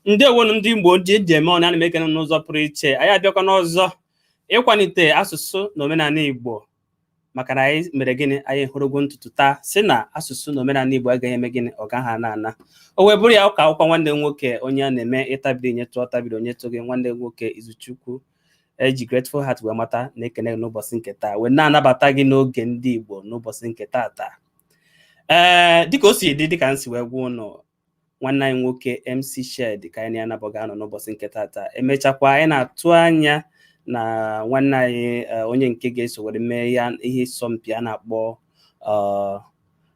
Ndewonu ndị Igbo ji eji eme ọnụ. Ana m ekene n'ụzọ pụrụ iche. Anyị abịakwa n'ọzọ ịkwalite asụsụ na omenala Igbo, maka na anyị mere gịnị? Anyị hụrụgo ntutu taa si na asụsụ na omenala Igbo agaghị eme gịnị? Ọ gaghị ana ana. O wee bụrụ ya ụka akwụkwọ nwanne m nwoke, onye a na-eme ịtabiri nye tụọ tabiri onye tụ gị. Nwanne m nwoke Izuchukwu eji Grateful Heart wee mata, na-ekene gị n'ụbọchị nke taa, wee na-anabata gị n'oge ndị Igbo n'ụbọchị nke taa taa. Ee, dịka o si dị, dịka m si wee gwa ụnụ, nwanne anyị nwoke MC Shed ka anyị na-anabọ ga-anọ n'ụbọchị nke tata. Emechakwa, anyị na-atụ anya na nwanne anyị onye nke ga-eso were mee ya ihe ịsọmpi a na-akpọ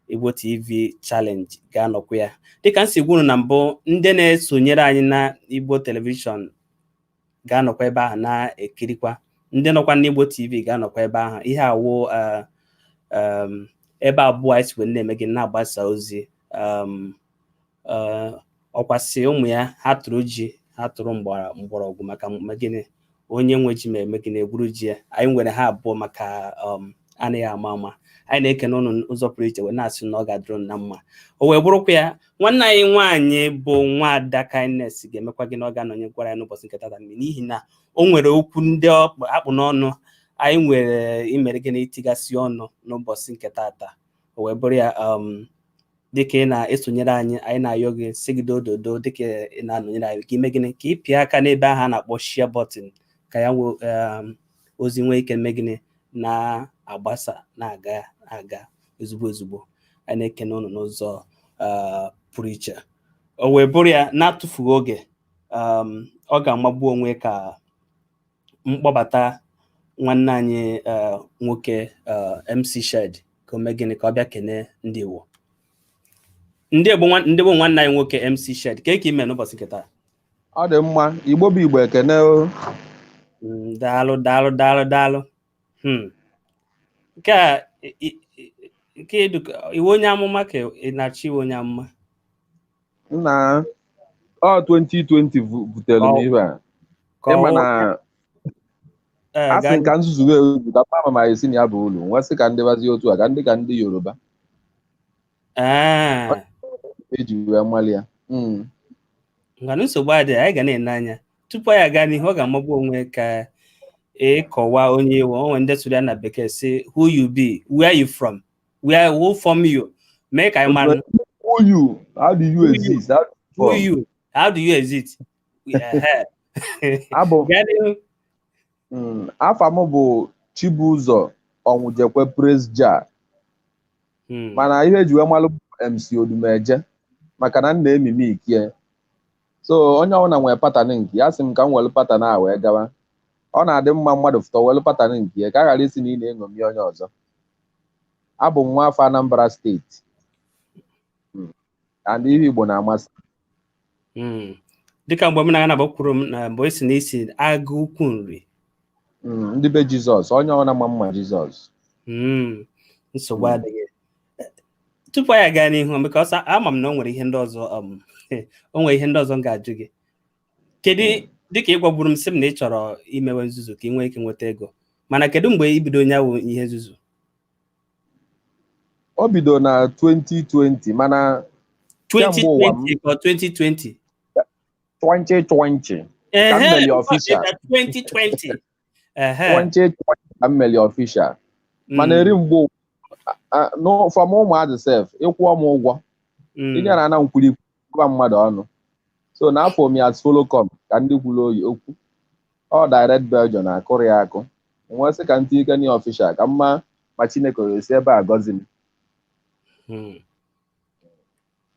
Igbo TV Challenge ga-anọkwa ya. Dịka m si gwa unu na mbụ, ndị na-esonyere anyị na Igbo Television ga-anọkwa ebe ahụ na-ekirikwa, ndị nọkwa n'Igbo TV ga-anọkwa ebe ahụ. Ihe awụ ebe abụọ anyị si wee na-eme gị na-agbasa ozi. Ọkwasị ụmụ ya ha tụrụ ji, ha tụrụ mgbọrọgwụ maka gịnị? Onye nwe ji ma eme gịnị? Egwuru ji ya. Anyị nwere ha abụọ maka anaghị ama ama. Anyị na-ekene ụnụ ụzọ pụrụ iche, wee na-asị na ọ ga-adịrị unu na mma. O wee bụrụkwa ya, nwanne anyị nwaanyị bụ nwaada Kindness ga-emekwa gị na ọ ga-anọnye gwara ya n'ụbọchị nke tata, n'ihi na o nwere okwu ndị akpụ n'ọnụ anyị nwere imere gịnị? Itigasị ọnụ n'ụbọchị nke tata. O wee bụrụ ya, dịka ị na-esonyere anyị, anyị na-ayọ gị sị gị dododo, dịka ị na-anọnyere anyị, ka ime gịnị? Ka ị pịa aka n'ebe ahụ a na-akpọ share button, ka ya ozi nwee ike mee gịnị? Na-agbasa, na-aga aga ezigbo ezigbo. Anyị na-ekene ụnụ n'ụzọ pụrụ iche. O wee bụrụ ya, na-atụfughị oge, ọ ga-amagbu onwe ka mkpọbata nwanne anyị nwoke MC Shed, ka o mee gịnị? Ka ọ bịa kene ndị Igbo, ndị bụ nwanne anyị nwoke MC Shed. Ka eke ime n'ụbọchị nke taa? Ọ dị mma. Igbo bụ Igbo, ekene o. Daalụ, daalụ, daalụ, daalụ. Nke a nke iwe onye amụma, ka ị na-achọ iwe onye amụma? Nna, ọ 2020 butere m ihe a. Ịma na a sị ka nzuzu ezu ka mma ma esi na ya bụ ulu nwa sị ka ndị bazie otu a ka ndị Yoruba eji wee mali ya. Ngwanụ, nsogbu adịghị, anyị ga na-ene anya. Tupu anyị aga n'ihu, ọ ga-amagbu onwe ka ịkọwa onye iwe onwe. Ndị sụrụ ya na bekee si, "Who you be? Where you from? Where who form you?" Mee ka anyị mara. Who you? How do you exist? How Who you? How do you exist? Abụ afa m bụ Chibụzọ Ọnwụjekwe Praise Jah, mana ihe eji wee malụ MC Odumeje, maka na m na-emimi ikie. So onye ọbụla nwere pattern nke ya, sị m ka m were pattern a wee gawa. Ọ na-adị mma mmadụ fụta were pattern nke ya, ka a ghara isi na ị na-eṅomi onye ọzọ. Abụ m nwa afọ Anambra Steeti and ihe Igbo na-amasị. Dịka mgbe m na na kwuru m na mgbe isi na isi agụ ukwu nri. Ndị be Jizọs, onye ọbụla ma mma Jizọs. Nsogbu adịghị. Tupu anyị aga n'ihu, because ama m na o nwere ihe ndị ọzọ, o nwere ihe ndị ọzọ m ga-ajụ gị. Kedu, dịka ị gwagburu m sị m na ị chọrọ imewe nzuzu ka ị nwee ike nweta ego, mana kedu mgbe ibido onye awụ ihe nzuzu? O bido na 2020, mana 2020 ka 2020? 2020 ka m meli official. 2020. 2020 ka m meli official, mana eri mgbe from ụmụazị sef, ịkwụọ m ụgwọ inyere ana nkwuri gwa mmadụ ọnụ. So n'afọ m as follow come ka ndị kwuru oyi okwu ọ direct Belgium akụrụ ya akụ, nwee sị ka m tinye ike n'ihe official, ka mma ma Chineke esi ebe a gọzi m.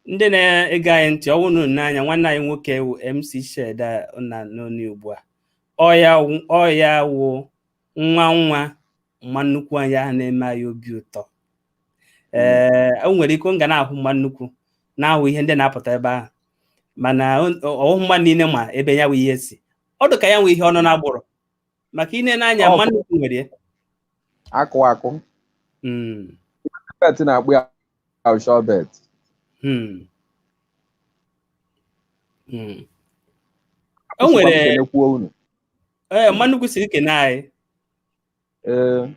Ndị na-ege anyị ntị, ọwụ unu n'anya nwanne anyị nwoke wụ MC Shed na n'onu ugbu a. Ọ ya wụ nwa nwa mma nnukwu anyị ahụ na-eme anyị obi ụtọ. Ee, o nwere ike m ga na-ahụ mma nnukwu, na-ahụ ihe ndị na-apụta ebe ahụ, mana ọhụ mma niile ma ebe ya bụ ihe si ọ dị ka ya nwe ihe ọnụ na-agbụrụ maka ine n'anya mma nnukwu nwere ya. Akụ akụ bet na-akpụ ya shọbet. O nwere, ee, mma nnukwu siri kene anyị. Ee.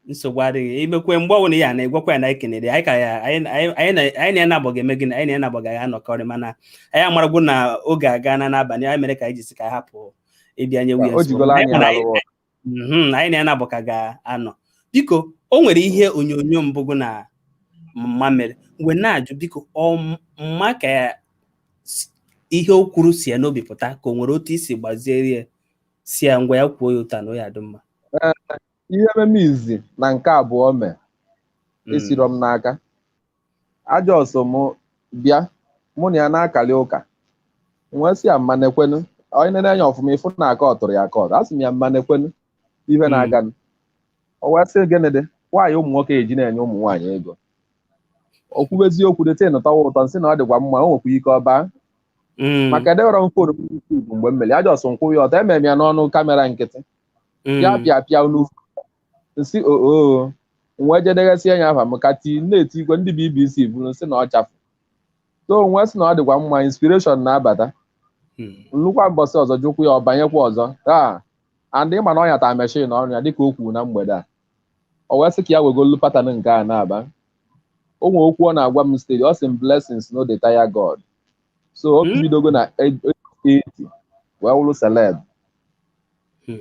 Nsogbu adịghị. Imekwe mgbe ọbụla ya na-egwakwa ya na ekenere anyị ka ya anyị na ya na-abọ ga-eme gịnị, anyị na ya na-abọ ga-anọkọrị, mana anyị amaragwo na oge aga na n'abalị anyị mere ka anyị jisi ka anyị hapụ ịbịa nye nwunye nsogbu. Anyị na ya na-abọ ka ga-anọ. Biko, o nwere ihe onyonyo mbụgụ na mma mere mgbe na-ajụ, biko, ọ mma ka ihe o kwuru si ya n'obi pụta, ka o nwere otu isi gbaziere ya si ya ngwa ya kwuo ya ụta na o ya adị mma? Ihe ememe izi na nke abụọ mee esiro m n'aka ajọsọ m bịa mụ na ya na-akali ụka, nwee sị ya mma nekwenu onye nene anya ọfụma ịfụ na aka ọ tụrụ ya aka. A sị m ya mma nekwenu ihe na-aganụ. O wee sị, "Gịnị dị nwaanyị ụmụ nwoke eji na-enye ụmụ nwaanyị ego?" O kwube eziokwu dete nụtawa ụtọ, nsị na ọ dịkwa mma, o nwekwa ike ọba maka edewere m phone m YouTube mgbe m mere ajọsọ nkwụ ya ọtọ. Emere m ya n'ọnụ camera nkịtị pịa pịa pịa n'ufu nsị oo wee jedeghasị anya afa m ka tii na-eti igwe ndị BBC bụrụ nsị na ọ chafụ so nwee sị na ọ dịkwa mma, inspiration na-abata. Nnukwu mbọsị ọzọ jụkwu ya, ọ banyekwa ọzọ taa and ịma na ọ nyata machine ọrụ ya dịka o kwuru na mgbede a, o wee sị ka ya wegolu pattern nke a na-aba. O nwee okwu ọ na-agwa m steady, ọ sị m, "Blessings no dey tire God." So o bidogo na 80 wee wụrụ celeb.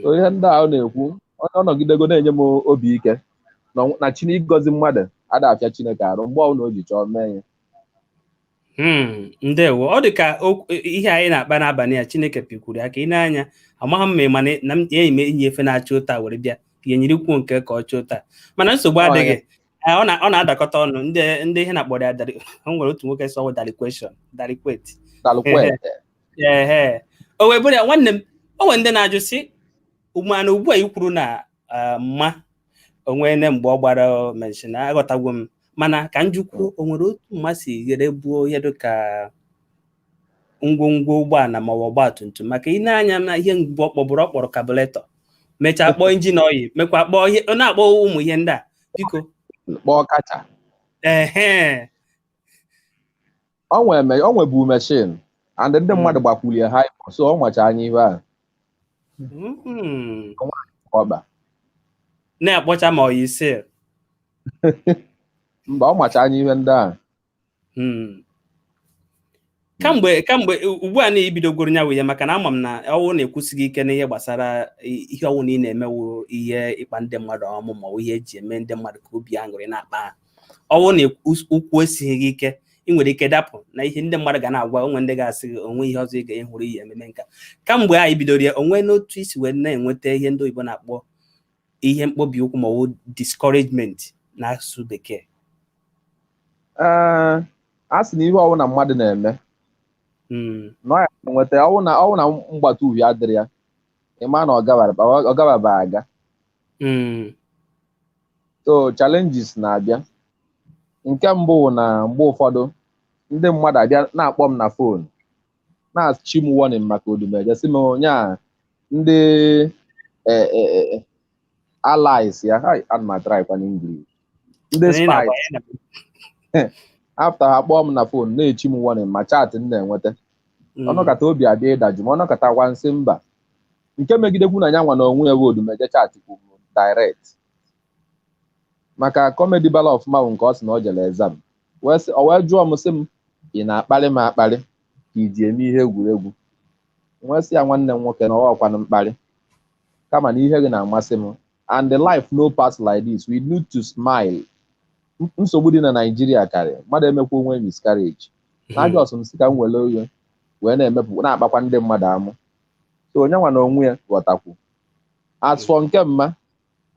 So ihe ndị a ọ na-ekwu, ọ nọgidego na-enye m obi ike na Chineke ịgọzi mmadụ ada afịa Chineke arụ mgbe ọbụla o ji chọọ mee ya. Ndewo. Ọ dị ka ihe anyị na-akpa n'abalị a, Chineke pikwuru aka ị na-anya amaghị m ma ị ma na m enyi m enyi efe na-achọ ụta were bịa ihe nyiri kwuo nke ka ọ chọọ ụta, mana nsogbu adịghị. Ọ na-adakọta ọnụ ndị ihe na-akpọrọ ya dari. O nwere otu nwoke sọ darikweshọn darikwet. Dalụkwete. Ehe, o wee bụrụ ya. Nwanne m, o nwere ndị na-ajụ sị mana ugbu a i kwuru na mma onwene mgbe ọ gbara mention, aghọtagwo m, mana ka njukwu, o nwere otu mma si ghere buo ihe dịka ngwongwo ụgbọala ma ọ bụ ọgba tum tum? Maka ị na-anya na ihe mbụ ọ kpọburu, ọ kpọrọ carburetor, mechaa kpọọ engine oil, mekwa kpọọ ihe ọ na-akpọ ụmụ ihe ndị a, biko. Kpọọ kacha. Ehe. O nwebu machine and ndị mmadụ gbakwulie ha, so ọ nwacha anya ihe a. Ọba. Na-akpọcha ma ọ yi ise. Mba, ọ macha anya ihe ndị a. Kamgbe ugbu a na ibidogoro ya wụ ya, maka na ama m na ọwụ na-ekwusighị ike n'ihe gbasara ihe ọwụ na ị na-emewu ihe ịkpa ndị mmadụ ọmụ ma ọ bụ ihe eji eme ndị mmadụ ka obi aṅụrị na-akpa ha, ọwụ na ụkwụ esighị gị ike, ị nwere ike dapụ na ihe ndị mmadụ ga na-agwa onwe ndị ga-asị gị onwe ihe ọzọ ị ga-ehụrụ ihe ememe nka. Kamgbe anyị bidoro ya, onwe n'otu isi wee na-enweta ihe ndị oyibo na-akpọ ihe mkpọbi ụkwụ ma ọ bụ discouragement n'asụsụ Bekee? Ee, a sị na ihe ọbụla mmadụ na-eme na ọ ya enweta ọwụ na mgbata uhie adịrị ya, ịma na ọ gababa aga. So challenges na-abịa. Nke mbụ wụ na mgbe ụfọdụ ndị mmadụ abịa na-akpọ m na phone na-achị m warning maka Odumeje, sị m onye a ndị allies ya. Hai, ana m atry kwa n'English, ndị Anyị na-agba- spies. Anyị na- After ha kpọọ m na phone na-echi m warning ma chat m na-enweta, ọnọkata obi abịa ịdajụ ma ọnọkata gwa nsị mba nke megidekwu na ya nwa na onwe ya bụ Odumeje chat kwuru direct maka comedy bala ọfụma bụ nke ọ sị na ọ jere exam wee sị, o wee jụọ m sị m, "Ị na-akparị m akparị ka ị ji eme ihe egwuregwu?" Wee sị ya, "Nwanne m nwoke, na ọkwanụ mkparị, kama na ihe gị na-amasị m and the life no pass like this, we need to smile. Nsogbu dị na Naịjirịa karị mmadụ emekwa onwe miscarriage na ajọs m sị ka m were oge wee na-emepụ na-akpakwa ndị mmadụ amụ." So onye nwa na onwe ya ghọtakwu. As for nke mma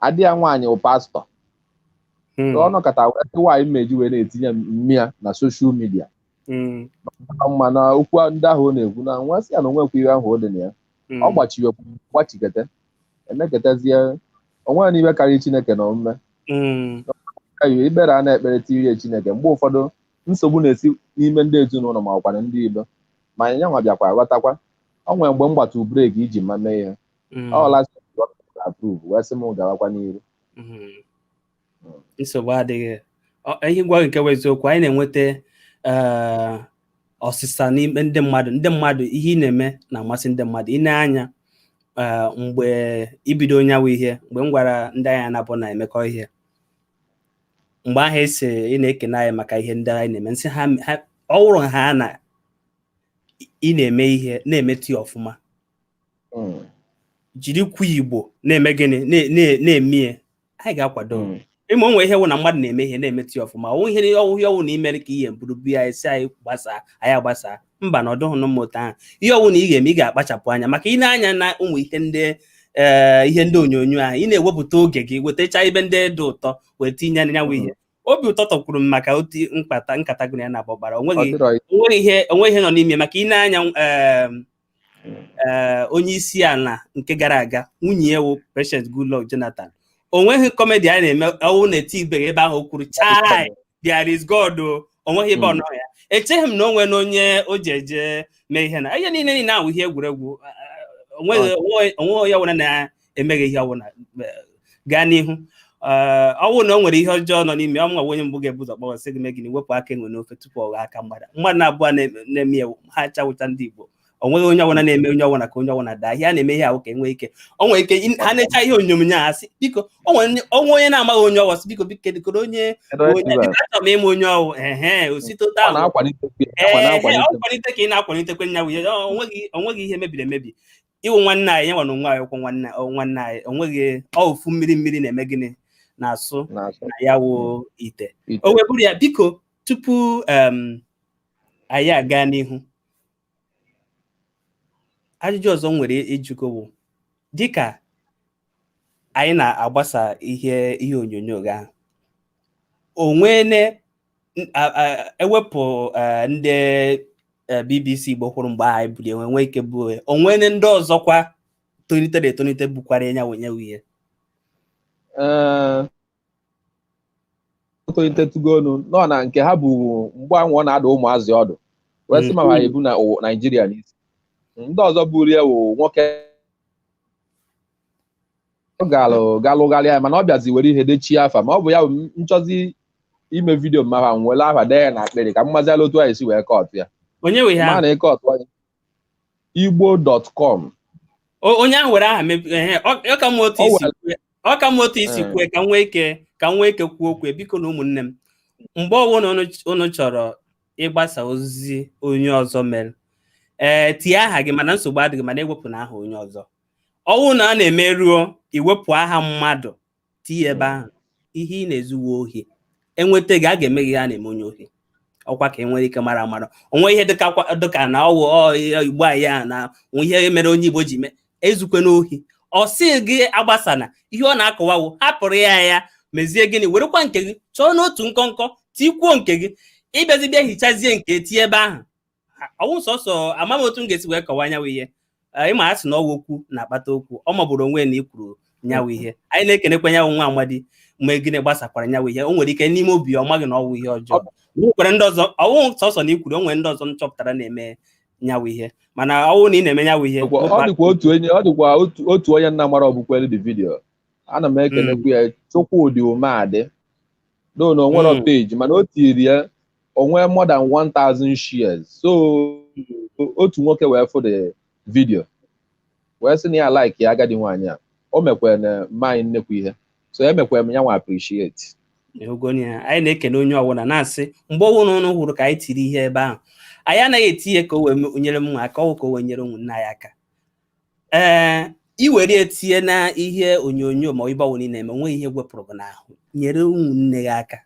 adị ya, nwaanyị bụ pastọ. So ọ nọkọta wee sị nwaanyị mmeji wee na-etinye mmịa na social media mma na okwu ndị ahụ ọ na-ekwu na nwa sị ya na onwekwa ihe ahụ ọ dị na ya. Ọ gbachiwe gbachikete emeketazie onwe ya n'ibe karịrị Chineke na omume ayo ikpere a na-ekpere tirie Chineke. Mgbe ụfọdụ nsogbu na-esi n'ime ndị ezinụlọ ma ọkwanụ ndị ilo, ma anyị nyanwa bịakwa ghọtakwa. Ọ nwere mgbe m gbatu brake iji ma mee ihe ọ last approve wee sị m gawakwa n'iru. Nsogbu adịghị. Ihe gwa gị nke bụ eziokwu, anyị na-enweta ọsịsa n'ime ndị mmadụ ihe ị na-eme na-amasị ndị mmadụ. Ị na-anya Mgbe ibido nyawa ihe, mgbe m gwara ndị anyị na-abụ na-emekọ ihe, mgbe ahụ esi ị na-ekene anyị maka ihe ndị anyị na-eme, nsị ha ọ wụrụ ha na ị na-eme ihe na-emetụ ya ọfụma, jirikwa Igbo na-eme gịnị, na-eme ya, anyị ga-akwado. Ịma onwe ihe wụ na mmadụ na-eme ihe na-emetụ ya ọfụma, ọwụ ihe ọwụ ihe ọwụ na imere ka ihe buru ya esi anyị gbasaa, anyị agbasaa. Mba, na ọdụghị mmụta ahụ. Ihe ọwụ na ị ga-eme, ị ga-akpachapụ anya maka ị na-anya na ụmụ ihe ndị ihe ndị onyonyo ahụ ị na-ewepụta oge gị wetacha ibe ndị dị ụtọ wee tinye anya nyanwụ ihe. Obi ụtọ tọkwuru m maka otu mkpata nkata gị na ya na-abụ gbara. Onweghị ihe nọ n'ime maka ị na-anya. Ee, onye isi ala nke gara aga, nwunye ya wụ President Goodluck Jonathan, onweghị comedy a na-eme ọwụ na-eti ibe ebe ahụ o kwuru, "Chai, there is God." O onweghị ebe ọ nọ ya. Echeghị m na o nwere onye o ji eje mee ihe na ihe niile niile ahụ, ihe egwuregwu. Onweghị onye ọbụla na-emeghị ihe ọbụla gaa n'ihu. Ọ bụrụ na o nwere ihe ọjọọ nọ n'ime ọ nwa, onye mbụ ga-ebu ụzọ kpọrọ sị gị mee gịnị? Wepụ aka enwe n'ofe tupu ọ ghọọ aka mgbada. Mmadụ na-abụọ na-eme ya, ha chawụcha ndị Igbo. O nweghị onye ọbụla na-eme onye ọbụla ka onye ọbụla daa. Ihe a na-eme ihe ahụ ka enwee ike, o nwere ike ha na-echa ihe onyonyo a sị, biko, onwe onye na-amaghị onye ọwụ sị, biko, biko, kedụ onye onye? Achọrọ m ịma onye ọwụ. Ehe, osite ahụ, ee, ọ kwalite ka ị na-akwalitekwe nya nwunye. Onweghị ihe mebiri emebi. Ịwụ nwanne anyị nwa na onwe anyị kwụ nwanne nwanne anyị. Onweghị ofu mmiri mmiri na-eme gịnị na-asụ na ya wụ ite. O wee bụrụ ya. Biko, tupu anyị aga n'ihu, ajụjụ ọzọ m nwere ịjụgo bụ, dịka anyị na-agbasa ihe onyonyo gị ahụ, onwene ewepụ ndị BBC Igbo kwuru mgbe anyị buru enwe nwee ike bụ onwene ndị ọzọkwa tolitere etonite bukwara ya wenyewe ihe? Ee, tolitetugonu nọ na nke ha bụ mgbe anwụ ọ na-ada ụmụazị ọdụ wee sị ma ha ebu na Naijiria n'isi. Ndị ọzọ buru ya wụ nwoke ọ galụ galụgharịa ya, mana ọ bịazi were ihe dechie afa. Ma ọ bụ ya bụ nchọzi ime video mma ha nwere afa dee ya na akpịrị ka m maziala otu anyị si wee kọtụ ya. Onye nwe ihe ma ahụ? Na ịkọtụ anyị igbo.com. Onye ahụ were aha ehe, ọ ka mma otu isi kwue, ọ ka mma otu isi kwue, ka m nwee ike kwuo okwu. Biko na ụmụnne m, mgbe ọbụla unu chọrọ ịgbasa ozi onye ọzọ mere, ee, tinye aha gị, mana nsogbu adịghị, mana ewepụ na aha onye ọzọ. Ọwụ na a na-emeruo iwepụ aha mmadụ tinye ebe ahụ, ihe ị na-ezuwe ohi. Enweta gị, a ga-eme gị ihe a na-eme onye ohi. Ọkwa ka e nwere ike mara amara onwe ihe dịka dịka na ọwụ Igbo anyị a na ihe mere onye Igbo ji mee ezukwe n'ohi. Ọ sị gị agbasana ihe ọ na-akọwawo, hapụrụ ya, ya mezie gịnị, werekwa nke gị chọọ n'otu nkọnkọ tikwuo nke gị, ịbịazi bịa hichazie nke tie ebe ahụ. Ọwụ sọsọ ama m otu m ga-esi wee kọwa nyawa ihe. Ịma a sị na ọwụ okwu na-akpata okwu, ọ magburu onwe na ikwuru nyawa ihe. Anyị na-ekenekwa nyawa nwa amadi mgbe gịnị gbasakwara nyawa ihe. O nwere ike n'ime obi ọ maghị na ọwụ ihe ọjọọ. O nwekwara ndị ọzọ, ọwụ sọsọ na ikwuru, o nwere ndị ọzọ m chọpụtara na-eme nyawa ihe, mana ọwụ na ị na-eme nyawa ihe. Ọ dịkwa otu onye, ọ dịkwa otu onye nna mara ọbụkwere dị video. Ana m ekenekwu ya, Chukwudị Umeadị no na onwero page, mana o tiri ya onwe more than 1000 shares. So otu nwoke wee fụ the video wee sị na ya like ya agadi nwaanyị a o mekwere na mma anyị nnekwu ihe, so emekwere m ya nwa appreciate. Ịhụgoni ya. Anyị na-ekene onye ọbụla, na-asị mgbe ọbụla ụnụ hụrụ ka anyị tiri ihe ebe ahụ, anyị anaghị eti ihe ka o wee nyere m nwa aka, ọ ka o wee nyere ụmụnne anyị aka. Ee, i were etinye na ihe onyonyo ma ịgbanwe niile eme, onweghị ihe wepụrụ gị n'ahụ. Nyere ụmụnne gị aka.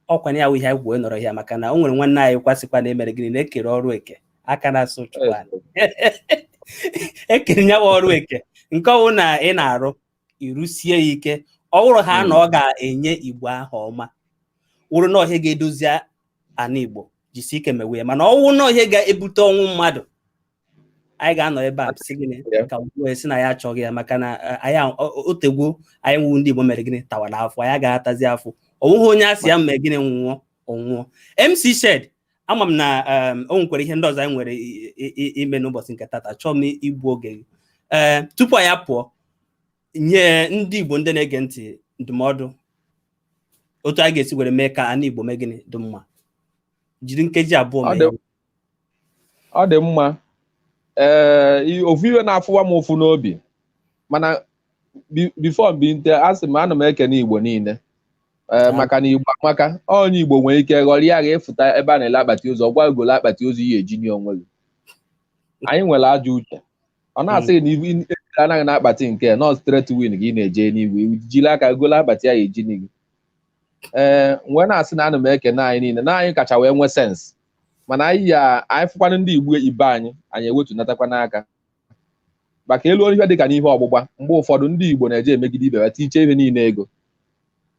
Ọkwa ya wụ ihe anyị wee nọrọ ya, maka na o nwere nwanne anyị kwasịkwa na emere gịnị na-ekere ọrụ eke aka na-asụ Chukwu ekere ya bụ ọrụ eke. Nke ọwụ na ị na-arụ, ịrụsie ya ike, ọ bụrụ ha na ọ ga-enye Igbo aha ọma, wụrụ na ọhịa ga-edozi ana Igbo, jisi ike mewe ya. Mana ọwụ na ọhịa ga-ebute ọnwụ mmadụ, anyị ga-anọ ebe a sị gịnị ka wee sị na ya achọghị ya, maka na anyị otegwo anyị nwụ ndị Igbo mere gịnị tawara afọ, anyị agaghị atazi afọ. Onweghị onye a sị ya mee gịnị nwụọ ọnwụọ. MC Shed, ama m na o nwekwara ihe ndị ọzọ anyị nwere ime n'ụbọchị nke tata. Chọọ m igbu oge gị. Ee, tupu anyị apụọ, nye ndị Igbo ndị na-ege ntị ndụmọdụ otu anyị ga-esi were mee ka ana Igbo mee gịnị dị mma. Jiri nkeji 2 mee. Ọ dị mma. Ee, ofu iwe na-afụwa m ụfụ n'obi, mana before mbinte, asị m ana m ekene Igbo niile, ee, maka na Igbo amaka. Onye Igbo nwere ike ghọrọ ya ga-efụta ebe a na-ele akpati ozu, ọgwa egolo akpati ozu ihe eji nye onwe gị. Anyị nwere ajọ uche, ọ na-asị gị na anaghị na akpati nke nọ straight win ka ị na-eje n'igwe, jiri aka golo akpati ya eji gị. Ee, wee na-asị na ana m ekene anyị niile na anyị kacha wee nwee sense, mana anyị ya anyị fụkwanụ ndị Igbo ibe anyị, anyị ewetunatakwa n'aka maka elu ihe dịka n'ihe ọgbụgba. Mgbe ụfọdụ ndị Igbo na-eje emegide ibe ha, tiche ihe niile ego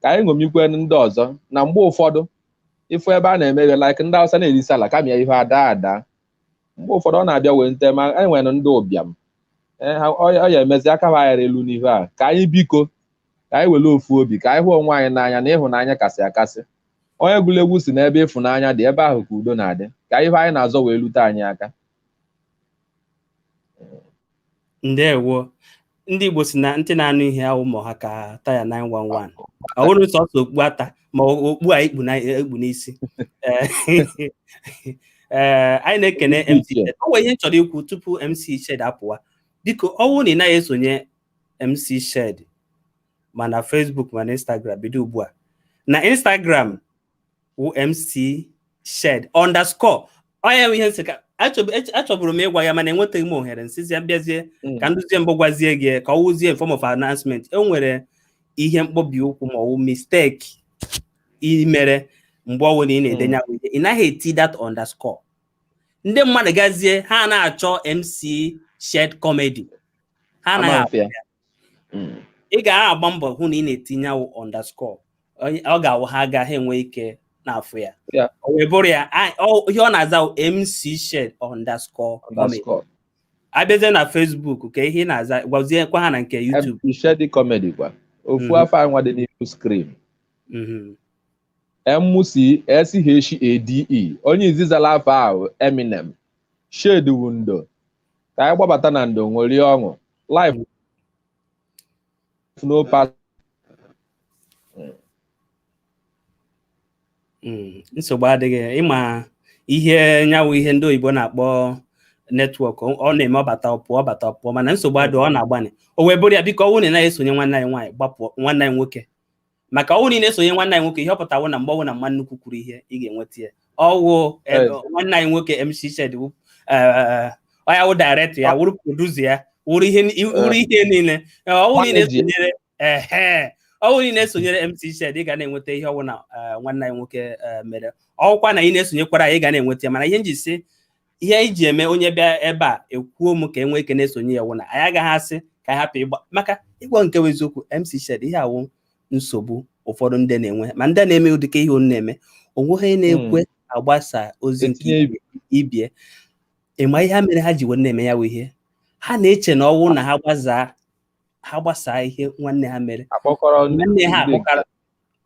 ka anyị ṅomikwe ndị ọzọ. Na mgbe ụfọdụ ịfụ ebe a na-eme ihe like ndị Hausa na-erisi ala kama ya ihe ada ada, mgbe ụfọdụ ọ na-abịa wee nte ma anyị nwere ndị ụbịam ọ ya emezi aka ha ghara elu n'ihe a. Ka anyị biko, ka anyị were ofu obi, ka anyị hụ onwe anyị n'anya, na ịhụnanya kasị akasị. Onye gụrụ egwu si n'ebe ịfụnanya dị, ebe ahụ ka udo na-adị, ka ihe anyị na-azọ wee lute anyị aka. Ndewo. Ndị Igbo si na ntị na-anụ ihe ahụ ụmụ ha ka taya 911, ọ bụrụ sọsọ okpu ata ma okpu a ikpu n'isi. Ee, anyị na-ekene MC Shed. O nwere ihe m chọrọ ikwu tupu MC Shed apụwa. Biko, ọ bụrụ na ị naghị esonye MC Shed ma na Facebook ma na Instagram, bido ugbu a. Na Instagram wụ MC Shed_. Ọ ya ihe nsị ka achọburu m ịgwa ya, mana enwetaghị m ohere. Nsizi ya bịazie ka nduzie mbụ gwazie gị ka ọ wụzie form of announcement. E nwere ihe mkpọbi ụkwụ ma ọ wụ mistake imere mgbe ọ bụla ị na-edenye ihe, ị naghị eti that underscore. Ndị mmadụ gazie ha na-achọ MC Shed Comedy, ha anaghị. Ị ga-agba mbọ hụ na ị na-etinye underscore, ọ ga-awụ ha agaghị enwe ike na-afụ ya. O wee bụrụ ya, ihe ọ na-aza MC Shed_comedy. Abịazie na Facebook, ka ihe ị na-aza, gwaziekwa ha na nke YouTube. MC Shed Comedy kwa, ofu afọ anwa dị n'ihu screen, MCSHADE. Onye izizala afọ ahụ Eminem. Shed wu ndo, ka anyị gbabata na ndo ṅụrie ọṅụ. Life no pass. Nsogbu adịghị. Ịma ihe nyawu, ihe ndị oyibo na-akpọ network, ọ na-eme ọbata ọpụọ, ọbata ọpụọ, mana nsogbu adị, ọ na-agbani. O wee bụrụ ya, biko, ọ bụrụ na ị naghị esonye nwanne anyị nwaanyị, gbapụ nwanne anyị nwoke, maka ọ bụrụ na ị na-esonye nwanne anyị nwoke, ihe ọ pụtawo na mgbe ọwụ na mma nnukwu kwuru ihe, ị ga-enweta ya. Ọwụ nwanne anyị nwoke MC Shed ọ ya wụ director ya, wụrụ producer ya, wụrụ ihe niile. Ọ bụrụ na ị na-esonyere, ehe, ọ bụrụ na ị na-esonyere MC Shed, ị ga na-enweta ihe ọwụ na nwanne anyị nwoke mere. Ọwụkwa na ị na-esonyekwara anyị, ị ga na-enweta ya. Mana ihe nji si ihe iji eme onye bịa ebe a ekwuo m ka e nwee ike na-esonye ya wụ na anyị agaghị asị ka anyị hapụ ịgba maka ịgwa nke bụ eziokwu. MC Shed, ihe awụ nsogbu ụfọdụ ndị na-enwe, ma ndị na-eme ụdịka ihe unu na-eme, onweghị na-ekwe agbasa ozi nke ibie. Ịma ihe ha mere ha ji wee na-eme ya wụ ihe ha na-eche na ọwụ na ha gbazaa, ha gbasaa ihe nwanne ha mere, nwanne ha akpọkara.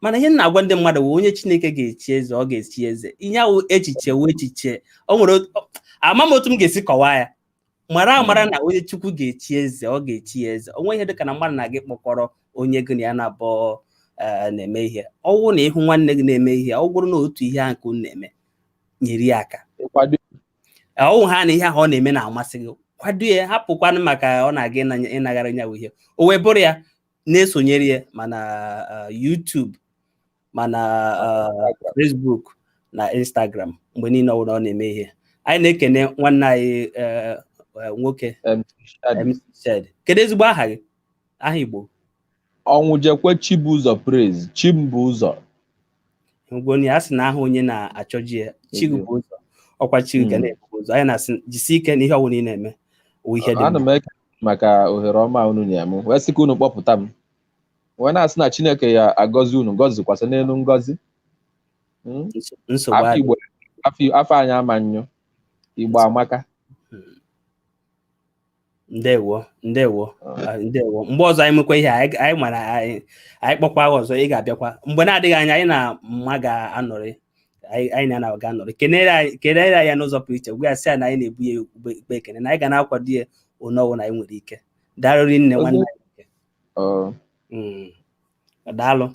Mana ihe m na-agwa ndị mmadụ bụ, onye Chineke ga-echi eze, ọ ga-echi eze. Ihe ahụ echiche wụ echiche o nwere, ama m otu m ga-esi kọwaa ya. Mara amara na onye Chukwu ga-echi eze, ọ ga-echi ya eze. Onwe ihe dịka na mmadụ na gị kpọkọrọ onye gị na ya na-abụọ na-eme ihe, ọwụ na ịhụ nwanne gị na-eme ihe, ọ bụrụ na otu ihe ahụ nke unu na-eme, nyere ya aka. Ọwụ ha na ihe ahụ ọ na-eme na-amasị gị, kwado ya, hapụkwanụ maka ọ na-aga ịnagara ya ihe. O wee bụrụ ya, na-esonyere ya mana YouTube, mana Facebook na Instagram, mgbe niile ọbụla ọ na-eme ihe. Anyị na-ekene nwanne anyị nwoke MC Shed. Kedu ezigbo aha gị, aha Igbo? Ọnwụjekwe Chibụzọ Praise, Chimbụzọ. Ngwoni a sị na aha onye na-achọji ya Chibụzọ, ọkwa chi ga na-ebu ụzọ. Anyị na-asị jisie ike n'ihe ọbụla ị na-eme wụ ihe dị Ana m eke maka ohere ọma unu nye m wee sị ka unu kpọpụta m, wee na-asị na Chineke ya agọzi unu, gọzikwasị n'elu ngọzi. Nsogbu. Igbo afọ anyị ama nyụ. Igbo amaka. Ndewo, ndewo, ndewo. Mgbe ọzọ anyị mekwa ihe anyị mara, anyị kpọkwa ọzọ, ị ga-abịakwa mgbe na-adịghị anya. Anyị na mma ga-anọrị, anyị na ga-anọrị. Kenere anyị ya n'ụzọ pụrụ iche. Gwa ya sị ya na anyị na-ebu ya ikpe ekene, na anyị ga na-akwado ya onye na anyị nwere ike. Daalụ nne, nwanne anyị. Daalụ,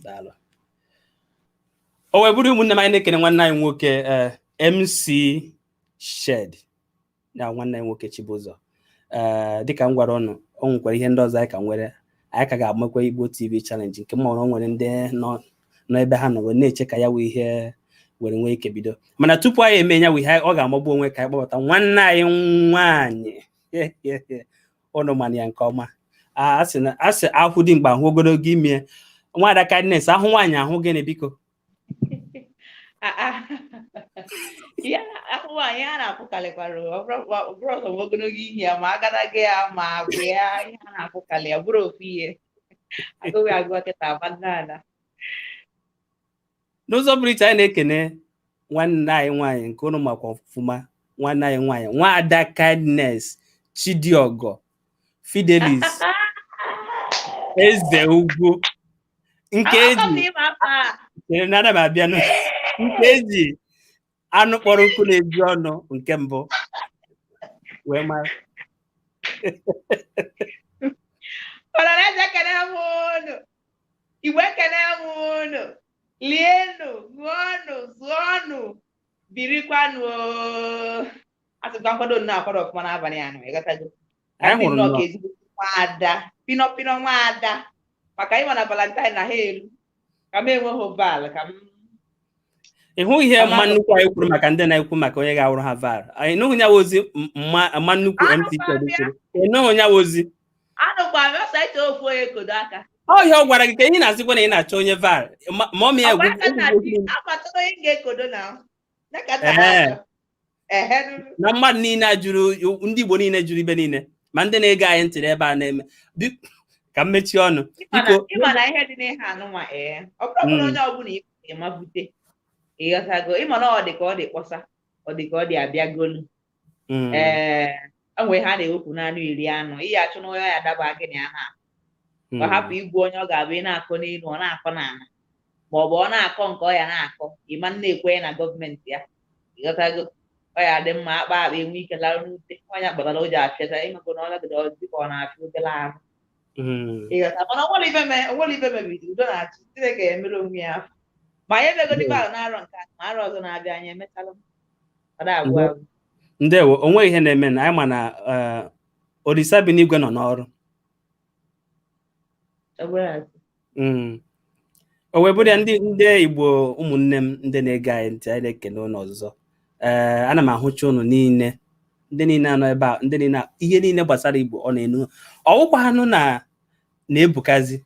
daalụ. O wee bụrụ, ụmụnne m, anyị na-ekene nwanne anyị nwoke MC Shed. Na nwanne anyị nwoke Chibụzọ, ee, dịka m gwara ụnụ, o nwekwara ihe ndị ọzọ anyị ka nwere. Anyị ka ga-amakwa Igbo TV challenge nke mma. O nwere ndị nọ n'ebe ha nọ wee na-eche ka ya wee ihe were nwee ike bido. Mana tupu anyị eme ya wụ ihe ọ ga-amagbu onwe, ka anyị kpọbata nwanne anyị nwaanyị ụnụ mana ya nke ọma. A sị na a sị ahụ dị mkpa, ahụ ogologo ime. Nwaada Kindness, ahụ nwaanyị ahụ gịnị, biko? Ah, ah. Ihe ahụ nwaanyị a na-afụkarịkwara, ọ bụrụ ọsọ ogologo ihe ya, ma agadaga ya, ma agwa ya, ihe a na-afụkarị ya bụrụ ofu ihe agụghị agụ kịta abanana. N'ụzọ pụrụ iche, anyị na-ekene nwanne anyị nwaanyị nke ụnụ makwa ọfụma, nwanne anyị nwaanyị, Nwaada Kindness Chidiogo Fidelis Eze Ugwu, nke eji chere na ana m abịanụ, nke eji anụ kpọrọ nkụ na-eju ọnụ nke mbụ wee mara. Ọlanaeze, ekene m unu. Igbo, ekene m unu. Lienụ, ṅụọnụ, zụọnụ, birikwanụ oo. Asịkwa nkwado nnọọ akwado ọfụma n'abalị anụ, ịghọtago? Anyị hụrụ nnọọ nnọọ ka ezigbo nwaada pino pino, nwaada, maka ịma na Valentine na ha elu ka m enweghị bal ka m. Ị hụghị ihe mma nnukwu anyị kwuru maka ndị na-ekwu maka onye ga-awụrụ ha VAR? Anyị nụghị ya ozi mma nnukwu MC Chidi kwuru. Ị nụghị ya ozi? Anụkwa m ọsọ ịchọ ofu onye kodo aka. Ọ ihe ọ gwara gị ka ị na-asịkwa na ị na-achọ onye VAR ma ọ ma ya ọgwa egwu aka na di amatụrụ onye ga-ekodo na ya ka nna Ehe. na-achọ ehe nụrụ. Na mmadụ niile a juru, ndị Igbo niile juru ibe niile, ma ndị na-ege anyị ntị n'ebe a na-eme. Ka m mechie ọnụ, biko. Ịma na ihe dị n'ihe anụnwa, ee, ọ bụrụ na onye ọbụla ikwu mabute, ịghọtago, ịma na ọ dị ka ọ dị kpọsa, ọ dị ka ọ dị abịagolu. Ee, o nwere ha na-ewepụ n'anụ iri anụ ihe achụ na onye ya adaba gị na ya na ọ hapụ igwu onye ọ ga-abụ ị na-akọ n'elu, ọ na-akọ n'ala, ma ọ bụ ọ na-akọ nke ọ ya na-akọ, ịma na-ekwenye na gọọmenti ya, ịghọtago? Ọ ya dị mma akpa akpa enwe ike larụ n'ute onye kpatara o ji apịacha, ịmago na ọ nagide ọ dị ka ọ na-apịa obere ahụ. Ịghọta, mana onwere ife mebiri udo na-achị. Chineke emere onwe ya afọ ma anyị emegodi ahụ na-arọ nke a, ma arọ ọzọ na-abịa anyị emechalụ ọ na-agwụ agwụ. Ndewo. Onwe ihe na-eme na anyị ma na Olisa bi n'igwe nọ n'ọrụ. Ọ bụrụ asị. O wee bụrụ ya, ndị Igbo ụmụnne m, ndị na-ege anyị ntị, anyị na-ekene ụnụ ọzọ. Ee, ana m ahụcha ụnụ niile, ndị niile anọ ebe a, ndị niile ihe niile gbasara Igbo ọ na-enu ọwụkwa anụ na na-ebukazi.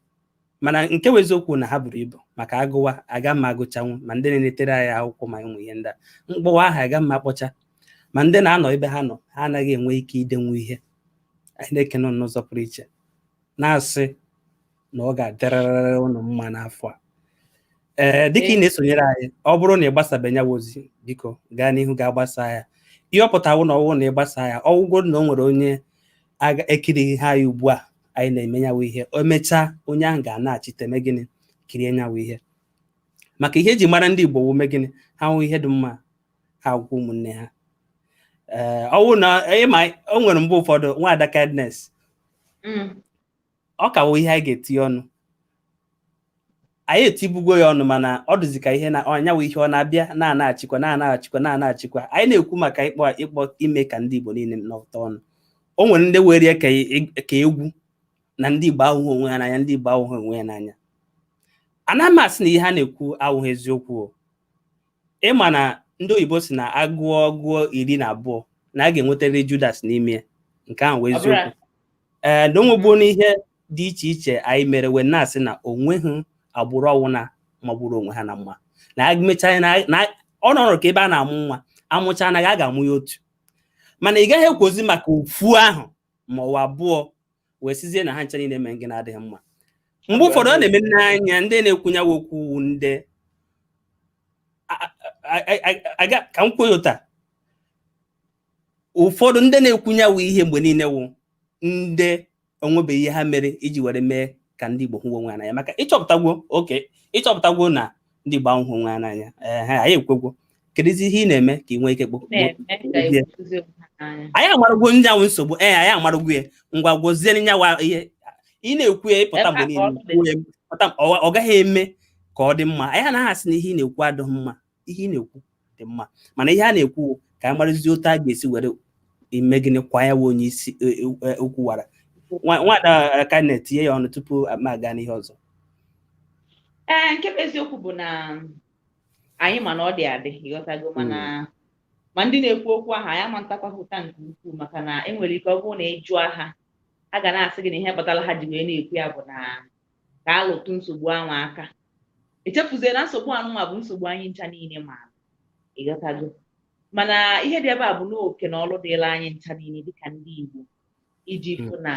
Mana nke bụ eziokwu na ha buru ibu maka agụwa aga mma agụchanwu, ma ndị na-enetere anyị akwụkwọ, ma ụmụ ihe ndị a mkpọwa aha aga mma akpọcha, ma ndị na-anọ ebe ha nọ, ha anaghị enwe ike idenwu ihe. Anyị na-ekene ụnụ n'ụzọ pụrụ iche, na-asị na ọ ga-adịrịrị ụnụ mma n'afọ a. Ee, dịka ị na-esonyere anyị, ọ bụrụ na ị gbasabeghị ya ozi, biko gaa n'ihu ga-agbasa ya. Ihe ọ pụtara na ọwụ na ịgbasa ya, ọwụgwọ na o nwere onye ekirighị ha anyị ugbu a anyị na-eme nyawo ihe, o mechaa onye ahụ ga-anaghachite eme gịnị? Kirie nyawo ihe, maka ihe eji mara ndị Igbo wụ me gịnị? Ha hụ ihe dị mma, ha gwa ụmụnne ha. Ee, ọwụ na ịma o nwere mgbe ụfọdụ, Nwaada Kindness, ọ ka wụ ihe anyị ga-etinye ọnụ. Anyị etibugo ya ọnụ, mana ọ dịzi ka ihe na ọnyanwụ ihe ọ na-abịa na-anaghachikwa, na-anaghachikwa, na-anaghachikwa. Anyị na-ekwu maka ịkpọ ime ka ndị Igbo niile nọta ọnụ. O nwere ndị were ya ka egwu na ndị Igbo ahụghị onwe ha n'anya, ndị Igbo ahụghị onwe ha n'anya. Anaghị m asị na ihe ha na-ekwu awụghị eziokwu o. Ịma na ndị oyibo si na agụọ gụọ 12 na a ga-enwetarịrị Judas n'ime ya. Nke ahụ wụ eziokwu. Ee, na onwegbuo n'ihe dị iche iche anyị mere wee na-asị na onweghị agbụrụ ọwụna magburu onwe ha na mma, na emechaa na ọ nọrọ ka ebe a na-amụ nwa, amụcha anaghị a ga-amụ ya otu. Mana ị gaghị ekwozi maka ofu ahụ ma ọwa abụọ wee sizie na ha ncha niile eme gị na-adịghị mma. Mgbe ụfọdụ ọ na-eme n'anya ndị na-ekwunye okwu ndị ka m kwuo ya taa, ụfọdụ ndị na-ekwunye ihe mgbe niile wụ ndị onwebeghị ihe ha mere iji were mee ka ndị Igbo hụ onwe ha n'anya. Maka ịchọpụtagwo oke ịchọpụtagwo na ndị Igbo ahụhụ onwe ha n'anya, ee, anyị ekwegwo. Kedụzi ihe ị na-eme ka ị nwee ike anyị amarụgwo ndị ahụ nsogbu? Ee, anyị amarụgwo ya. Ngwa, gwozie nyawa ihe ị na-ekwu ya ịpụta mgbe niile pụta, ọ gaghị eme ka ọ dị mma. Anyị anaghị asị na ihe ị na-ekwu adịghị mma. Ihe ị na-ekwu dị mma, mana ihe a na-ekwu ka anyị marụzie otu a ga-esi were Ime gịnị kwa ya wụ onye isi ukwu wara nwada ka na-etinye ya ọnụ tupu m aga n'ihe ọzọ. Ee, nke bụ eziokwu bụ na anyị ma na ọ dị adị, ịghọtago, mana ma ndị na-ekwu okwu ahụ anyị ama ntakwa ha ụta nke ukwuu, maka na enwere ike ọ bụrụ na ị jụọ ha, ha ga na-asị gị na ihe kpatara ha ji wee na-ekwu ya bụ na ka a lụtụ nsogbu ahụ aka, echefuzie na nsogbu anụnwa bụ nsogbu anyị ncha niile maara, ịghọtago. Mana ihe dị ebe a bụ n'oke na ọlụ dịla anyị ncha niile dịka ndị Igbo iji fụ na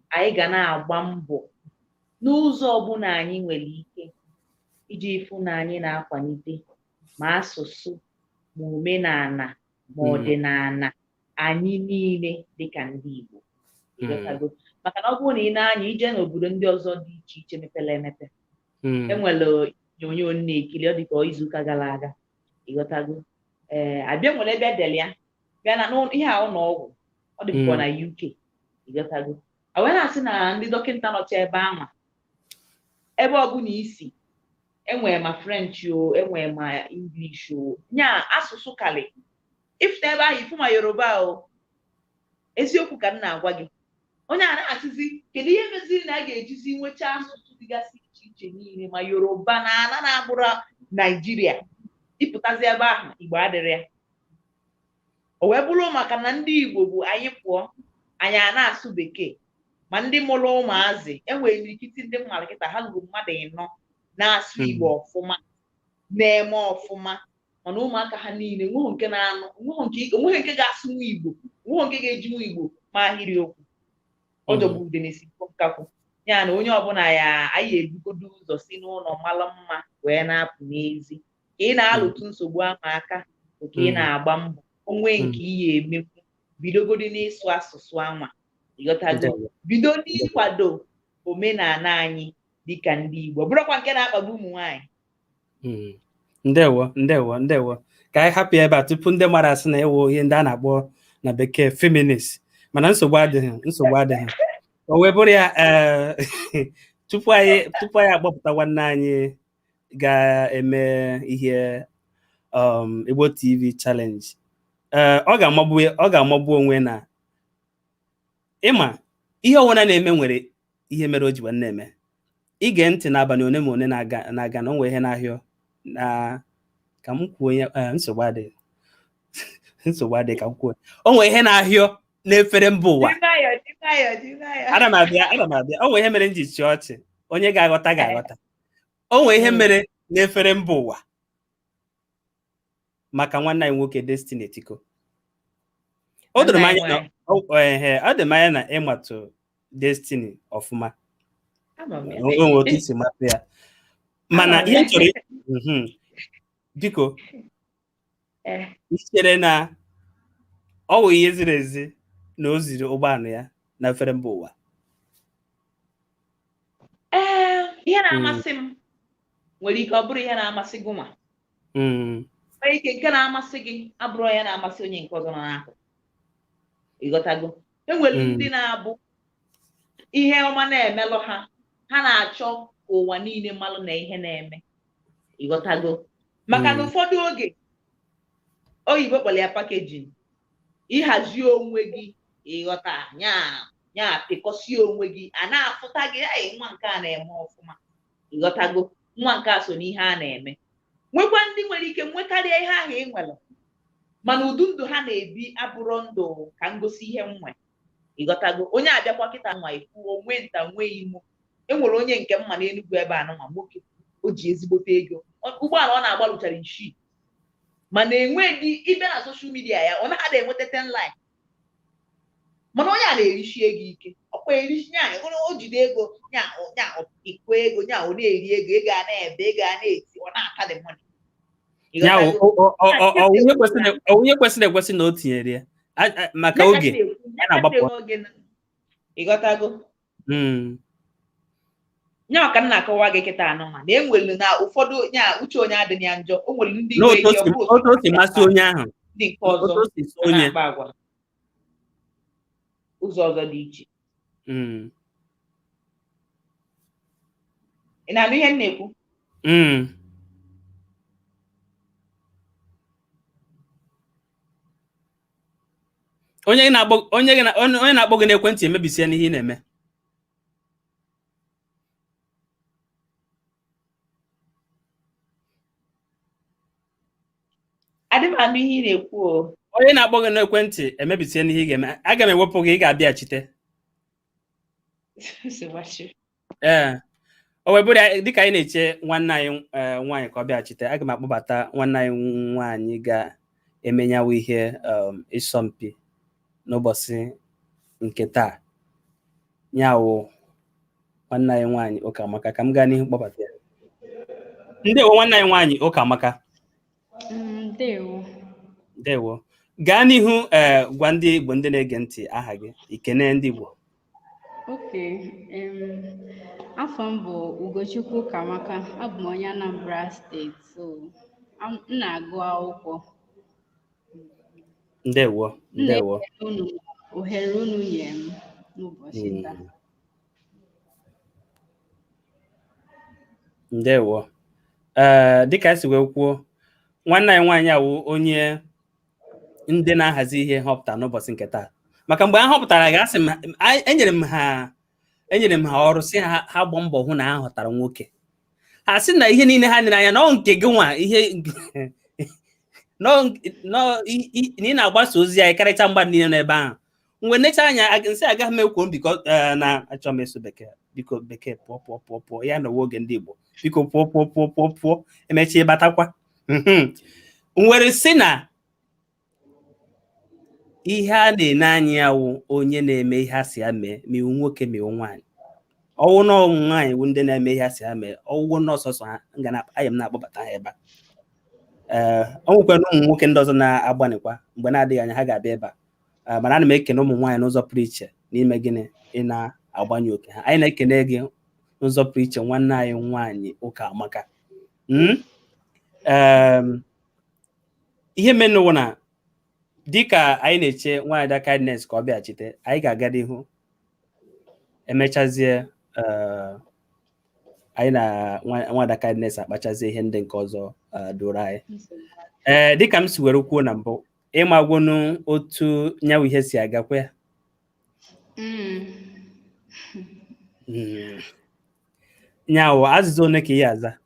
anyị ga na-agba mbọ n'ụzọ ọbụla anyị nwere ike iji fụ na anyị na-akwalite ma asụsụ ma omenala ma ọdịnala anyị niile dịka ndị Igbo, ịghọtago. Maka na ọ bụrụ na ị na-anya ije n'obodo ndị ọzọ dị iche iche mepere emepe, enwere onyonyo na-ekiri ọ dịka izuụka gara aga, ịghọtago. Ee, abịa nwere ebe edere ya bịa na ihe a ụlọ ọgwụ ọ dịbụkwa na UK, ịghọtago. A wee na-asị na ndị dọkịta nọcha ebe ahụ, ebe ọbụla isi enwere ma French o, enwere ma English o, nya asụsụ kalị ifute ebe ahụ ifu ma Yoruba o. Eziokwu ka m na-agwa gị, onye a na-asịzi kedu ihe meziri na a ga-ejizi nwechaa asụsụ dịgasị iche iche niile ma Yoruba na ana na-abụrụ Naijiria, ịpụtazi ebe ahụ Igbo adịrị ya. O wee bụrụ maka na ndị Igbo bụ anyị pụọ anyị a na-asụ bekee, ma ndị mụrụ ụmụazị enwere imirikiti ndị mmadụ kịta ha ruru mmadụ 4 na-asụ Igbo ọfụma, na-eme ọfụma, mana ụmụaka ha niile onweghị nke na-anụ, onweghị nke ga-asụ nwa Igbo, onweghị nke ga-eji nwa Igbo ma ahịrịokwu. Ọ jọgburu ude na-esi nkakwụ ya na onye ọbụla ya anyị ebugodo ụzọ si n'ụlọ mara mma wee na-apụ n'ezi, ka ị na-alụtụ nsogbu ahụ aka, ka ị na-agba mbọ onwe nke ihe emekwu, bidogodi n'ịsụ asụsụ anwa, ịghọtago, bido n'ịkwado omenala anyị dịka ndị Igbo, bụrụkwa nke na-akpagbu ụmụ nwaanyị. Ndewo, ndewo, ndewo. Ka anyị hapụ ebe a tupu ndị mmadụ asị na ewo ihe ndị a na-akpọ na bekee feminist, mana nsogbu adịghị, nsogbu adịghị. O wee bụrụ ya, tupu anyị akpọpụta nwanne anyị ga-eme ihe Igbo TV challenge, ọ ga-amagbu onwe na ịma ihe ọwụna na-eme nwere ihe mere o ji wee na-eme. Ige ntị n'abalị one ma one na-aga na o nwere ihe na-ahịọ na ka m kwuo ya, nsogbu adịghị, nsogbu adịghị ka m kwuo, o nwere ihe na-ahịọ n'efere mba ụwa. Ana m abịa, o nwere ihe mere m ji chịa ọchị, onye ga-aghọta ga-aghọta. O nwere ihe mere n'efere mba ụwa maka nwanne anyị nwoke Destiny Etiko. O doro m anya na ọ dị m anya na ịmatụ Destiny ọfụma, o nwere otu isi matụ ya, mana ihe m chọrọ biko i chere na ọ wụ ihe ziri ezi na o ziri ụgbọala ya na efere mba ụwa? Ee, ihe na-amasị m nwere ike ọ bụrụ ihe na-amasị gị nwa, nwere ike nke na-amasị gị abụrụ ya na-amasị onye nke ọzọ nọ n'akụkụ, ịghọtago. Enwere ndị na-abụ ihe ọma na-emelụ ha, ha na-achọ ka ụwa niile malụ na ihe na-eme, ịghọtago. Maka na ụfọdụ oge oyibo kpọrọ ya packaging, ịhazi onwe gị, ịghọta, nya pịkọsie onwe gị, a na-afụta gị, nwa nke a na-eme ọfụma, ịghọtago, nwa nke a so n'ihe a na-eme. Nwekwa ndị nwere ike nwekarịa ihe ahụ ị nwere, mana ụdị ndụ ha na-ebi abụrụ ndụ ka ngosi ihe nwe, ịghọtago. Onye abịakwa kịta nwa ikwu onwe nta nwee imo. Enwere onye nke mma n'Enugwu ebe a nụnwa nwoke, o ji ezigbote ego, ụgbọala ọ na-agba lụchara 6, mana enwe dị ibe na soshal midia ya ọ naghị enweta 10 like, mana onye a na-erishi ego ike, ọkwa erishi nya o jide ego nya nya ịkụ ego nya ọ na-eri ego, ego a na-ebe, ego a na-eti, ọ na-ata the money. Onye kwesịrị ekwesị na o tinyere ya maka oge na-agbapụ, ịghọtago. Nya ka m na-akọwa gị kịta anụma na enwere na ụfọdụ nya uche onye adịghị ya njọ, o nwere ndị nwere ike otu o si masị onye ahụ, ndị nke ọzọ na-akpa agwa ụzọ ọzọ dị iche. Ị na-anụ ihe m na-ekwu? Onye na-akpọ onye gị na- onye na-akpọ gị n'ekwentị emebisie n'ihe ị na-eme. Adị m anụ ihe ị na-ekwu o. Onye na-akpọ gị n'ekwentị emebisie n'ihe ị ga-eme. Aga m ewepụ gị, ị ga-abịachite. Ee, o wee bụrụ ya, dịka anyị na-eche nwanne anyị nwaanyị ka ọ bịachite, aga m akpọbata nwanne anyị nwaanyị ga-emenyawa ihe ịsọmpi n'ụbọchị nke taa, ya wụ nwanne anyị nwaanyị Ụkamaka. Ka m gaa n'ihu kpọbata ya. Ndewo, nwanne anyị nwaanyị Ụkamaka. Ndewo. Ndewo. Gaa n'ihu, ee, gwa ndị Igbo ndị na-ege ntị aha gị, ikene ndị Igbo. Okay. Afọ m bụ Ugochukwu Ụkamaka. Abụ m onye Anambra Steeti. So, m na-agụ akwụkwọ. Ndewo. M Ndewo. na-ekele unu ohere unu nye m n'ụbọchị taa. Ndewo. Ee, dịka esi wee kwuo, nwanne anyị nwaanyị awụ onye ndị na-ahazi ihe họpụtara n'ụbọchị nke taa. Maka mgbe ha họpụtara ga asị m enyere m ha ọrụ sị ha ha gbaa mbọ hụ na ha họtara nwoke. Ha sị na ihe niile ha nyere anya na ọ nke gị nwa ihe na ị na-agbasa ozi anyị karịcha mgba niile n'ebe ahụ. Mgbe necha anya nsị agaghị m ekwo biko, na achọ m ịsụ bekee, biko bekee pụọ pụọ pụọ pụọ ya nọwa oge ndị Igbo, biko pụọ pụọ pụọ pụọ pụọ, emechaa ịbatakwa. Nwere sị na ihe a na-ene anya ya wụ onye na-eme ihe a sị ya mee, ma iwu nwoke ma iwu nwaanyị. Ọwụ na ọwụ nwaanyị wụ ndị na-eme ihe a sị ya mee, ọwụgwọ na ọsọsọ ha aya m na-akpọbata ha ebe a. Ee, o nwekwara ụmụ nwoke ndị ọzọ na-agbanịkwa, mgbe na-adịghị anya ha ga-abịa ebe a. Mana ana m ekene ụmụ nwaanyị n'ụzọ pụrụ iche n'ime gịnị ị na-agbanye oke ha. Anyị na-ekene gị n'ụzọ pụrụ iche, nwanne anyị nwaanyị Ụkamaka. Ihe menụwụ na dịka anyị na-eche nwaada Kindness ka ọ bịachite, anyị ga-aga n'ihu emechazie anyị na nwaada Kindness akpachazie ihe ndị nke ọzọ doro anyị. Ee, dịka m si were kwuo na mbụ, ịmagwonu otu nyawu ihe si agakwa ya. Nyawu, azịza one ka ị aza?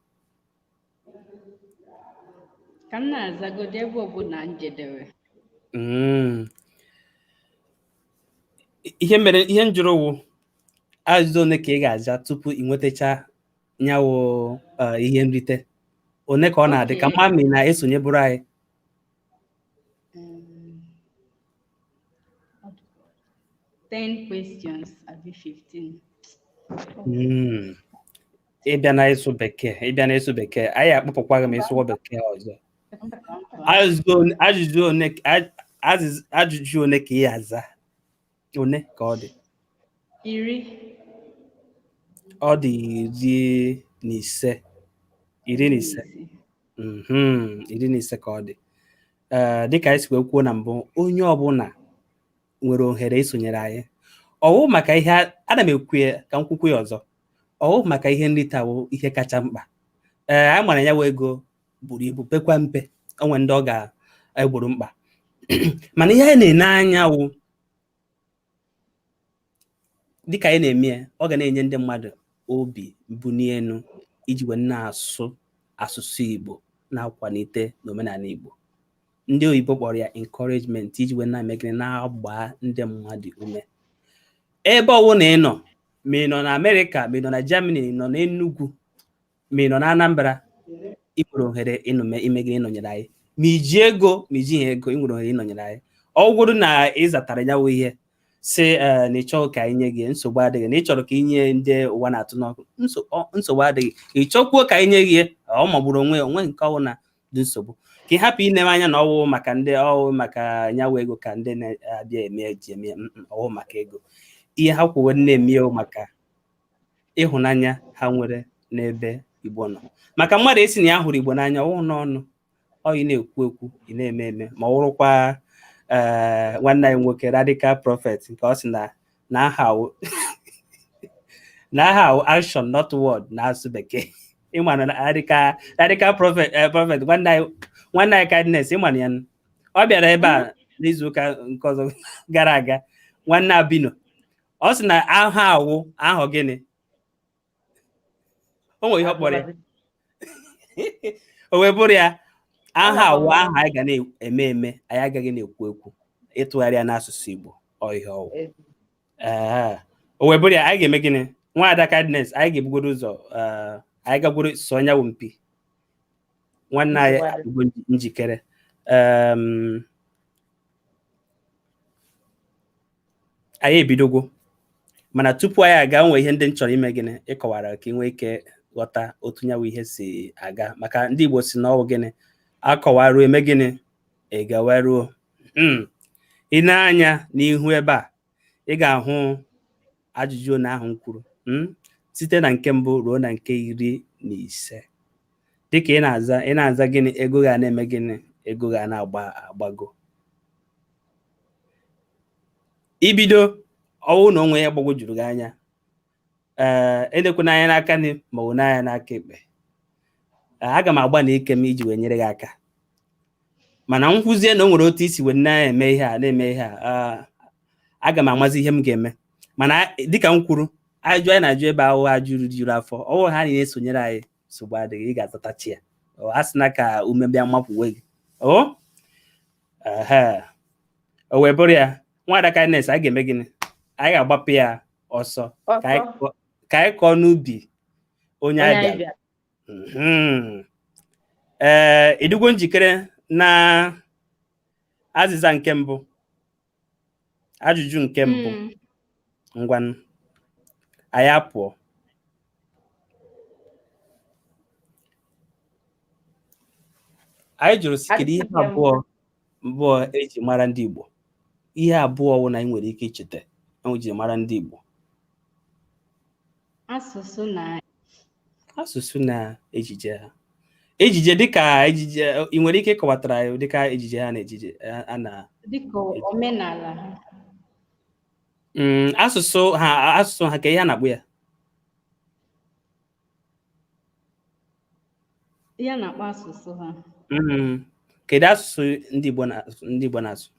Ka m na-azagodo ebe ọbụla njedebe. Ihe mere ihe m jụrụ wụ azịza one ka ị ga-aza tupu ị nwetacha nyawu ihe nrite, one ka ọ na-adị ka mami na-esonye bụrụ anyị. 10 questions, abi 15. Ịbịa na ịsụ bekee, ịbịa na ịsụ bekee, anyị akpọpụkwa gị ma ịsụwa bekee ọzọ. Ajụjụ one ka ị aza? One ka ọ dị? 10. Ọ dị 15. 15. 15 ka ọ dị. Ee, dịka anyị si wee kwuo na mbụ, onye ọbụla nwere ohere isonyere anyị. Ọwụ maka ihe ana m ekwu ya ka m kwukwu ya ọzọ, ọwụ maka ihe nrite awụ ihe kacha mkpa. Ee, anyị mara ya wee ego buru ibu pekwa mpe, o nwere ndị ọ ga-egboro mkpa. Mana ihe anyị na-ene anya wụ dịka anyị na-eme ya, ọ ga na-enye ndị mmadụ obi mbuli elu iji wee na-asụ asụsụ Igbo na-akwalite n'omenala Igbo. Ndị oyibo kpọrọ ya encouragement, iji wee na-eme gịnị, na-agba ndị mmadụ ume. Ebe ọwụ na ị nọ, ma ị nọ na Amerịka, ma ị nọ na Germany, ị nọ na Enugu, ma ị nọ na Anambra, ị nwere ohere ime gịnị, ịnọnyere anyị. Ma i ji ego ma i jighị ego, ị nwere ohere ịnọnyere anyị. Ọ bụrụ na ị zatara ya wụ ihe sị na ị chọghị ka anyị nye gị, nsogbu adịghị. Na ị chọrọ ka ị nye ndị ụwa na-atụ n'ọkụ, nsogbu adịghị. Ị chọkwuo ka anyị nye gị, ọ magburu onwe ya, onwe nke ọwụ na dị nsogbu. Ka ị hapụ ineme anya na ọwụ maka ndị ọwụ maka nyawa ego ka ndị na-abịa eme ji eme, ọwụ maka ego. Ihe ha kwuwe na-eme ya maka ịhụnanya ha nwere n'ebe Igbo nọ. Maka mmadụ esi na ya hụrụ Igbo n'anya, ọwụ n'ọnụ, ọ ị na-ekwu ekwu, ị na-eme eme. Ma ọ wụrụkwa nwanne anyị nwoke Radical Prophet nke ọ sị na na aha awụ action not word na asụ bekee. Ịma na Radical Prophet, nwanne anyị Kindness, ịma na ya ọ bịara ebe a N'izuụka nke ọzọ gara aga, nwanne Abino, ọ sị na aha awụ ahọ gịnị? O nwere ihe ọ kpọrọ ya. O wee bụrụ ya, aha awụ aha anyị ga na-eme eme, anyị agaghị na-ekwu ekwu. Ịtụgharị ya n'asụsụ Igbo, ọ ihe ọwụ. Ee, o wee bụrụ ya, anyị ga-eme gịnị? Nwaada Kindness, anyị ga-ebugoro ụzọ, anyị gagworo sọ onye mpi nwanne anyị adịgo njikere. Anyị ebidogwo, mana tupu anyị aga, nwee ihe ndị m chọrọ ime gịnị, ịkọwara ka ị nwee ike ghọta otu nyawu ihe si aga, maka ndị Igbo si na ọwụ gịnị akọwaruo eme gịnị ịgawaruo. Ị na-anya n'ihu ebe a, ị ga-ahụ ajụjụ one ahụ m kwuru, site na nke mbụ ruo na nke 15. Dịka ị na-aza, ị na-aza gịnị, ego ga na-eme gịnị, ego ga na-agba agbago. Ibido ọwụ na onwe ya gbagwojuru gị anya, ee, elekwana anya n'aka nri ma ọ bụ n'anya n'aka ekpe. Aga m agba na ike m iji wee nyere gị aka, mana m kwuzie na o nwere otu isi wee na-eme ihe a, na-eme ihe a, aga m amazi ihe m ga-eme. Mana dịka m kwuru, ajụ anyị na-ajụ ebe ahụ ajụ juru afọ, ọwụ ha na-esonyere anyị, nsogbu adịghị, ị ga-azatachi ya. A sị na ka ume bịa mapụwe gị. O o wee bụrụ ya, nwaada Kindness, anyị ga-eme gịnị? Anyị ga-agbapụ ya ọsọ ka anyị kọọ n'ubi onye anyị bịara. Ee, ịdịgwo njikere na azịza nke mbụ, ajụjụ nke mbụ? Ngwanụ, anyị apụọ. Anyị jụrụ sị, kedu ihe abụọ mbụ eji mara ndị Igbo? Ihe abụọ wụ na anyị nwere ike icheta eji mara ndị Igbo. Asụsụ na asụsụ na ejije ha. Ejije dịka ejije, ị nwere ike ịkọwatara anyị dịka ejije ha na ejije a na dịka omenala ha. Asụsụ ha, asụsụ ha, ka ihe a na-akpọ ya? Ihe a na-akpọ asụsụ ha. Kedu asụsụ ndị Igbo na ndị Igbo na-asụ?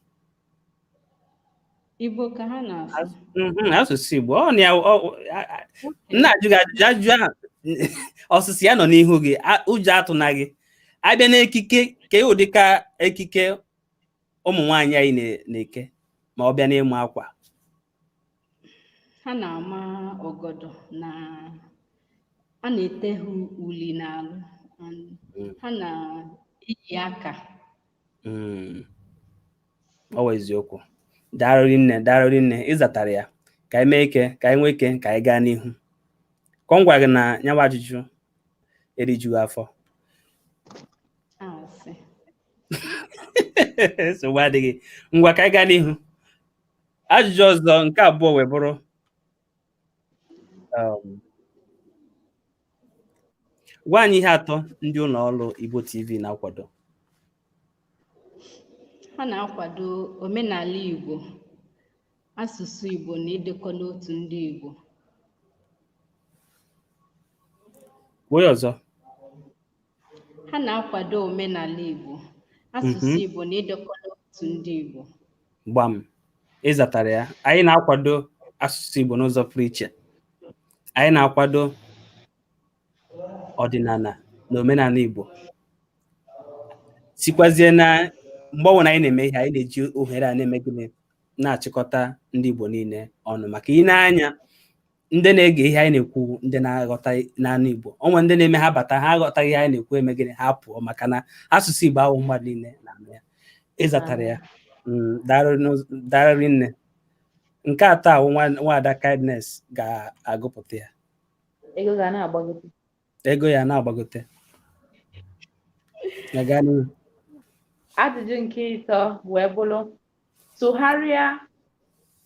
Igbo ka ha na-asụ. Asụsụ Igbo. Ọ na m na-ajụ gị ajụjụ, ajụjụ ahụ ọsụsụ ya nọ n'ihu gị, ụjọ atụna gị. Abịa n'ekike, ka ụdị ka ekike ụmụ nwaanyị anyị na-eke ma ọ bịa n'ịma akwa? Ha na-ama ọgọdọ na a na-ete ha uli n'alụ, ha na-eyi aka. Ọ bụ eziokwu. Daalụ rinne, daalụ rinne, ịzatara ya. Ka anyị mee ike, ka anyị nwee ike, ka anyị gaa n'ihu. Ka ọ gwa gị na nyawa ajụjụ erijughị afọ. Nsogbu adịghị. Ngwa, ka anyị gaa n'ihu. Ajụjụ ọzọ nke abụọ wee bụrụ, gwa anyị ihe atọ ndị ụlọ ọrụ Igbo TV na-akwado. Ha na-akwado omenala Igbo, asụsụ Igbo na ịdịkọ n'otu ndị Igbo. Kwuo ya ọzọ. Ha na-akwado omenala Igbo, asụsụ Igbo na ịdịkọ n'otu ndị Igbo. Gbam, ịzatara ya. Anyị na-akwado asụsụ Igbo n'ụzọ pụrụ iche. Anyị na-akwado ọdịnala na omenala Igbo, sikwazie na mgbe ọbụla anyị na-eme ihe, anyị na-eji ohere a na-eme gịnị, na-achịkọta ndị Igbo niile ọnụ, maka ị na-anya ndị na-ege ihe anyị na-ekwu, ndị na-aghọta n'anụ Igbo, onwe ndị na-eme ha bata, ha aghọtaghị ihe anyị na-ekwu, eme gịnị, ha pụọ, maka na asụsụ Igbo ahụ mmadụ niile na-anụ ya. Ịzatara ya. Daalụ rinne. Nke atọ ahụ, nwaada Kindness ga-agụpụta ya. Ego ga na-agbagote. Ego ya na-agbagote. Ajụjụ nke ịtọ wee bụrụ, tụgharịa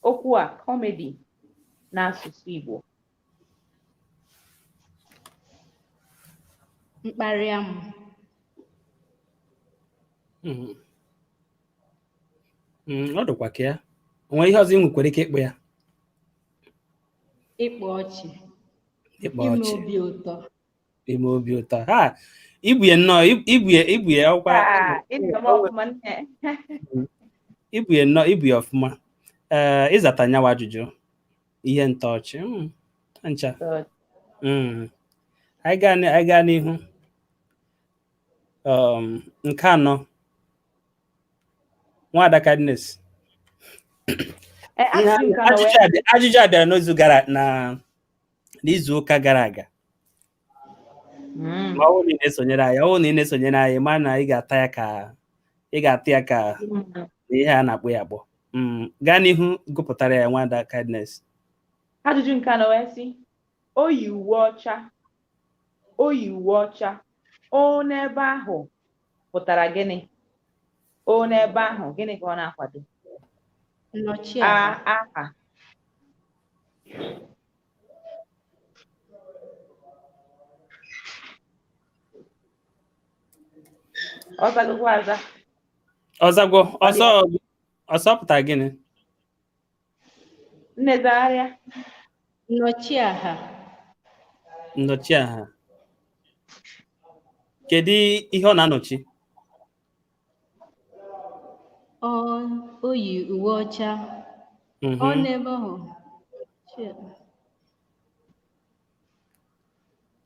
okwu a kọmedi n'asụsụ Igbo. Mkparị amụ. Ọ dịkwa ka ya. O nwere ihe ọzọ ị nwekwara ike ịkpọ ya? Ịkpa ọchị. Ịkpa Ime ọchị. obi ụtọ. Ime obi ụtọ. Ha, ibue nnọọ, ibue, ibue ọkwa. Ibu ya nnọọ, ibu ya ọfụma. Ee, ịzata nyawa ajụjụ ihe ntọọchị. Ncha. Anyị gaa n'ihu. Nke anọ, Nwada Kindness. Ajụjụ a bịara n'izu gara na n'izu ụka gara aga. Ma ọ bụrụ na ị na-esonyere anyị, ọ bụrụ na ị na-esonyere anyị, ma na ị ga-ata ya ka ị ga-ata ya ka ihe a na-akpọ ya akpọ. Gaa n'ihu gụpụtara ya, Nwada Kindness. Ajụjụ nke anọ wee sị, o yi uwe ọcha, o yi uwe ọcha, o n'ebe ahụ pụtara gịnị? O n'ebe ahụ, gịnị ka ọ na-akwado? Nnọchiaha. Aha. Ọ zagokwa aza. Ọzagwo, ọsọ ọsọ pụtara gịnị? Nne, zagharịa. Nnọchiaha. Nnọchiaha. Kedu ihe ọ na-anọchi? O yi uwe ọcha. Ọ n'ebe ahụ.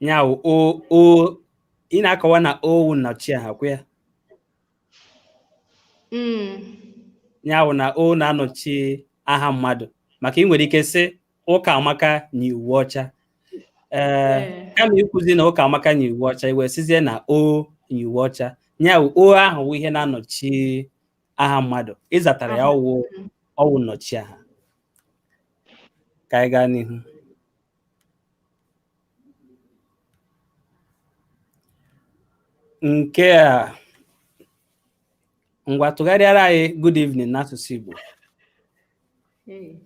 Ya wụ o ị na-akọwa na o wụ nnọchiaha kwa ya? Ya wụ na o na-anọchi aha mmadụ, maka ị nwere ike sị Ụkamaka yi uwe ọcha. Ee, kama ikwuzi na Ụkamaka yi uwe ọcha, i wee sịzie na o yi uwe ọcha. Ya wụ o ahụ wụ ihe na-anọchi aha mmadụ. Ịzatara ya, ọwụ nnọchiaha. Ka anyị gaa n'ihu. Nke a, ngwa, tụgharịara anyị "good evening" n'asụsụ Igbo. Hey.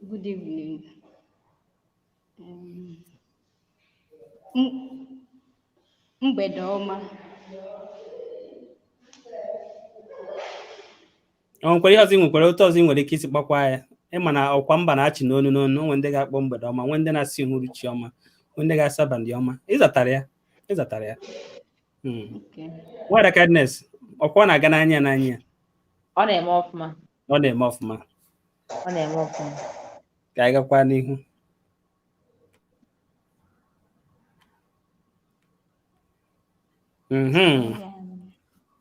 Good evening. Mgbede ọma. O nwekwara ihe ọzọ ị nwekwara otu ọzọ ị nwere ike isi kpakwa ya. Ịma na ọkwa mba na-achị n'onu n'onu, onwe ndị ga-akpọ mgbede ọma, nwee ndị na-asị uhuruchi ọma, nwee ndị ga-asị abalị ọma. Ịzatara ya, ịzatara ya. Okay. Nwada Kindness, ọkwa ọ na-aga n'anya ya n'anya ya. Ọ na-eme ọfụma. Ọ na-eme ọfụma. Ọ na-eme ọfụma. Ka anyị gakwa n'ihu.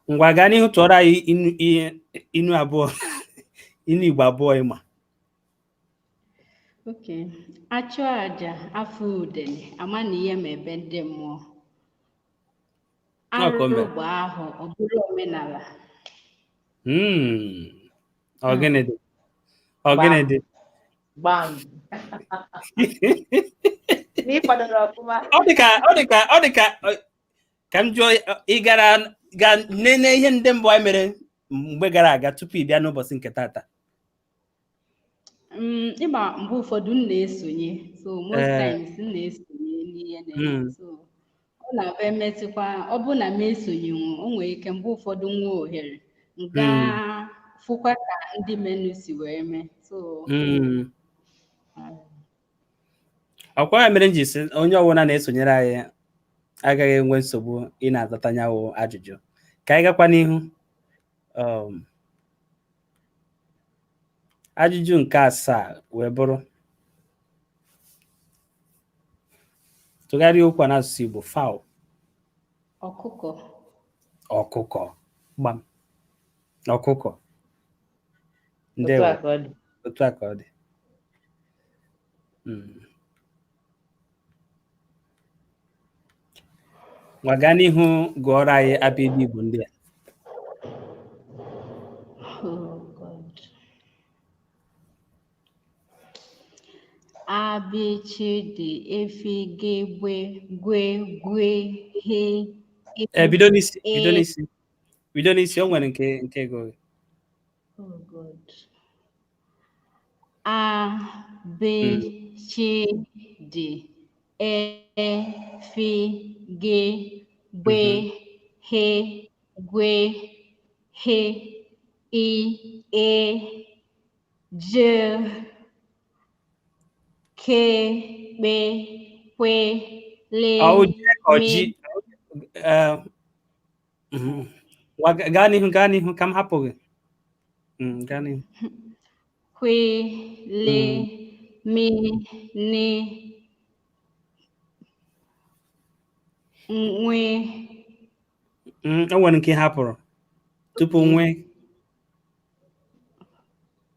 Ngwa, gaa n'ihu tụọrọ anyị inu, inu abụọ, inu Igbo abụọ ịma. Okay. Achụ aja afọ udene, ama na ihe ma ebe ndị mmụọ. Ọ ka o Arụrụ mere. gba ahụ, ọ bụrụ omenala. Ọ gịnị dị? Ọ gịnị dị? Gbam. N'ịkwadoro ọfụma. Ọ dị ka ka m jụọ, ị gara ga nene ihe ndị mbụ anyị mere mgbe gara aga tupu ị bịa n'ụbọchị nke tata? Ịma mgbe ụfọdụ m na-esonye, so most times m na-esonye n'ihe na-eme. So ọ na-abịa emetụkwa, ọ bụ na m esonyenwu, o nwere ike mgbe ụfọdụ nwa ohere m gaa fụkwa ka ndị menu si wee mee, so Ọkwa ya mere m ji sị onye ọbụla na-esonyere anyị agaghị enwe nsogbu ị na-azata nyawo ajụjụ. Ka anyị gakwa n'ihu. Ajụjụ nke asaa wee bụrụ, tụgharịa okwu a n'asụsụ Igbo: fowl. Ọkụkọ. Ọkụkọ, gbam, ọkụkọ. Otu Ndewo. a ka ọ dị. Otu a ka ọ dị. Ngwa, gaa n'ihu gụọrọ anyị abịdịị Igbo ndị a. Oh God. A, B, C, D, F, G, B, G, G, H, I, Ee, bido n'isi, bido E. n'isi, bido n'isi. O nwere nke gụrụ. Oh God. A, B, C, D, E, F, G, B, H, G, H, I, E, J, K, P, Q, L, Ọ J ka ọ M. G? Ee, Gaa n'ihu, gaa n'ihu ka m hapụ gị. Gaa n'ihu. Kwe, le, mi, ni, nwe. O nwere nke ị hapụrụ tupu nwee.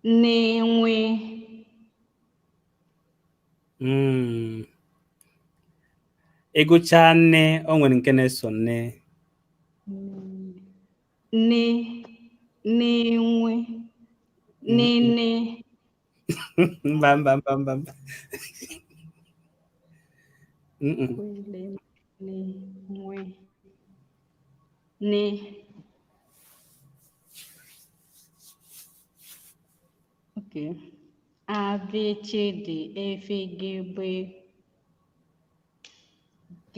Nne, nwe. Ịgụchaa nne, o nwere nke na-eso nne. Nne, nne, nwe. Nne, nne. Mba, mba, mba, mba, mba. Nne, nwe. Nne. Okay. A, B, C, D, E, F, G, B, G,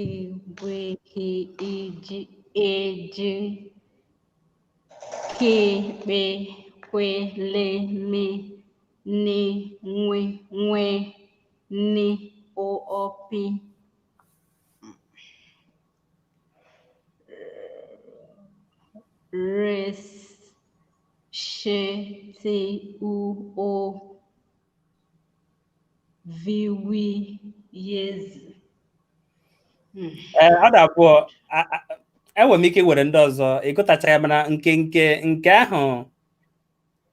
B, H, I, J, E, J, K, P, Q, L, M, N, N, N, N, O, O, P, R, S, Sh, T, U, O, V, W, Y, Z. Ee, ọ dị abụọ. Enwere m ike iwere ndị ọzọ ịgụtacha ya, mana nke nke nke ahụ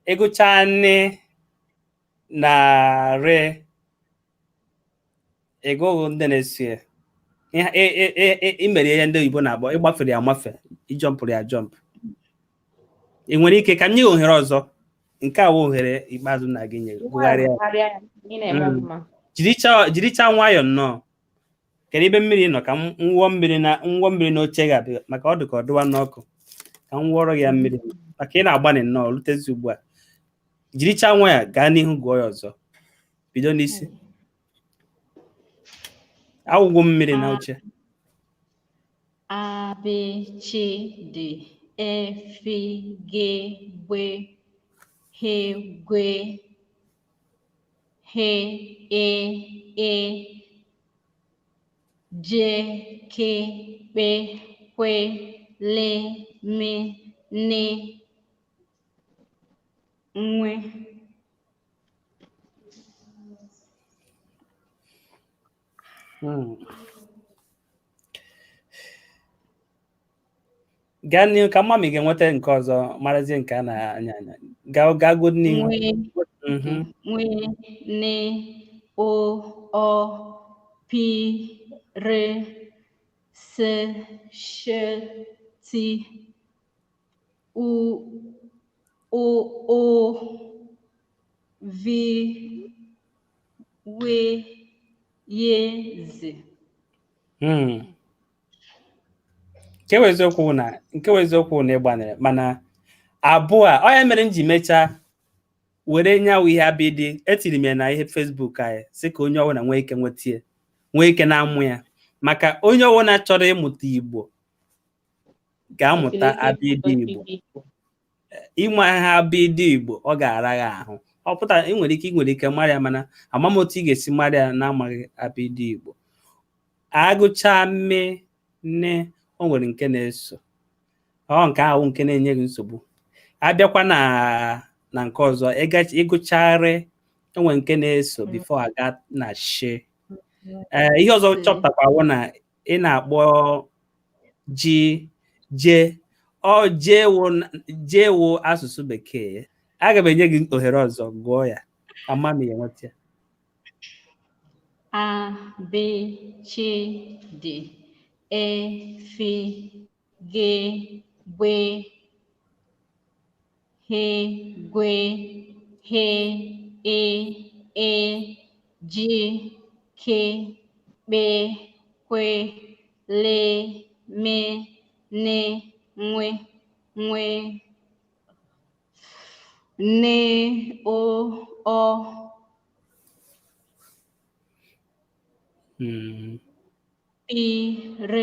ịgụcha nne na re, ịgụghị ndị na-eso ya. I mere ihe ndị oyibo na-akpọ ịgbafere ya amafe, ịjọmpụrụ ya jọmp. Ị nwere ike ka m nye gị ohere ọzọ. Nke a wụ ohere ikpeazụ na gị nye gụgharịa ya. Jirichaa nwayọọ nnọọ. Kedu ebe mmiri nọ ka m wụọ mmiri na nwụọ mmiri n'oche gị abịa, maka ọ dị ka ọ dịwa n'ọkụ, ka m wụọrọ gị ya mmiri maka ị na-agbanị nnọọ rutezi ugbu a. Jirichaa nwayọọ gaa n'ihu gụọ ya ọzọ, bido n'isi. Awụgwọ mmiri na oche. A, B, C, D, E, F, G, B, H, G, H, E, E, J, K, P, Q, L, M, N, N. Gaa n'ihu ka mami ga-enweta nke ọzọ, marazie nke a na-anya anya. Gaa gaa n'ihu. Nwe, N, O, O, P, R, S, Sh, T, U, O, O, V, W, Y, Z. Nke wụ eziokwu na ịgbanịrị, mana abụọ a ọ ya mere m ji mechaa were nyawu ihe abịdị etiri m ya na ihe Facebook anyị sị ka onye ọbụla nwee ike nweta ya, nwee ike na-amụ ya, maka onye ọbụla chọrọ ịmụta Igbo ga-amụta abịdị Igbo. Ịma ha abịdị Igbo ọ ga-ara ya ahụ. Ọ pụtara ị nwere ike mara ya, mana ama m otu ị ga-esi mara ya na-amaghị abịdị Igbo. Agụchaa mme nne, o nwere nke na-eso ọ nke ahụ nke na-enye gị nsogbu. Abịakwa na nke ọzọ, ịgụcharị enwe nke na-eso before aga na shi. Ee, ihe ọzọ chọpụtakwa na ị na-akpọ ji je, ọ jewo asụsụ bekee. Aga m enye gị ohere ọzọ, gụọ ya ama m ya enweta ya. A, B, C, D, E, F, G, B, H, G, H, E, E, G, K, P, Q, L, M, N, N, N, N, O, O, P, R,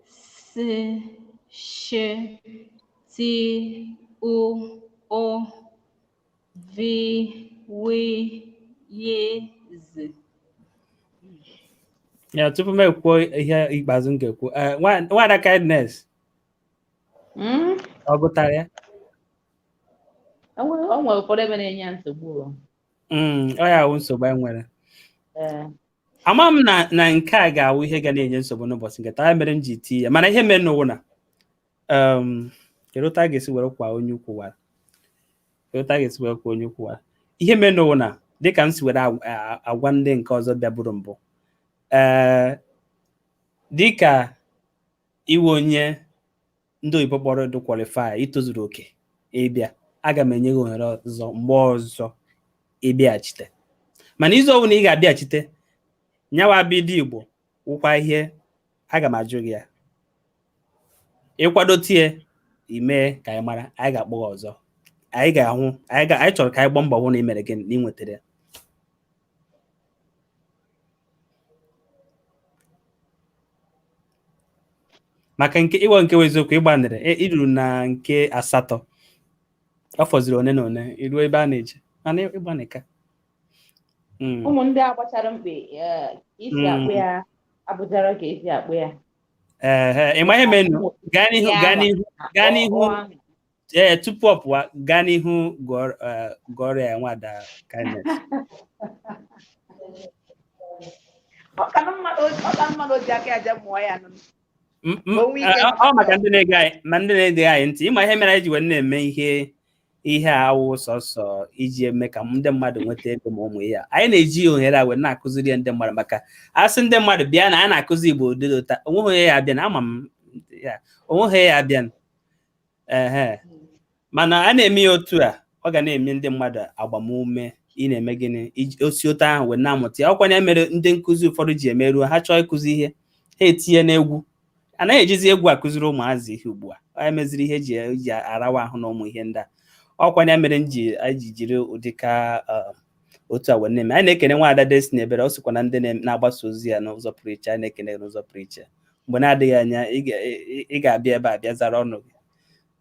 S, Sh, T, U, O, V, W, Y, Z. Ya tupu m ekwuo ihe ikpeazụ m ga-ekwu, nwada Kindness, Ọ gụtara ya? O nwere ụfọdụ ebe na-enye ya nsogbu. Ọ ya wụ nsogbu anyị nwere. Ama m na nke a ga-awụ ihe ga na-enye nsogbu n'ụbọchị nke taa, mere m ji tii ya. Mana ihe mere n'ụwa na kedu otu a ga-esi were kwa onye ukwu wara? Kedu otu a ga-esi were kwa onye ukwu wara? Ihe mere n'ụwa na dịka m si were agwa ndị nke ọzọ bịaburu mbụ, ee, dịka iwe onye ndị oyibo kpọrọ dị qualify, itozuru oke ịbịa, aga m enye gị ohere ọzọ mgbe ọzọ ịbịaghachite. Mana izu ọbụla ị ga-abịaghachite, nyawa bido Igbo wụkwa ihe aga m ajụ gị ya. Ịkwado tie ime ka anyị mara, anyị ga-akpọ gị ọzọ. Anyị ga-ahụ, anyị chọrọ ka anyị gbaa mbọ hụ na ị mere gịnị, na ị nwetara ya. Maka nke ịwa nke eziokwu, ịgbanịrị iruru na nke 8, ọ fọziri one na one iruo ebe a na-eje, mana ịgbanịka. Ụmụ ndị a gbachara mkpe isi akpụ ya abụjara ka esi akpụ ya. Ee, ị ma ihe menụ, gaa n'ihu, gaa n'ihu, gaa n'ihu. Ee, tupu ọ pụwa, gaa n'ihu gụọrọ ya nwada Kindness. Ọ ka mmadụ ji aka ya jee mụọ ya nụ. Ọ maka ndị na-ege anyị, ma ndị na-ege anyị ntị, ịma ihe mere anyị ji wee na-eme ihe a awụ sọsọ iji eme ka ndị mmadụ nweta ego ma ụmụ ihe a. Anyị na-eji ohere a wee na-akụziri ya ndị mmadụ, maka asị ndị mmadụ bịa na a na-akụzi Igbo ụdịdị ụta, onweghị onye ya abịa na ama m ya, onweghị onye ya abịa. Ehe, mana a na-eme ya otu a, ọ ga na-eme ndị mmadụ agbamume ị na-eme gịnị osi otu ahụ wee na-amụta ya. Ọkwa ya mere ndị nkụzi ụfọdụ ji emeruo ha chọọ ịkụzi ihe, ha etinye n'egwu. Anaghị ejizi egwu akụziri ụmụazị ihe ugbu a, ọ meziri ihe eji arawa ahụ na ụmụ ihe ndị a. Ọkwa ya mere anyị ji jiri ụdịka otu a wee na-eme. Anyị na-ekene nwaada Destiny Ebere, ọ sịkwa na ndị na-agbasa ozi ya n'ụzọ pụrụ iche. Anyị na-ekene n'ụzọ pụrụ iche. Mgbe na-adịghị anya ị ga-abịa ebe a bịa zara ọnụ gị.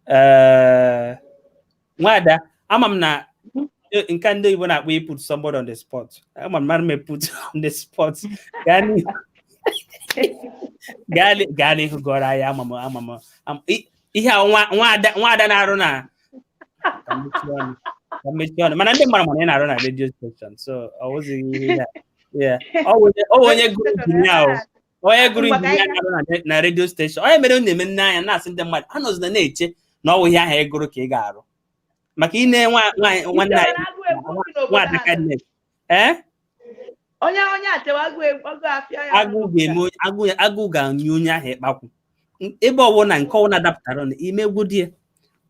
Ee, nwaada, ama m na nke ndị oyibo na-akpọ put somebody on the spot, ama m mara m put on the spot. Gaa n'ihu gụọrọ anyị. Ama m ihe a nwaada na-arụ na ka m mechie ọnụ, mana ndị mmadụ mana ị na-arụ na radio station, so ọ wụzighị ihe ya. Ọ wụ onye gụrụ injinia, onye gụrụ injinia na-arụ na radio station. Onye mere na-eme nne anya na-asị ndị mmadụ ha nọzina na-eche na ọ wụ ihe ahụ ị gụrụ ka ị ga-arụ, maka ị na nwanne anyị nwaada Kindness. Ee, onye achewa agụ agụ ga-eme agụ ga-anyụ onye ahụ ịkpakwu ebe ọwụ na nke ọwụ na-adapụtara na ime egwu di ya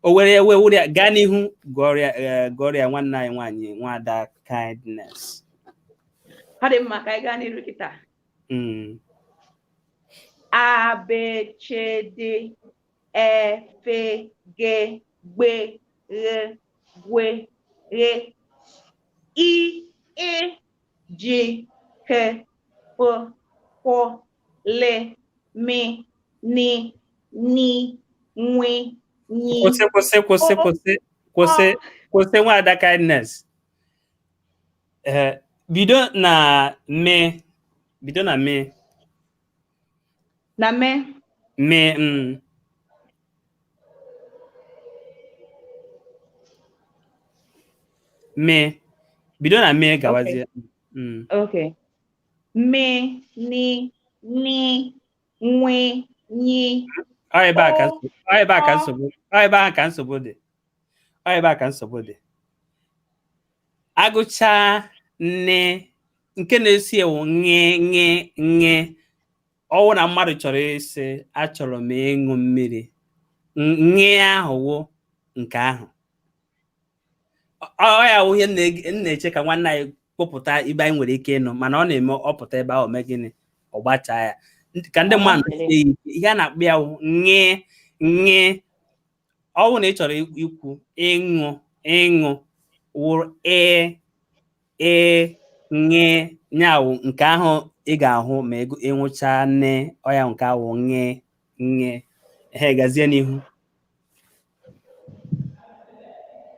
o were ewe were ya. Gaa n'ihu gụọrọ ya nwanne anyị nwaanyị, nwaada Kindness. Ọ dị mma, ka anyị gaa n'iru kịta. A, B, C, D, E, F, G, B, R, W, R, I, E, G, H, P, Q, L, M, N, N, W, N. Kwụsị, kwụsị, kwụsị, kwụsị, kwụsị, kwụsị, nwaada Kindness. Ee, bido na me, bido na me. Na me. Me. Me, bido na me gawazie. Okay. Me, ni, ni, nwe, nyi. Ọ ebe a ka ọ ebe a ka nsogbu, ọ ebe ahụ ka nsogbu dị. Ọ ebe a ka nsogbu dị. Agụchaa nne, nke na-esi ewu ṅe ṅe ṅe. Ọwụ na mmadụ chọrọ ịsị achọrọ m ịṅụ mmiri, ṅe ahụ wụ nke ahụ. Ọ ya wụ ihe m na-eche ka nwanne anyị kpọpụta ibe anyị nwere ike ịnụ, mana ọ na-eme ọ pụta ebe ahụ mee gịnị, ọ gbachaa ya ka ndị mmadụ na-esi ike. Ihe a na-akpọ ya wụ ṅe ṅe. Ọ wụ na ị chọrọ ikwu ịṅụ, ịṅụ wụrụ e e ṅe, nyawụ nke ahụ ị ga-ahụ ma ịṅụcha nne ọya, nke ahụ ṅe ṅe. Ehe, gazie n'ihu.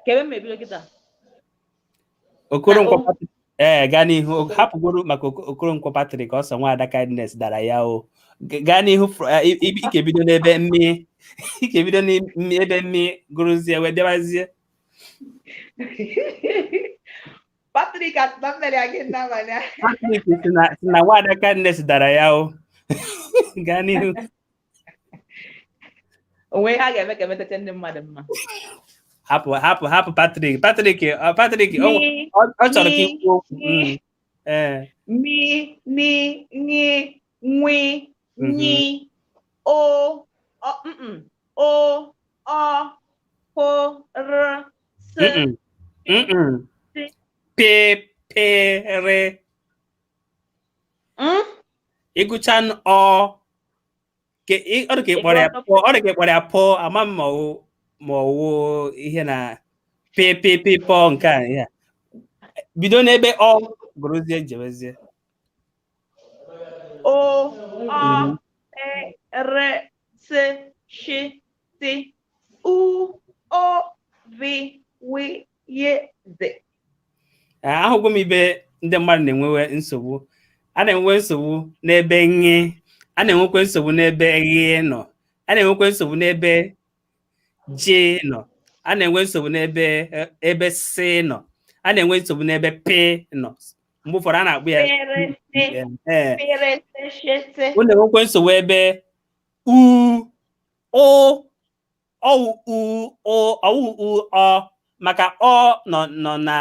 Kebe m ebido kịta. Okoronkwo Patrick. Ee, gaa n'ihu, hapụgoro maka Okoronkwo Patrick, ọsọ nwaada Kindness dara ya o. Gaa n'ihu, ị ga-ebido n'ebe mmiri. Ị ga-ebido n'ebe mmi gụrụzie wee bịabazie. Patrick atụta mmeri gị n'abalị a. Patrick si na Nwaada Kindness dara ya o. Gaa n'ihu. Onwe ha ga-eme ka emetecha ndị mmadụ mma. Hapụ hapụ hapụ Patrick. Patrick Patrick ọ chọrọ ka ikwu okwu. Ee. Mi ni ni nwi nyi o ọ o ọ po r s p p r. Ịgụcha ọ ọ dị ka ịkpọrọ ya pụọ, ọ dị ka ịkpọrọ ya pụọ, ama m ma ọwụ ihe na p p p pọ nke a ya. Bido n'ebe ọ gụrụzie jewezie. O ọ p r s sh t u o v w y z. Ahụgo m ibe ndị mmadụ na-enwewe nsogbu. A na-enwe nsogbu n'ebe nye, a na-enwekwa nsogbu n'ebe ghe nọ, a na-enwekwa nsogbu n'ebe j nọ, a na-enwe nsogbu n'ebe ebe s nọ, a na-enwe nsogbu n'ebe p nọ. Mgbe ụfọdụ a na-akpụ ya ọ na-enwekwa nsogbu ebe u o ọwụ u o ọwụ u ọ, maka ọ nọ nọ na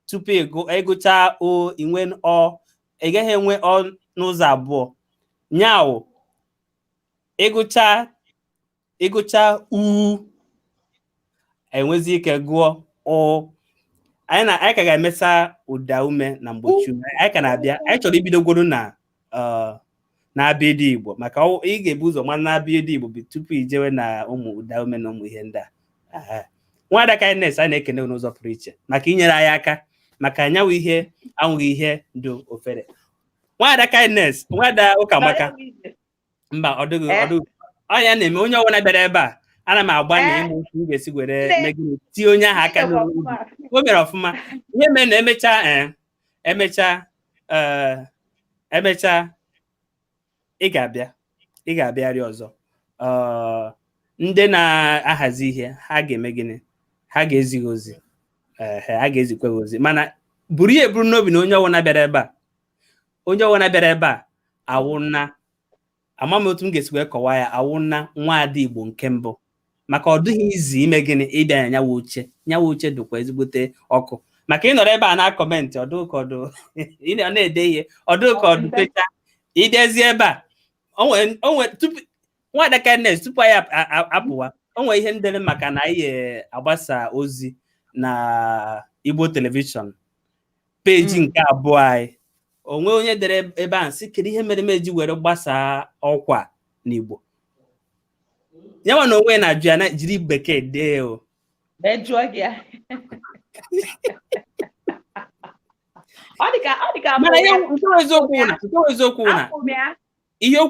tupu ịgụcha o inwe ọ, ị gaghị enwe ọ n'ụzọ abụọ. Nyawo ịgụcha u enwezi ike gụọ ọ. Anyị ka ga-emesa ụda ume na mgbochi ume. Anyị ka na-abịa, anyị chọrọ ibidogoro na na-abịa Igbo, maka ị ga-ebu ụzọ mara na-abịa Igbo tupu ijewe na ụmụ ụda ume na ụmụ ihe ndị a. Nwaada Kindness, a na-ekene n'ụzọ pụrụ iche maka inyere anyị aka, maka anyanwụ ihe anwụghị ihe dị ofere. Nwaada Kindness, Nwaada Ụkamaka, mba ọ dịghị ọ ya na-eme onye ọbụla bịara ebe a, ana m agba na ịmụ otu m ga-esi were megide tie onye ahụ aka n'obi. O mere ọfụma. Ihe mere na emechaa ị ga-abịarị ọzọ. Ndị na-ahazi ihe ha ga-eme gịnị? Ha ga-ezi gị ozi. Ha ga-ezikwa gị ozi, mana buru ya eburu n'obi na onye ọbụla bịara ebe a, onye ọbụla bịara ebe a awụna, ama m otu m ga-esi wee kọwaa ya, awụna nwaada Igbo nke mbụ, maka ọ dịghị izi ime gịnị ịbịa ya nyawa oche. Nyawa oche dịkwa ezigbote ọkụ, maka ịnọrọ ebe a na-akọmentị ọdụ ka ọdụ ị na-ede ihe ọdụ ka ọdụ pecha ịbịazie ebe a onwe tupu Nwaada Kindness tupu anyị apụwa, o nwere ihe ndere maka na anyị agbasa ozi na Igbo telivishọn peji nke abụọ anyị. Onwe onye dere ebe ahụ sị kedu ihe mere m eji were gbasaa ọkwa n'Igbo. Ya nwa na onwe na-ajụ ya na jiri bekee dee o. Mana nke eziokwu na ihe o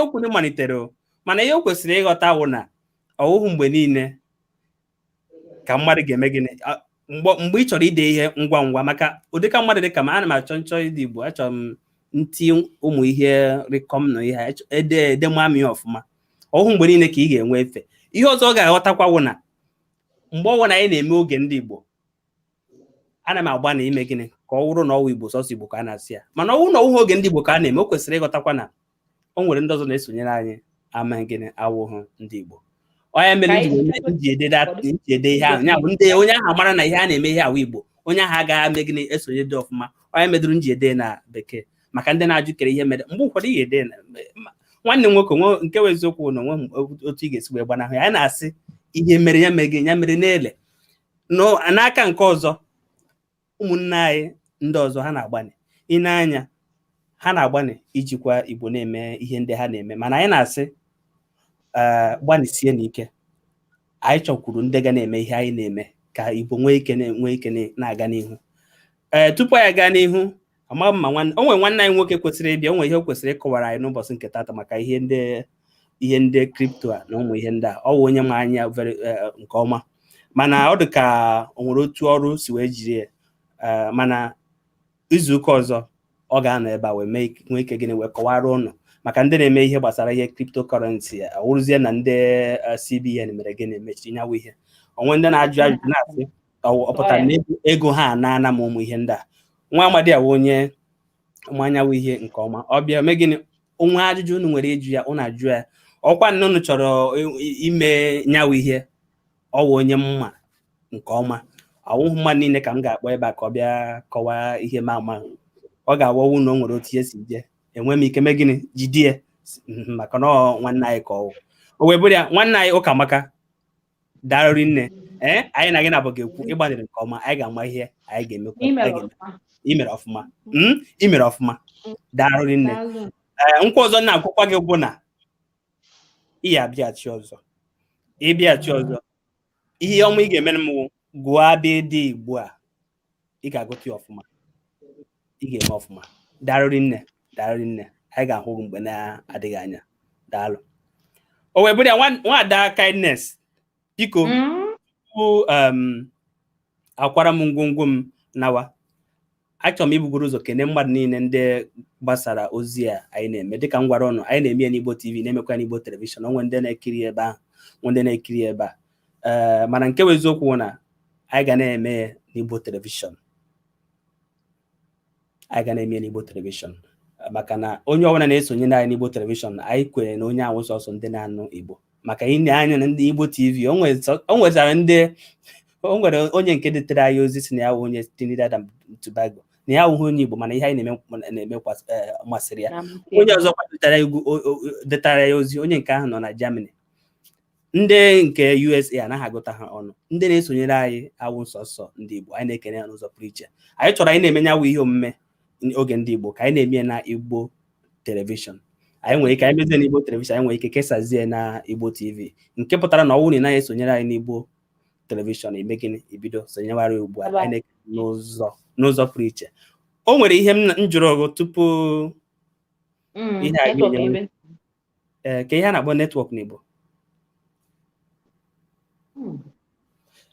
kwuru malitere o, mana ihe o kwesịrị ịghọta wụ na ọwụhụ mgbe niile ka mmadụ ga-eme gịnị mgbe ị chọrọ ide ihe ngwa ngwa, maka ụdịka mmadụ dịka ma ana m achọ nchọ ide Igbo, achọrọ m nti ụmụ ihe rịkọm na ihe ede ede mami ọfụma. Ọhụ mgbe niile ka ị ga-enwe efe. Ihe ọzọ ọ ga-aghọtakwa wụ na mgbe ọwụ na anyị na-eme oge ndị Igbo, ana m agba na ime gịnị ka ọ wụrụ na ọwụ Igbo sọsọ Igbo ka a na-asị ya, mana ọwụ na ọwụghị oge ndị Igbo ka a na-eme, o kwesịrị ịghọtakwa na o nwere ndị ọzọ na-esonyere anyị ama gịnị awụghị ndị Igbo. Onye mere nji ede ihe ahụ, ya bụ ndị onye ahụ mara na ihe a na-eme ihe awụ Igbo, onye ahụ agaghị ame gịnị esonye dị ọfụma. Onye medụrụ nji ede na bekee maka ndị na-ajụ kere ihe mere mgbe ụfọdụ ihe ede nwanne m nwoke nke bụ eziokwu na onwe otu ị ga-esi wee gbanahụ ya. Anyị na-asị ihe mere ya mere gị ya mere n'ele. N'aka nke ọzọ, ụmụnne anyị ndị ọzọ ha na-agbani ịna-anya, ha na-agbani ijikwa Igbo na-eme ihe ndị ha na-eme, mana anyị na-asị gbanisie n'ike. Anyị chọkwuru ndị ga na-eme ihe anyị na-eme ka Igbo nwee ike na-aga n'ihu. Ee, tupu anyị gaa n'ihu, ama m ma o nwere nwanne anyị nwoke kwesịrị ịbịa, o nwere ihe o kwesịrị ịkọwara anyị n'ụbọchị nke tata maka ihe ndị kripto a na ụmụ ihe ndị a. Ọ wụ onye ma anya nke ọma, mana ọ dị ka o nwere otu ọrụ si wee jiri ya, mana izu ụka ọzọ ọ ga-anọ ebe a wee nwee ike gịnị wee kọwara ụnụ Maka ndị na-eme ihe gbasara ihe cryptocurrency, awụrụzie na ndị CBN mere gịnị, mechiri nyawa ihe onwe. Ndị na-ajụ ajụjụ na-asị, ọ pụtara na ego ha ana ma ụmụ ihe ndị a. Nwa amadi a wụ onye manyawa ihe nke ọma. Ọ bịa mee gịnị, onwe ajụjụ unu nwere ịjụ ya, unu ajụ ya. Ọkwa nne unu chọrọ ime nyawa ihe, ọ wụ onye mma nke ọma. Awụghị mmadụ niile ka m ga-akpọ ebe a ka ọ bịa kọwaa ihe ma ama. Ọ ga-awọwu na o nwere otu ihe si jee, enwe m ike mee gịnị, jide maka na ọ nwanne anyị ka ọ wụ. O wee bụrụ ya, nwanne anyị Ụkamaka, daalụ nne. Ee, anyị na gị na-abụ ga-ekwu. Ịgbalịrị nke ọma. Anyị ga-ama ihe anyị ga-emekwu. Imere ọfụma, imere ọfụma, daalụ nne. Ee, nkwa ọzọ na-akwụkwa gị bụ na ị ya abịaghachi ọzọ, ịbịaghachi ọzọ. Ihe ọma ị ga-emere m wụ gụọ abịa dị Igbo a, ị ga-agụta ya ọfụma, ị ga-eme ọfụma. Daalụ nne, daalụ nne. Anyị ga-ahụ gị mgbe na-adịghị anya. Daalụ. O wee bụrụ ya, nwaada Kindness, biko, tupu akwara m ngwongwo m nawa, achọrọ m ibugoro ụzọ kene mmadụ niile ndị gbasara ozi a anyị na-eme. Dịka m gwara ụnụ, anyị na-eme ya n'Igbo TV, na-emekwa ya n'Igbo television. Onwe ndị na-ekiri ebe ahụ, nwe ndị na-ekiri ebe a. Ee, mana nke bụ eziokwu na anyị ga na-eme ya n'Igbo television, anyị ga na-eme ya n'Igbo television, maka na onye ọbụla na-esonye anyị n'Igbo television, anyị kwere na onye ahụ sọsọ ndị na-anụ Igbo. Maka ine anya na ndị Igbo TV, o nwetara ndị, o nwere onye nke detere anyị ozi si na ya wụ onye Trinidad and Tobago, na ya awụghị onye Igbo, mana ihe anyị na-eme masịrị ya. Onye ọzọ detara ya ozi, onye nke ahụ nọ na Germany. Ndị nke USA anaghị agụta ha ọnụ. Ndị na-esonyere anyị awụ nsọsọ ndị Igbo. Anyị na-ekene ya n'ụzọ pụrụ iche. Anyị chọrọ anyị na-eme nyawu ihe omume oge ndị Igbo ka anyị na-eme ya na Igbo television. Anyị nwere ike anyị mezie n'Igbo television, anyị nwere ike kesazie na Igbo TV, nke pụtara na ọ bụrụ na ị naghị esonyere anyị n'Igbo television, eme gịnị, ibido sonyewara ugbu a. Anyị na-ekene n'ụzọ pụrụ iche. O nwere ihe m jụrụ ọgụ tupu ihe a ga-enye, ee, ka ihe a na-akpọ network n'Igbo.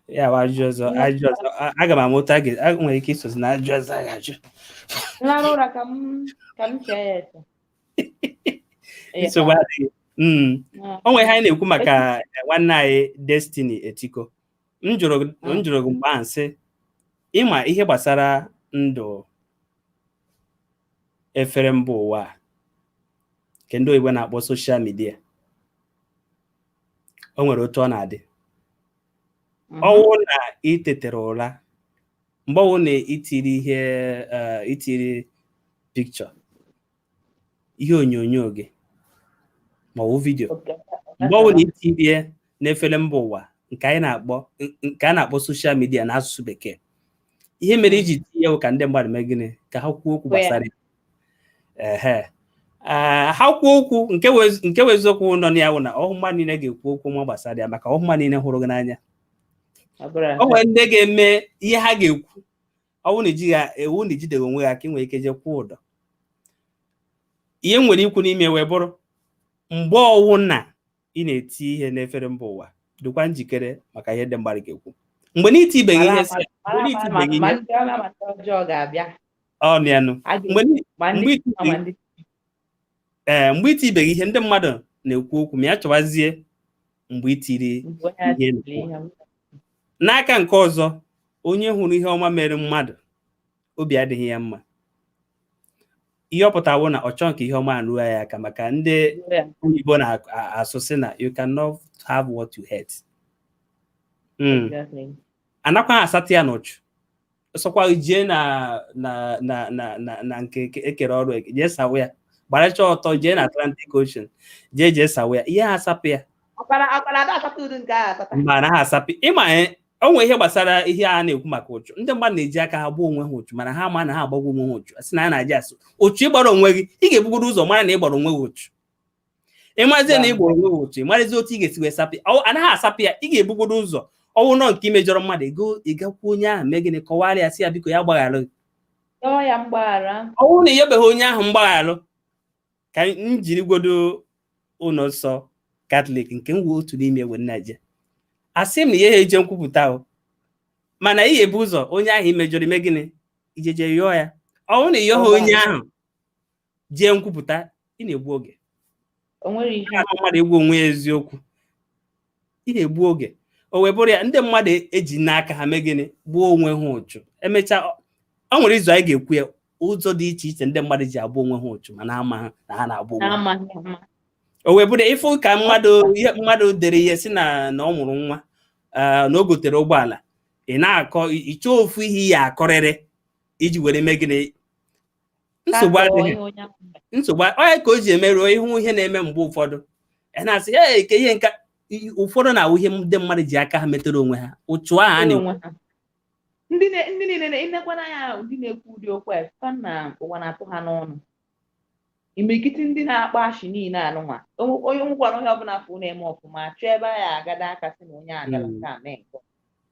Ya bụ ajụjụ ọzọ, ajụjụ ọzọ. Aga m ama otu a nwere ike isozi na ajụjụ ọzọ a ga-ajụ. Nlarụ ụra ka m chee ya eche. Nsogbu adịghị. O nwere ihe anyị na-ekwu maka nwanne anyị Destiny Etiko. M jụrụ gị mgbe ahụ sị, ịma ihe gbasara ndụ efere mba ụwa a nke ndị oyibo na-akpọ social media, o nwere otu ọ na-adị. Ọwụ na ị tetere ụra, mgbe ọwụ na itiri ihe, itiri pikchọ, ihe onyonyo gị ma ọ bụ video, mgbe ọwụ na itirie n'efere mba ụwa nke anyị na-akpọ, nke a na-akpọ social media n'asụsụ Bekee, ihe mere iji tinye ka ndị mmadụ mee gịnị, ka ha kwuo okwu gbasara ya. Ehe, ha kwuo okwu. Nke wụ eziokwu nọ na ya wụ na ọhụ mmadụ niile ga-ekwu okwu ma gbasara ya, maka ọhụ mmadụ niile hụrụ gị n'anya. O nwere ndị ga-eme ihe ha ga-ekwu, ọwụ na ejighị ewu na ijideghị onwe ha aka, ị nwere ike je kwuo ụdọ. Ihe m nwere ikwu n'ime wee bụrụ, mgbe ọwụ na ị na-eti ihe n'efere mba ụwa, dịkwa njikere maka ihe ndị mmadụ ga-ekwu. Mgbe na-itibeghị ihe si, mgbe na-itibeghị ihe ọnụ ee, mgbe itibeghị ihe, ndị mmadụ na-ekwu okwu, ma ya chọwazie mgbe itiri ihe. N'aka nke ọzọ, onye hụrụ ihe ọma mere mmadụ, obi adịghị ya mma. Ihe ọ pụtara na ọ chọọ nke ihe ọma anụrụ ya aka, maka ndị oyibo na-asụ sị na you cannot have what you hate. Anakwa asatọ ya n'ụchụ, sọkwa jee na na na na na na nke ekere ọrụ, jee sawa ya, gbaracha ọtọ, jee na Atlantic Ocean, jee jee sawa ya, ihe ha asapụ ya. Mba, anaghị asapụ. Ịma o nwere ihe gbasara ihe a na-ekwu maka ụchụ. Ndị mmadụ na-eji aka ha gbuo onwe ha ụchụ, mana ha ma na ha agbagwo onwe ha ụchụ. Sị na a na-aji asụ ụchụ. Ịgbara onwe gị, ị ga-ebugoro ụzọ mara na ịgbara onwe gị ụchụ. Ịmazie na ịgbara onwe gị ụchụ, ịmarazi otu ị ga-esi wee sapụ. Anaghị asapụ ya. Ị ga-ebugoro ụzọ ọnwụ nọ nke imejọrọ mmadụ ego, ịgakwu onye ahụ, mee gịnị, kọwara ya, sị ya biko ya gbaghara gị. Ọnwụ na inyebeghị onye ahụ mgbagharụ, ka m jiri godo ụlọ nsọ Katọlik nke m wee otu n'ime ewe nna je, asị m na ihe ha eje nkwupụta o, mana ị ga-ebu ụzọ onye ahụ imejọrọ ime gịnị, ijeje yọọ ya. Ọnwụ na ịyọghị onye ahụ jee nkwupụta, ị na-egbu oge. O nwere ihe. Ama mmadụ ịgwa onwe ya eziokwu, ị na-egbu oge. O wee bụrụ ya, ndị mmadụ eji n'aka ha mee gịnị? Gbuo onwe ha ụchụ. Emechaa, ọ nwere izu anyị ga-ekwu ya, ụzọ dị iche iche ndị mmadụ ji agbu onwe ha ụchụ, mana ama ha na ha na-agbu onwe ha. Na-amaghị ama. O wee bụrụ ịfụ ka mmadụ, ihe mmadụ dere ihe si na ọ mụrụ nwa, na o gotere ụgbọala, ị na-akọ ịchọ ofu ihe ya akọrịrị iji were mee gịnị? Nsogbu Katọọ adịghị. ihe onye ahụ mere. Nsogbu onye ka o ji emeruo ịhụ ihe na-eme mgbe ụfọdụ, ị na-asị, "Ee, ke ihe nka." Ụfọdụ na-awụ ihe ndị mmadụ ji aka ha metere onwe ha, ụchụ ahụ a na-ekwu. Onwe ha. Ndị niile na-enekwa n'anya, ndị na-ekwu ụdị okwu a, fa na ụwa na-atụ ha n'ọnụ. Imirikiti ndị na-akpọ ashị niile anụnwa, onye nwekwana onye ọbụla fụ na-eme ọfụma, chọọ ebe a ya agada aka sị na onye agara nke a mee nke a.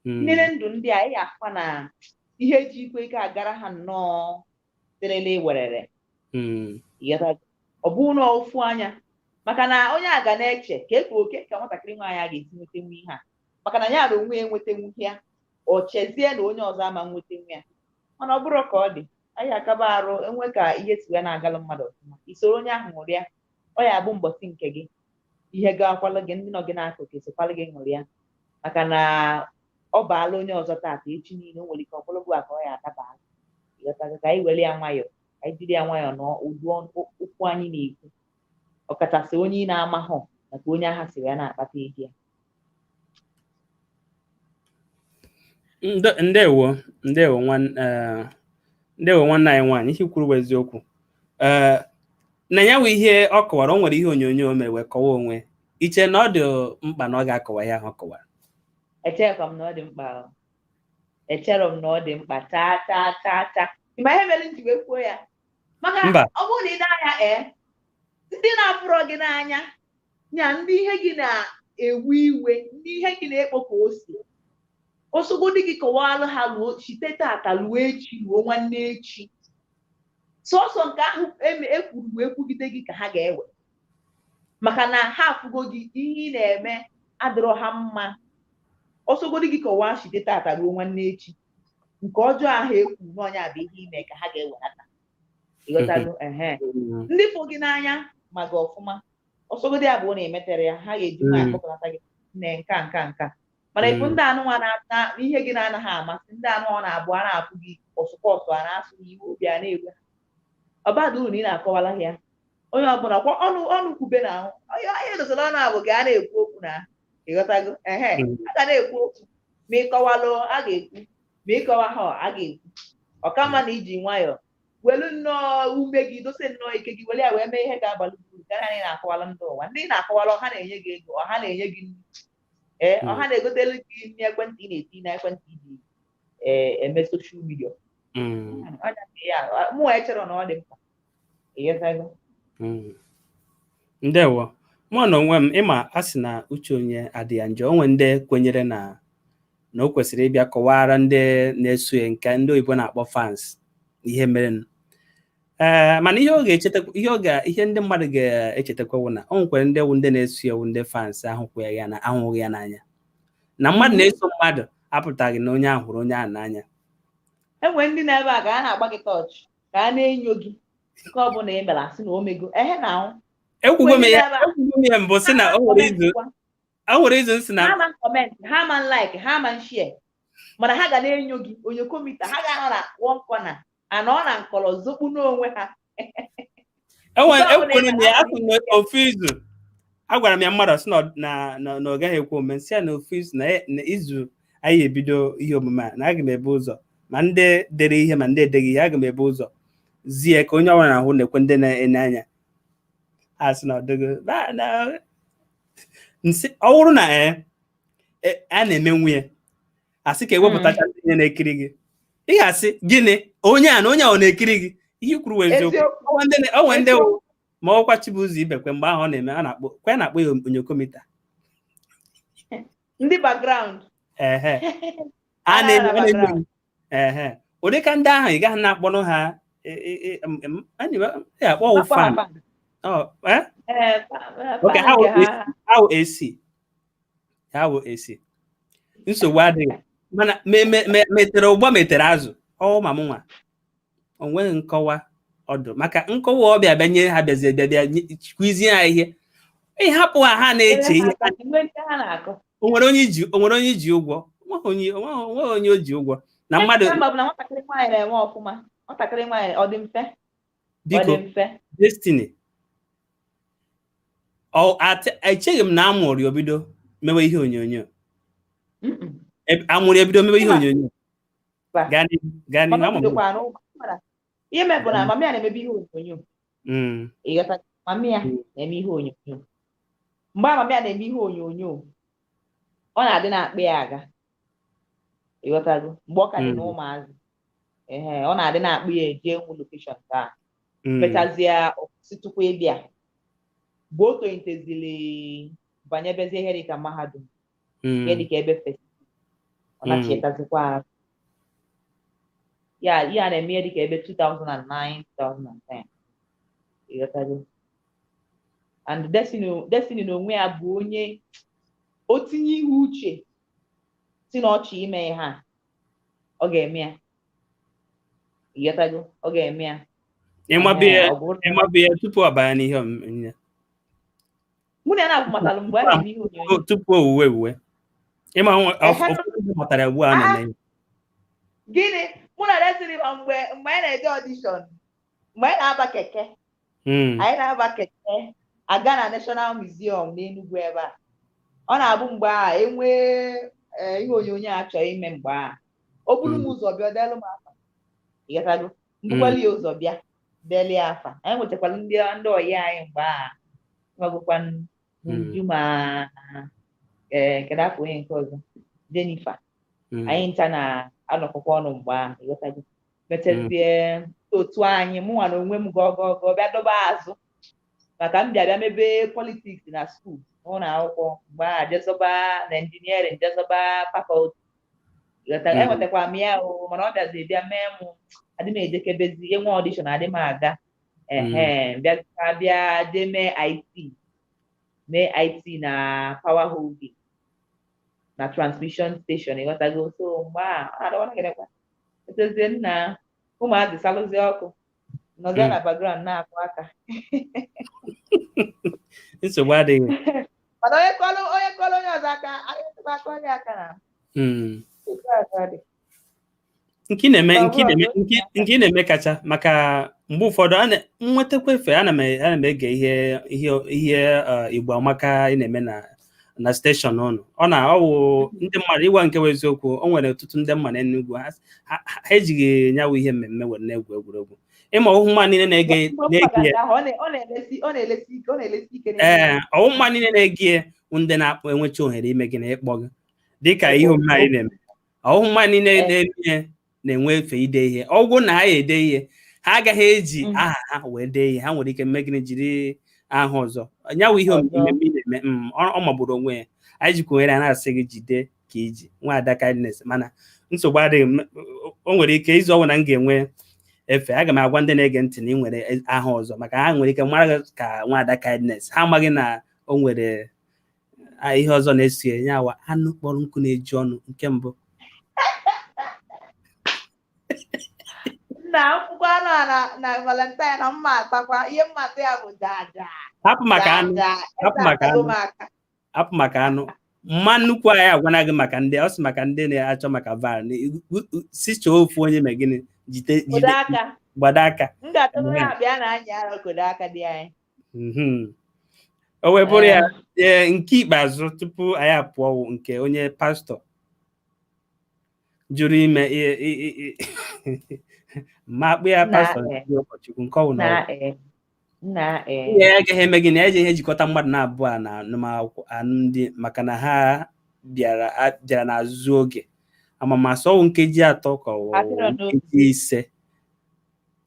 Nlele ndụ ndị a, ị ga-afụkwa na ihe ji ikwe ike agara ha nnọọ sịrịlị werere. Ịghọtago? Ọ bụrụ na ofu anya, maka na onye a ga na-eche ka ekwe oke ka nwatakịrị nwaanyị a ga-esi nwetenwu ihe a, maka na ya na onwe ya enwetenwu ya, ọ chezie na onye ọzọ ama nwetenwu ya. Mana ọ bụrụ ka ọ dị, anyị akaba arụ enwe ka ihe si wee na-agalụ mmadụ ọfụma, isoro onye ahụ ṅụrịa. Ọ ya abụ mbọsị nke gị, ihe gakwalụ gị, ndị nọ gị n'akụkụ esokwalụ gị ṅụrịa, maka na ọ baala onye ọzọ taata, echi niile o nwere ike ọ bụrụ gị a ka ọ ya adabala. Ịghọtago? Ka anyị were ya nwayọọ, ka anyị jiri ya nwayọọ na ụdị okwu anyị na-ekwu, ọkachasị onye ị na-amahụ maka onye agha si wee na-akpata ego ya. Ndewo, ndewo, ndewo nwanne anyị nwaanyị. Ihe kwuru bụ eziokwu. Ee, na ya wụ ihe ọ kọwara. O nwere ihe onyonyo o mere wee kọwaa onwe iche na ọ dị mkpa na ọ ga-akọwa ihe ahụ ọ kọwara. Echerekwa m na ọ dị mkpa o. Echere m na ọ dị mkpa chaa chaa chaa chaa. Ị ma ihe mere m ji wee kwuo ya? Maka Mba. ọ bụrụ na ị na-anya, ee, ndị na-afụrọ gị n'anya nya, ndị ihe gị na-ewe iwe, ndị ihe gị na-ekpo ka ose, osogodi gị kọwalụ ha luo site tata luo echi luo nwanne echi, sọsọ nke ahụ ekwuru wee kwugide gị ka ha ga-ewe, maka na ha afụgo gị ihe ị na-eme adịrọ ha mma. Osogodi gị kọwaa site tata ruo nwanne echi, nke ọjọọ ahụ ekwu n'ọnya bụ ihe ime ka ha ga-ewelata. Ịghọtago? Ehe. Ndị fụ gị n'anya ma gị ọfụma, ọsọgodi abụọ na-emetere ya, ha ga-eji nwaanyị kpọkọnata gị nne nka nka nka. Mana ịfụ ndị anụnwa na-ata ihe gị na-anaghị amasị, ndị anụnwa na-abụ a na-afụ gị ọsụkọsụ, a na-asụ gị iwe, obi a na-ewe ha. Ọbada uru na ị na-akọwala ya onye ọbụla kwa ọnụ ọnụ kwube na ahụ onye onye dosara ọnụ abụ ga a na-ekwu okwu na. Ịghọtago? Ehe. A ga na-ekwu okwu, ma ịkọwalụ a ga-ekwu, ma ịkọwa ha a ga-ekwu. Ọkama na iji nwayọọ welu nnọọ ume gị, dose nnọọ ike gị, were ya wee mee ihe ga-abalị gị uru karịa. Anyị na-akọwala ndị ụwa, ndị na-akọwala ọha na-enye gị ego, ọha na-enye gị nri, ee, ọha na-egotelu gị nri ekwentị ị na-eti na ekwentị iji eme social media. Mụ echere na ọ dị mkpa. Ịghọtago? Ndewo. Mụ na onwe m, ịma a sị na uche onye adịghị ya njọ. Onwe ndị kwenyere na o kwesịrị ịbịa kọwara ndị na-eso ya, nke ndị oyibo na-akpọ fans, ihe mere. Ee, mana ihe ọ ga-echetakwa, ihe ọ ga, ihe ndị mmadụ ga-echetakwa bụ na o nwekwara ndị wụ ndị na-eso ya, wụ ndị fans ahụkwa ya na ahụghị ya n'anya. Na mmadụ na-eso mmadụ apụtaghị na onye ahụ hụrụ onye ahụ n'anya. Enwere ndị na-ebe a ka a na-agba gị tọọchị, ka a na-enyo gị nke ọbụla ị mere, asị na o mego ehe na ahụ. Ekwugo m ya, ekwugo m ya mbụ sị na o nwere izu nsị na Ha ma comment, ha ma like, ha ma share, mana ha ga na-enyo gị onye komita, ha ga-anọ na one corner, anọ na nkọrọ zokpu n'onwe ha. Ekwuru m ya, asị m na ofu izu agwara m ya, mmadụ sị na ọ gaghị ekwe omume. Nsị ya na ofu izu na izu anyị ebido ihe omume a, na aga m ebu ụzọ, ma ndị dere ihe ma ndị edeghị ihe, aga m ebu ụzọ zie ka onye ọbụla na-ahụ na-ekwe ndị na-ene anya. A sị na ọ dịgo nsị, ọ bụrụ na a na-eme nwunye, asị ka ewepụtacha ndị ihe na-ekiri gị, ị ga-asị gịnị? Onye a na onye a ọ na-ekiri gị? Ihe kwuru wụ eziokwu. Onwe ndị ma ọkwa Chibuzo Ibekwe, mgbe ahụ ọ na-eme, a na-akpọ kwa na-akpọ ya onyokomita. Ndị background. Ehe, a na-eme ehe, ụdị ka ndị ahụ ị gaghị na-akpọrọ ha akpọ fan. Okay, ha wụ AC, ha wụ AC, nsogbu adịghị. Mana metere ụgbọ, metere azụ ọ ma m nwa o nweghị nkọwa ọdụ, maka nkọwa ọbịa bịa nye ha, bịazie bịa bịa kụzie ha ihe. Ịhapụ ha, ha na-eche ihe. O nwere onye ji ụgwọ? Onweghị onye o ji ụgwọ na mmadụ. Biko Destiny, echeghị m na amụrụ ya obido mewe ihe onyonyo. Amụrụ ebido mewe ihe onyonyo. Gaa n'ihu. Ihe mebụ na mami ya na-emebe ihe onyonyo. Mami ya na-eme ihe onyonyo. Mgbe mami ya na-eme ihe onyonyo, ọ na-adị na-akpị ya aga. Ịghọtago? Mgbe ọ ka dị n'ụmụazị. Ọ na-adị na-akpị ya eje nwu lokeshọn taa. Mechazie ọkwụsịtụkwa ịbịa. Mgbe o tolitezili banyebezie ihe dịka mahadum, ihe dịka ebe festi, ọ na-achetazikwa azụ. Ya na-eme ihe dịka ebe 2009, 2010. Ịghọtago? And Destiny n'onwe ya bụ onye o tinye ihe uche si n'ọchị ime ihe a, ọ ga-eme ya. Ịghọtago? Ọ ga-eme ya. Ịmabụ ya tupu ọ banye n'ihe onyonyo. Mụ na ya na-abụ mgbe a na-eme ihe onyonyo. Tupu owuwe ewuwe. Ịma ụfọdụ matara ugbu a na-eme. Gịnị? Mụ na Destiny ma mgbe anyị na-eje ọdishọn, mgbe anyị na-aba keke. Anyị na-aba keke aga na National Museum n'Enugu ebe a. Ọ na-abụ mgbe a enwee ihe onyonyo a chọrọ ime mgbe a. O buru m ụzọ bịa delụ m afa. Ịghọtago? Mbukwali ya ụzọ bịa delie afa. Anyị nwetakwara ndị ọyị anyị mgbe a. Nwagokwa Uju ma kedu afọ onye nke ọzọ, Jennifer. Anyị ncha na-anọkọkwa ọnụ mgbe a. Ịghọtago? Mechazie otu anyị, mụnwa na onwe m gọgọgọ bịa dobe azụ maka m bịa mebe politiks na skuul n'ụlọ akwụkwọ mgbe a, jezọba na injiniarịn, jezọba fakọlti. Enwetakwa m ya o, mana ọ bịazi bịa mee m adị m ejekebezi enwe ọdishọn adị m aga. Ehe, bịa bịa jee mee IT, mee IT na power holding na transmission station. Ịghọtago? So mgbe a ọ na-adọwa etezie nna ụmụazị salụzie ọkụ nọzie na background na-akụ aka. Nsogbu adịghị. Mana onye kọlụ onye ọzọ aka, aka onye aka na nke ị na-eme kacha maka mgbe ụfọdụ a nwetakwa efe ana m ege ihe Igbo Amaka ị na-eme na steshọn ụnụ. Ọ na-ọwụ ndị mmadụ ịgwa nke bụ eziokwu, o nwere ọtụtụ ndị mma n'Enugu ha ejighị nyawu ihe mmemme were na-egwu egwuregwu. Ịma ọhụma niile na-ege ee ọhụma niile na-ege ndị na-akpọ enwecha ohere ime gị na ịkpọ gị dịka ihe omume anyị na-eme. Ọhụma niile na-eme na-enwe efe ide ihe. Ọgwụ na ha ede ihe, ha agaghị eji aha ha wee dee ihe, ha nwere ike mme gịnị jiri aha ọzọ. Nyawu ihe omume ị na-eme ọ magburu onwe ya. Anyị jikwa ohere a na-asị gị jide ka iji nwaada Kindness, mana nsogbu adịghị. O nwere ike izu ọnwụ na m ga-enwe efe, aga m agwa ndị na-ege ntị na ị nwere aha ọzọ maka ha nwere ike mara gị ka nwaada Kindness, ha amaghị na o nwere ihe ọzọ na-eso ya. Nyawa anụ kpọrọ nkụ na-eju ọnụ nke mbụ. Na akwụkwọ anụ a na Valentine na mma atakwa ihe mmatụ ya bụ jaja. Hapụ maka anụ, hapụ maka anụ. Mma nnukwu anyị agwana gị maka ndị ọ sị maka ndị na-achọ maka var si chọọ ofu onye ma gịnị jide gbado aka. O wee bụrụ ya nke ikpeazụ tupu anyị apụọ nke onye pastọ jụrụ ime ma akpụ ya pastọ ụkọchukwu nke ọwụ na ihe ya agaghị eme gị na eji ihe jikọta mmadụ na abụọ na alụmdi maka na ha bịara n'azụ oge amamasị ọwụ nkeji 3 ka ọ nkeji 5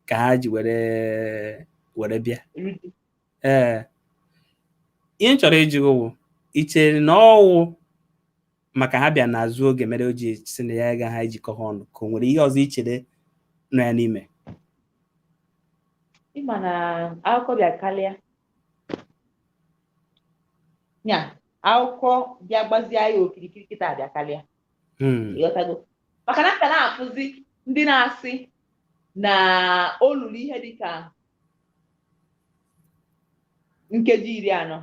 ka ha ji were bịa. Ee, ihe m chọrọ ịjụ wụ i chere na ọwụ maka ha bịa n'azụ oge mere o ji si na ya agaghị ejikọ ha ọnụ, ka o nwere ihe ọzọ i chere nọ ya n'ime? Ịma na akụkọ bịa karịa nya akụkọ bịa gbazie ya okirikiri kịta bịa karịa. Ịghọtago? Maka na nka na-afụzi ndị na-asị na o luru ihe dịka nkeji 40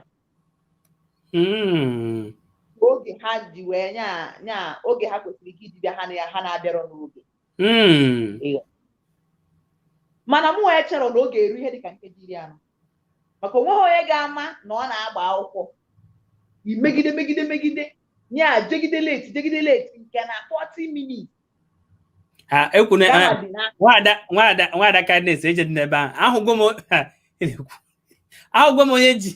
Oge ha ji wee nya oge ha kwesịrị ike iji bịa, ha na ha na-abịarọ n'oge. Mana mụ wee chere na oge eru ihe dịka nkeji 40, maka onweghị onye ga-ama na ọ na-agba akwụkwọ imegide megide megide nya jegide late jegide late nke na 40 minutes. Ha ekwune nwada Kindness eje dị n'ebe ahụ. Ahụgo m onye ji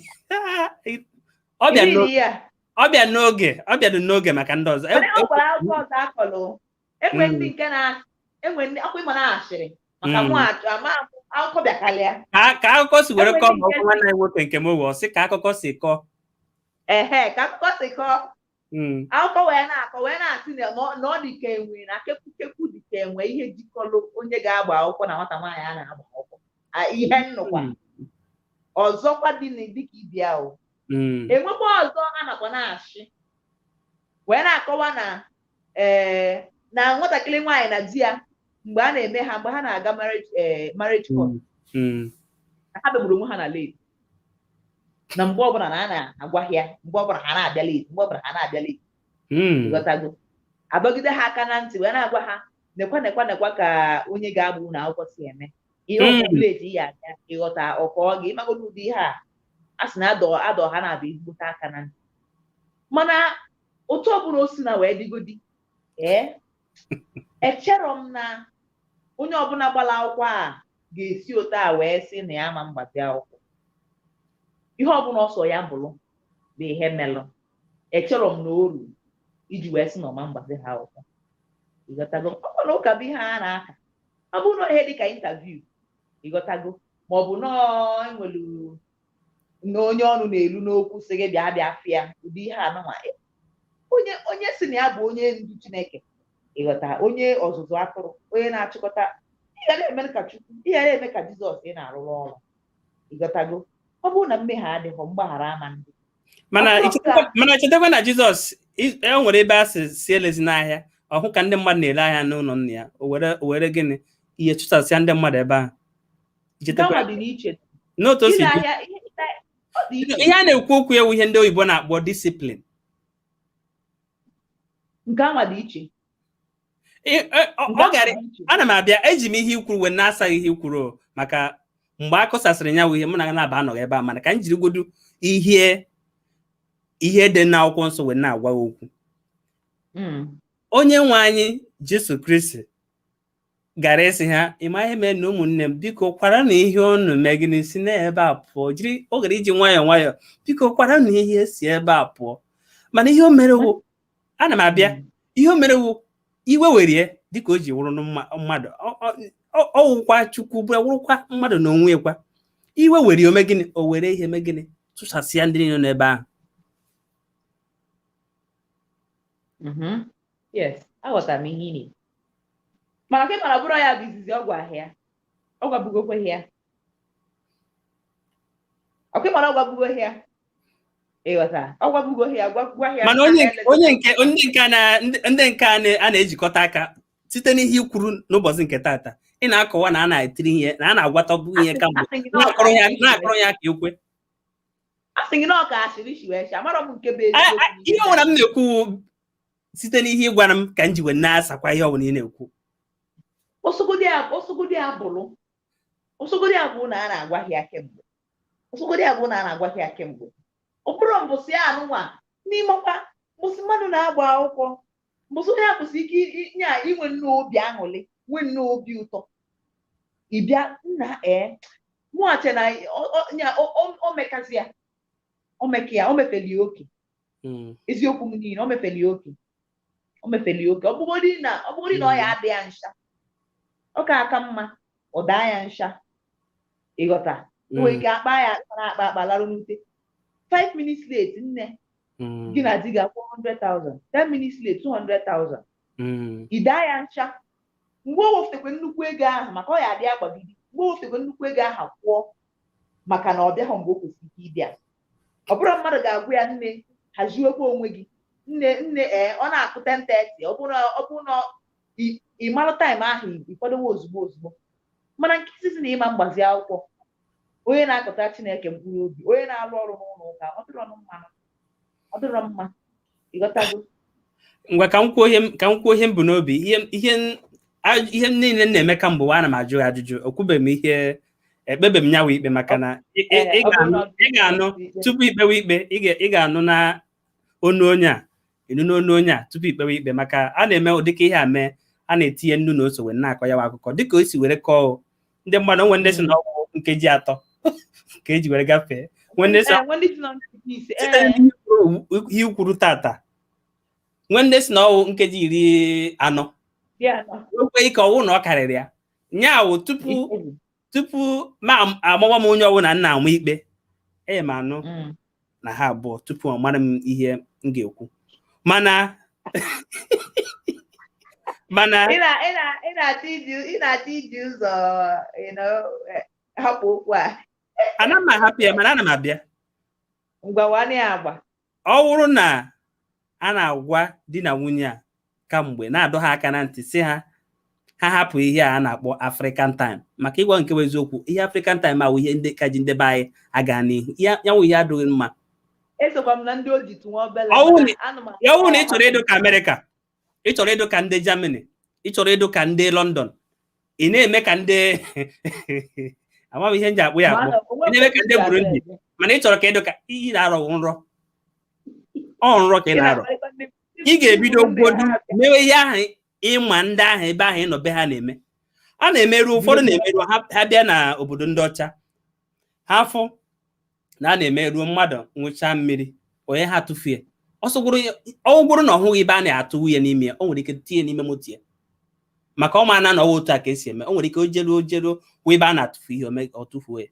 ọ bịa n'oge, ọ bịa n'oge maka ndị ọzọ. Enwe ndị nke na-enwe ndị akwụkwọ ịma na-ashịrị maka mụ ama akụkọ bịakalịa. Ka akụkọ si were kọọ, ma ọ bụ nwanne anyị nwoke nke m wee sị ka akụkọ si kọọ. Ehe, ka akụkọ si kọọ. Akụkọ wee na-akọ wee na-asị na ọ dị ka enwe na kekwu dị ka enwe ihe jikọrọ onye ga-agba akwụkwọ na nwata nwaanyị a na-agba akwụkwọ. Ihe nnukwa ọzọkwa dị dịka ibi ahụ. Enwekwa ọzọ a nakwa na-ashị wee na-akọwa na na nwatakịrị nwaanyị na di ya mgbe a na-eme ha, mgbe ha na-aga marriage court, na ha megburu onwe ha na late, na mgbe ọbụla na a na-agwa ya, mgbe ọbụla ha na-abịa late, mgbe ọbụla ha na-abịa late. Ịghọtago, abọgide ha aka na ntị wee na-agwa ha nekwa nekwa nekwa ka onye ga-agba unu akwụkwọ si eme ihe ọbụ late ya abịa. Ịghọta ọkọ gị ịmagodo ụdị ihe a a sị na adọ ha na-abịa ezigbote aka na ntị. Mana otu ọbụla o si na wee dịgodi, echero m na onye ọbụla gbara akwụkwọ a ga-esi otu a wee sị na ya ama mgbazi akwụkwọ. Ihe ọbụla ọsọ ya bụrụ bụ ihe melụ, echero m na oru iji wee sị na ọma mgbazi ha akwụkwọ. Ịghọtago, ọ bụ na ụka bụ ihe a na-aka, ọ bụrụ na ihe dịka intaviu, ịghọtago, ma ọ bụ nọọ enwere na onye ọnụ na-elu n'okwu sị gị bịa bịa fịa ụdị ihe anụnwa. Onye si na ya bụ onye ndu Chineke, ịghọta, onye ọzụzụ atụrụ, onye na-achịkọta, ị ga na-eme ka Chukwu, ị ga na-eme ka Jizọs ị na-arụrụ ọrụ. Ịghọtago, ọ bụrụ na mmehie adịghị, mgbaghara ama ndị. Mana chetakwa na Jizọs e nwere ebe a si elezi n'ahịa, ọhụ ka ndị mmadụ na-ele ahịa n'ụlọ nna ya, o were gịnị ihe chụsasịa ndị mmadụ ebe ahụ. N'otu o si ihe a na-ekwu okwu ewu ihe ndị oyibo na-akpọ disiplin. Nke anwa dị iche. Ana m abịa, eji m ihe ikwuru wee na-asaghị ihe ikwuru, maka mgbe a kụsasịrị ya ihe mụ na na-aba anọghị ebe a, mana ka m jirigodu ihe dị n'akwụkwọ nsọ wee na-agwa okwu. Onye nwe anyị Jesu Kristi gara ịsị ha, ịma ihe mere na ụmụnne m, biko kwara na ihe unu mee gịnị si n'ebe a pụọ, jiri ogere iji nwayọọ nwayọọ, biko kwara na ihe si ebe a pụọ. Mana ihe o mere wụ, ana m abịa, ihe o mere wụ iwe werie dịka o ji wụrụ mmadụ, ọ wụkwa Chukwu wụrụkwa mmadụ na onwe kwa. Iwe werie ome gịnị, o were ihe mee gịnị tụsasịa ndị niile n'ebe ahụ. Yes, aghọtara m ihe ị na-ekwu. Mana ka ị mara bụrụ ya bụ izizi ọgwụ ahịa, ọ gwabugokwe ya. Ọkwa ịmara ọgwabugo ya, ịghọta, ọgwabugo ya, gwa ya. Mana onye nke ndị nke a na-ejikọta aka site n'ihe i kwuru n'ụbọchị nke tata, ị na-akọwa na a na-etiri ihe na a na-agwatọbụ ihe kamgbe na-akọrọ ya ka ekwe. A sị gị na ọ ka asịrị si wee sị, amarọ m nke bụ eziokwu. Ihe ọbụla m na-ekwu site n'ihe ị gwara m ka m ji wee na-asakwa ihe ọbụla ị na-ekwu. Osogodi abụrụ na a na-agwa ya kemgbe. Osogodi abụrụ na a na-agwa ya kemgbe. Ọ bụrụ mbụsị anụnwa n'imekwa mbụsị mmadụ na-agba akwụkwọ, mbụsị onye akwụsị ike inye inwe nnọọ obi aṅụrị, nwee nnọọ obi ụtọ. Ị bịa nna mụache na o mekazi ya, o meke ya, o mefeli oke. Eziokwu m niile, o mefeli oke. O mefeli oke. Ọ bụgodị na ọ ya adị ya ncha, ọ ka aka mma ọ daa ya ncha. Ịghọta, nwere ike akpa ya na-akpa akpa larụ n'ute. 5 minutes late, nne gị na di ga-akwụ 100,000, 10 minutes late 200,000. Ị daa ya ncha. Mgbe o weftekwe nnukwu ego ahụ, maka ọ ya adị agbagide, mgbe o weftekwe nnukwu ego ahụ kwụọ maka na ọ bịaghị mgbe o kwesịrị ike ịbịa. Ọ bụrụ mmadụ ga-agwụ ya, nne haziwekwa onwe gị, nne nne ọ na-akụ 10:30, ọ bụrụ na ị marụ taịm ahụ ị kwadowe ozugbo ozugbo. Mana nke izizi na ịma mgbazi akwụkwọ, onye na-akọta Chineke mkpụrụ obi, onye na-arụ ọrụ n'ụlọ ụka, ọ dịrọ ọnụ mmanụ. Ọ dịrọ mma, ịghọtago? Ngwa, ka m kwuo ihe ka m kwuo ihe m bụ n'obi. Ihe m niile m na-eme kamgbe ụwa, ana m ajụ ya ajụjụ. Okwubeghị m ihe, ekpebe m nyawa ikpe, maka na ị ga-anụ tupu ikpewe ikpe. Ị ga-anụ na onu onye a, ịnụ n'onu onye a tupu ikpewe ikpe, maka a na-eme ụdịka ihe a mee, a na-etinye nnu na ose wee na-akọ ya bụ akụkọ dịka o si were kọọ ndị mmadụ. Onwe ndị si na ọgwụ nkeji 3 ka eji were gafee, nwe ndị si Ee, nwe ndị si na nkeji 5. Site n'ihe i kwuru tata, nwe ndị si na ọwụ nkeji 40. Ya nọ. Okwe ike ọwụ na ọ karịrị ya nyaawụ tupu ma amawa m onye ọwụ na nna ama ikpe enye m anụ na ha abụọ tupu ọ mara m ihe m ga-ekwu, mana Ị na-achọ iji ụzọ hapụ okwu a. Ana m ahapụ ya, mana ana m abịa. Ngwa, ya agba. Ọ bụrụ na a na-agwa di na nwunye a kamgbe, na-adọ ha aka na ntị, si ha ha hapụ ihe a na-akpọ African time, maka ịgwa nke bụ eziokwu, ihe African time awụ ihe ndị ka ji ndebe anyị aga n'ihu ya, ya wụ ihe adịghị mma. Esokwa m na ndị o ji tụnwa obele. Ya ọwụ na ị chọrọ ịdụ ka Amerịka, ị chọrọ ịdụ ka ndị Germany, ị chọrọ ịdụ ka ndị London, ị na-eme ka ndị amaghị ihe m ji akpụ ya akpụ, ị na-eme ka ndị Burundi, mana ị chọrọ ka ịdụ ka ị na-arọ nrọ, ọ nrọ ka ị na-arọ. Ị ga-ebido gwodu mewe ihe ahụ ịma ndị ahụ ebe ahụ ịnọ be ha na-eme. A na-emerụ ụfọdụ, na-emerụ ha bịa na obodo ndị ọcha, ha fụ na a na-emerụ mmadụ ṅụchaa mmiri, onye ha tụfue ọgwụgwụrụ na ọhụghị ebe a na-atụ nwunye n'ime ya, o nwere ike tinye n'ime moto ya, maka ọ ma na ọwụ otu a ka esi eme. O nwere ike o jeruo jeruo hụ ebe a na-atụfu ihe, ọ tụfuo ya.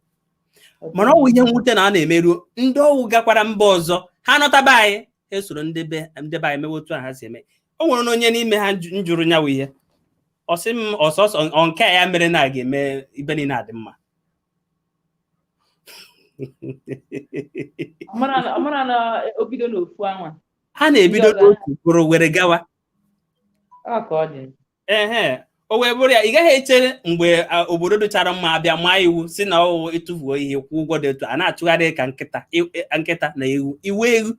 Mana ọ wụ ihe mwute na a na-emeruo ndị ọwụ gakwara mba ọzọ, ha nọtaba anyị, ha esoro ndị be anyị mewe otu a ha si eme. O nwere onye n'ime ha njụrụ nyawu ihe, ọ sị m ọsọsọ ọ nke a ya mere na a ga-eme ibe niile adị mma. Ọmara na o bido n'ofu anwa. Ha na-ebido n'otu bụrụ were gawa. Ọ ka ọ dị. Ehe, o wee bụrụ ya, ị gaghị echere mgbe obodo dịchara mma abịa maa iwu si na ọwụ ịtụfuo ihe, kwụọ ụgwọ dị etu a na-achụgharị ka nkịta, nkịta na ewu iwu ewu.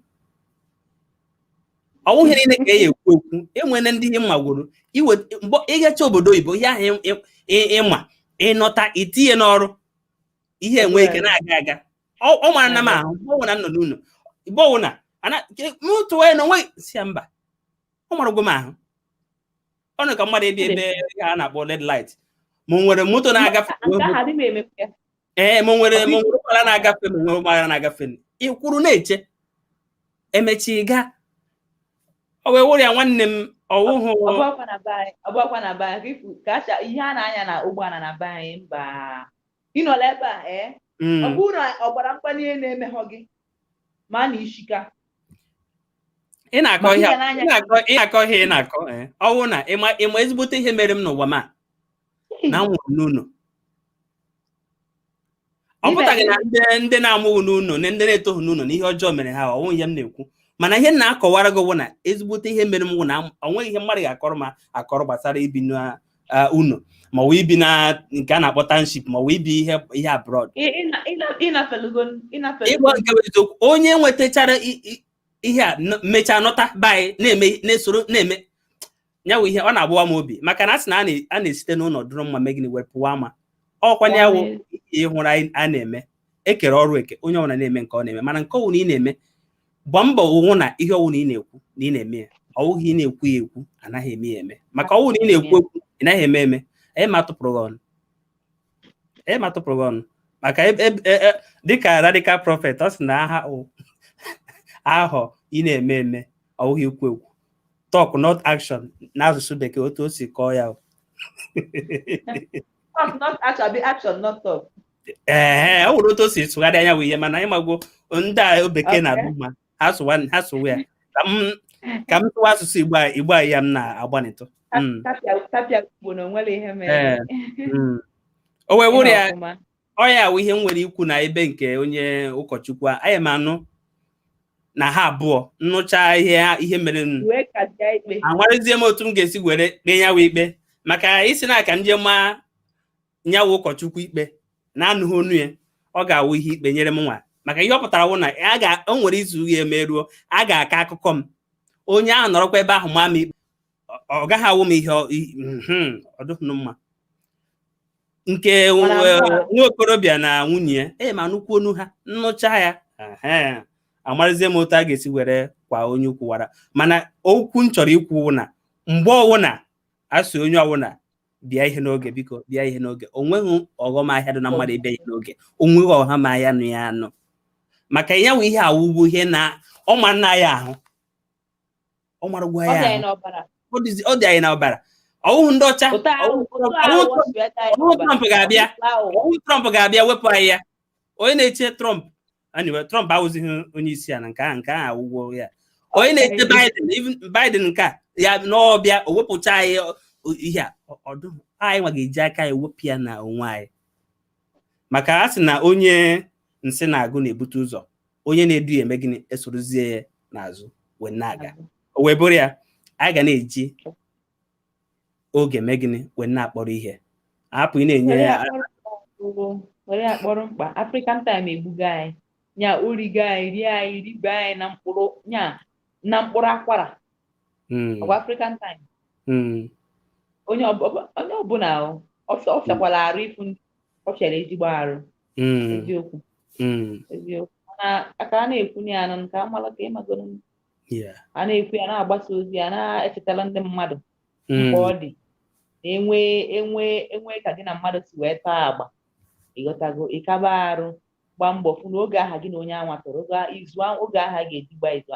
Ọwụ ihe niile ka e ekwu ekwu. Enwere ndị ihe mmagworo mgbe ịgacha obodo oyibo, ihe ahụ ịma ịnọta itinye n'ọrụ, ihe enwe ike na-aga aga. Ọ mara na m ahụ mgbe ọbụla m nọ n'ụlọ, mgbe ọbụla m tụwa ya na onwe si ya mba, ọ maragwo m ahụ. Ọ nọ ka mmadụ ịbịa ebe a na-akpọ red light, ma o nwere moto na-agafe. Ee, ma o nwere ụgbọala na-agafe, ma o nwere ụgbọala na-agafe, ị kwuru na-eche emechi gaa. O wee wụrụ ya, nwanne m, ọwụhụ. Ọ bụkwa na be anyị ka ihe a na-anya na ụgbọala na be anyị mba ịnọla ebe a. Ee, ọ bụrụ na ọgbara mkpali na-emeghọ gị ma na ishika. Ị na-akọ ihe ị na-akọ ihe ị na-akọ. Ọwụ na ịma ezigbote ihe mere m n'ụwa ma na m nwụrụ n'ụlọ, ọ pụtaghị na ndị na-amụghị n'ụlọ na ndị na-etoghị n'ụlọ na ihe ọjọọ mere ha. Ọwụ ihe m na-ekwu, mana ihe m na-akọwara gị bụ na ezigbote ihe mere m wụ na ọ nweghị ihe mmadụ ga-akọrọ ma akọrọ gbasara ibi n'ụlọ, ma ọ bụ ibi na nke a na-akpọ township, ma ọ bụ ibi ihe abroad. Ịgwa nke bụ eziokwu, onye nwetachara ihe a mechaa nọta be anyị na-eme, na-esoro na-eme ya wụ ihe ọ na-agbawa m obi, maka na a sị na a na-esite n'ụlọ dụrụ mma mee gịnị wee pụwa ama ọkwa ya wụ ihe hụrụ anyị a na-eme. Ekere ọrụ eke, onye ọbụla na-eme nke ọ na-eme, mana nke ọwụ na ị na-eme, gbaa mbọ hụ na ihe ọwụ na ị na-ekwu na ị na-eme ya. Ọwụghị ị na-ekwu ya ekwu, anaghị eme ya eme, maka ọwụ na ị na-ekwu ekwu, ị naghị eme eme. Anyị ma tụpụrụ gị ọnụ, anyị ma tụpụrụ gị ọnụ, maka dịka Radical Prophet ọ sị na aha ahọ ị na-eme eme, ọwụghị ikwu ekwu, talk not action n'asụsụ bekee, otu o si kọọ ya. Talk not action, be action not talk. Ee, o nwere otu o si sụgharị anya bụ ihe, mana ịmagwo ndị a bekee na-adụ mma, ha sụwa ha sụwa ya ka m sụwa asụsụ Igbo a, Igbo a ya m na-agbanịtụ. Tapịa Igbo na onwere ihe mere. O wee wụrụ ya, ọ ya wụ ihe m nwere ikwu na ebe nke onye ụkọchukwu a. Anyị m anụ na ha abụọ nnụcha ihe mere m amarịzie m otu m ga-esi were kpee ya wụ ikpe, maka isi na aka nje maa nyawu ụkọchukwu ikpe na-anụghị onu ya, ọ ga-awụ ihe ikpe nyere m nwa. Maka ihe ọ pụtara wụ na a ga o nwere izu ya emeruo, a ga-akọ akụkọ m, onye ahụ nọrọkwa ebe ahụ maa m ikpe, ọ gaghị awụ m ihe ọ dịghị mma. Nke nwa okorobịa na nwunye ya ee, ma nụkwu onu ha, nnụcha ya, amarazie m otu a ga-esi were kwa onye ukwu wara. Mana okwu m chọrọ ikwu na mgbe ọwụna asị onye ọwụna bịa ihe n'oge, biko bịa ihe n'oge. Onweghị ọghọm ahịa dị na mmadụ ịbịa ihe n'oge, onweghị ọghọm ahịa nụ ya anụ, maka ya wụ ihe awụgwụ ihe na ọma nna ya ahụ ọ marụgwa ya ahụ, ọ dị anyị n'ọbara. Ọwụhụ ndị ọcha, ọwụhụ Trump ga-abịa, ọwụhụ Trump ga-abịa wepụ anyị ya. Onye na-eche Trump, anyway, Trump awụzighị onye isi ala, nke ahụ awụgwọ ya. Onye na-eche Biden, even Biden nke a ya n'ọbịa o wepụcha anyị ihe a, ọdụ anyị nwa ga-eji aka anyị wepụ ya na onwe anyị, maka a sị na onye nsị na-agụ na-ebute ụzọ, onye na-edu ya eme gịnị? Esorozie ya n'azụ wee na-aga. O wee bụrụ ya, anyị ga na-eji oge mee gịnị? Wee na-akpọrọ ihe, hapụ ị na-enye ya. Were ya kpọrọ mkpa. African time egbugo anyị, nya origo anyị, rie anyị, ribe anyị na mkpụrụ, nya na mkpụrụ akwara. Ọgwa African time, onye ọbụla ọ fịakwala arụ ịfụ, ọ fịara ezigbo arụ. Eziokwu, eziokwu. Mana aka a na-ekwu ya nụ nke amala ka ịmagoro, a na-ekwu ya, na-agbasa ozi ya, na-echetara ndị mmadụ mkpa ọ dị na enwe enwe enwe ka gị na mmadụ si wee taa agba, ịghọtago? Ịkaba arụ gbaa mbọ fụ na oge aha gị na onye anwa tọrọ, oge izu, oge aha ga-eji gba izu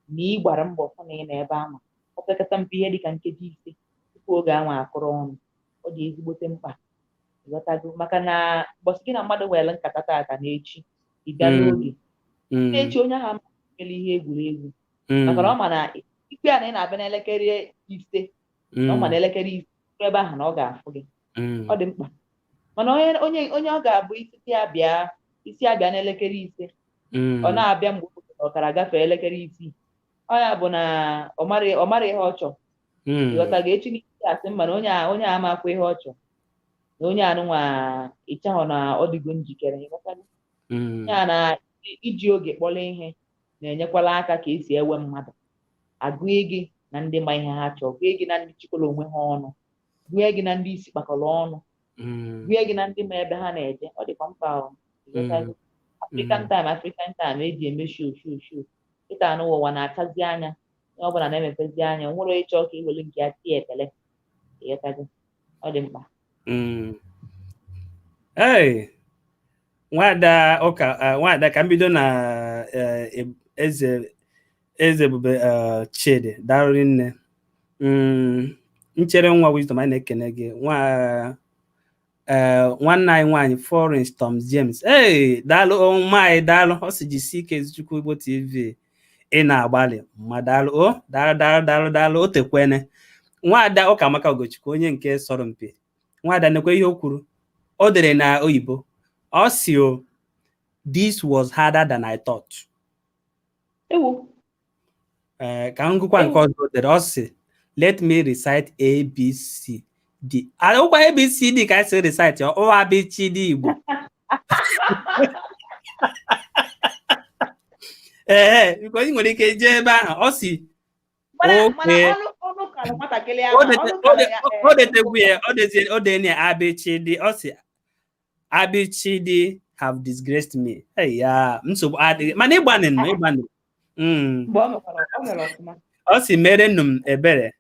na ị gbara mbọ fụ na ị nọ ebe anwa, ọ pekata mpe ihe dịka nkeji 5 tupu oge anwa akụrụ ọnụ. Ọ dị ezigbote mkpa, ịghọtago? Maka na ụbọchị gị na mmadụ nwere nkata tata na echi ị bịa n'oge, echi onye ahụ amaghị ihe egwuregwu, maka na ọ ma na ikpe a na ị na-abịa n'elekere 5, na ọ ma na elekere 5 ebe ahụ na ọ ga-afụ gị. Ọ dị mkpa. Mana onye ọ ga-abụ isi ya bịa, isi abịa n'elekere 5, ọ na-abịa mgbe ọkara gafee elekere 6, ọ ya bụ na ọ mara ihe ọ chọrọ, ịghọtago? Echi n'isi asị mma na onye a amakwa ihe ọ chọrọ, na onye anụnwa ịchahụ na ọ dịgo njikere, ịghọtago? Ya na iji oge kpọrọ ihe na-enyekwala aka ka esi ewe mmadụ, agụghị gị na ndị ma ihe ha chọrọ, gụọ gị na ndị chịkọrọ onwe ha ọnụ, gụọ gị na ndị isi kpakọrọ ọnụ, gụọ gị na ndị ma ebe ha na-eje. Ọ dịkwa mkpa. African time, African time eji eme show show show kịta anụ ụwa na-achazi anya, onye ọbụla na-emepezi anya, o nwere ịchọ ka iwere nke ya tie ekele, ịghọtago? Ọ dị mkpa. Ee, nwada ụka, nwada, ka m bido na eze eze ebube Chidi, daalụ nne. Nchere nwa Wisdom, anyị na-ekene gị. Nwa nwanne anyị nwaanyị Florence Tom James, ee, daalụ nwaanyị, daalụ. Ọ sị jisie ike, Chukwu Igbo TV, ị na-agbalị ma daalụ o, daalụ, daalụ, daalụ, daalụ. O tekwene. Nwaada ụka Amaka Ugochukwu, onye nke sọrọ mpi, nwaada, nekwe ihe o kwuru. O dere na oyibo, ọ si o, "This was harder than I thought." Ewo! Ee, ka m gụkwa nke ọzọ o dere. Ọ sị, "Let me recite A B C D." Akwụkwọ A B C D ka anyị si recite ọ abịchị D Igbo. Ee, biko, ị nwere ike jee ebe ahụ. Ọ si Mana oke ọnụ kara nwatakịrị ahụ, ọnụ kara ya. O detegwu ya, o dezie, o dene abịchị D. Ọ sị, "Abịchị have disgraced me." Hey, ya nsogbu adịghị, mana ịgbanị nụ, ịgbanị. Mgbe ọ mekwara, ọ mere ọfụma. Ọ sị mere nụ m ebere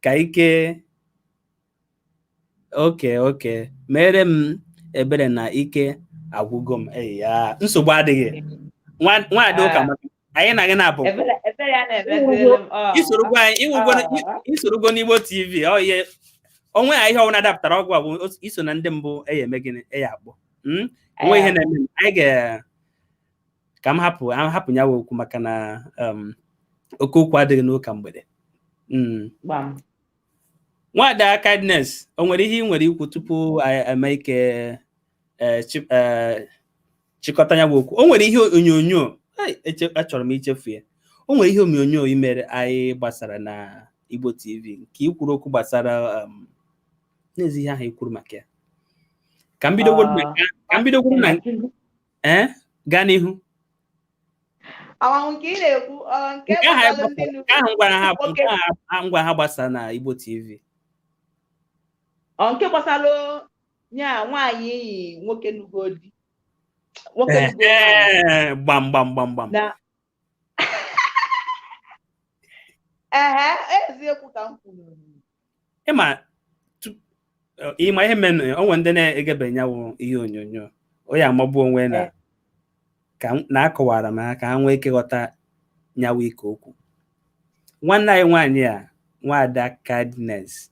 ka ike oke mere m ebere na ike agwụgo m. Ei, ya nsogbu adịghị. Nwaada ụka, maka anyị na gị na-abụ Ebere, ebere ya na-emeziri m ọ. Isorogo anyị, isorogo n'Igbo TV. Ọ ihe onwe ya, ihe ọbụla dapụtara ọgwụ a bụ iso na ndị mbụ eya eme gịnị, eya akpọ. Onwe ihe na-eme anyị ga ka m hapụ hapụ ya okwu, maka na oke okwu adịghị n'ụka mgbede. Gbam. Nwada Kindness, o nwere ihe ị nwere ikwu tupu anyị eme ike chịkọta ya bụ okwu? O nwere ihe onyonyo, achọrọ m ichefu ya. O nwere ihe onyonyo i mere anyị gbasara na Igbo TV, nke i kwuru okwu gbasara n'ezi ihe ahụ i kwuru maka ya. Ka m bidogoro na ka m bidogoro na gaa n'ihu. Amam nke ị na-ekwu, ọ nke Nke ahụ gbasara ndị nke ahụ m gwara ha bụ nwoke nke ahụ m gwara ha gbasara na Igbo TV. Ọ nke gbasara nya nwaanyị yi nwoke nugo di, nwoke nugo nwaanyị. Ee, gbam gbam gbam gbam. Na ehe, eziokwu ka m kwuru. Ịma ịma ihe mere o nwere ndị na-egebe nyanwụ ihe onyonyo, onye amagbu onwe na ka na akọwara m ha ka ha nwee ike ghọta nyanwụ ike okwu. Nwanne anyị nwaanyị a, Nwaada Kindness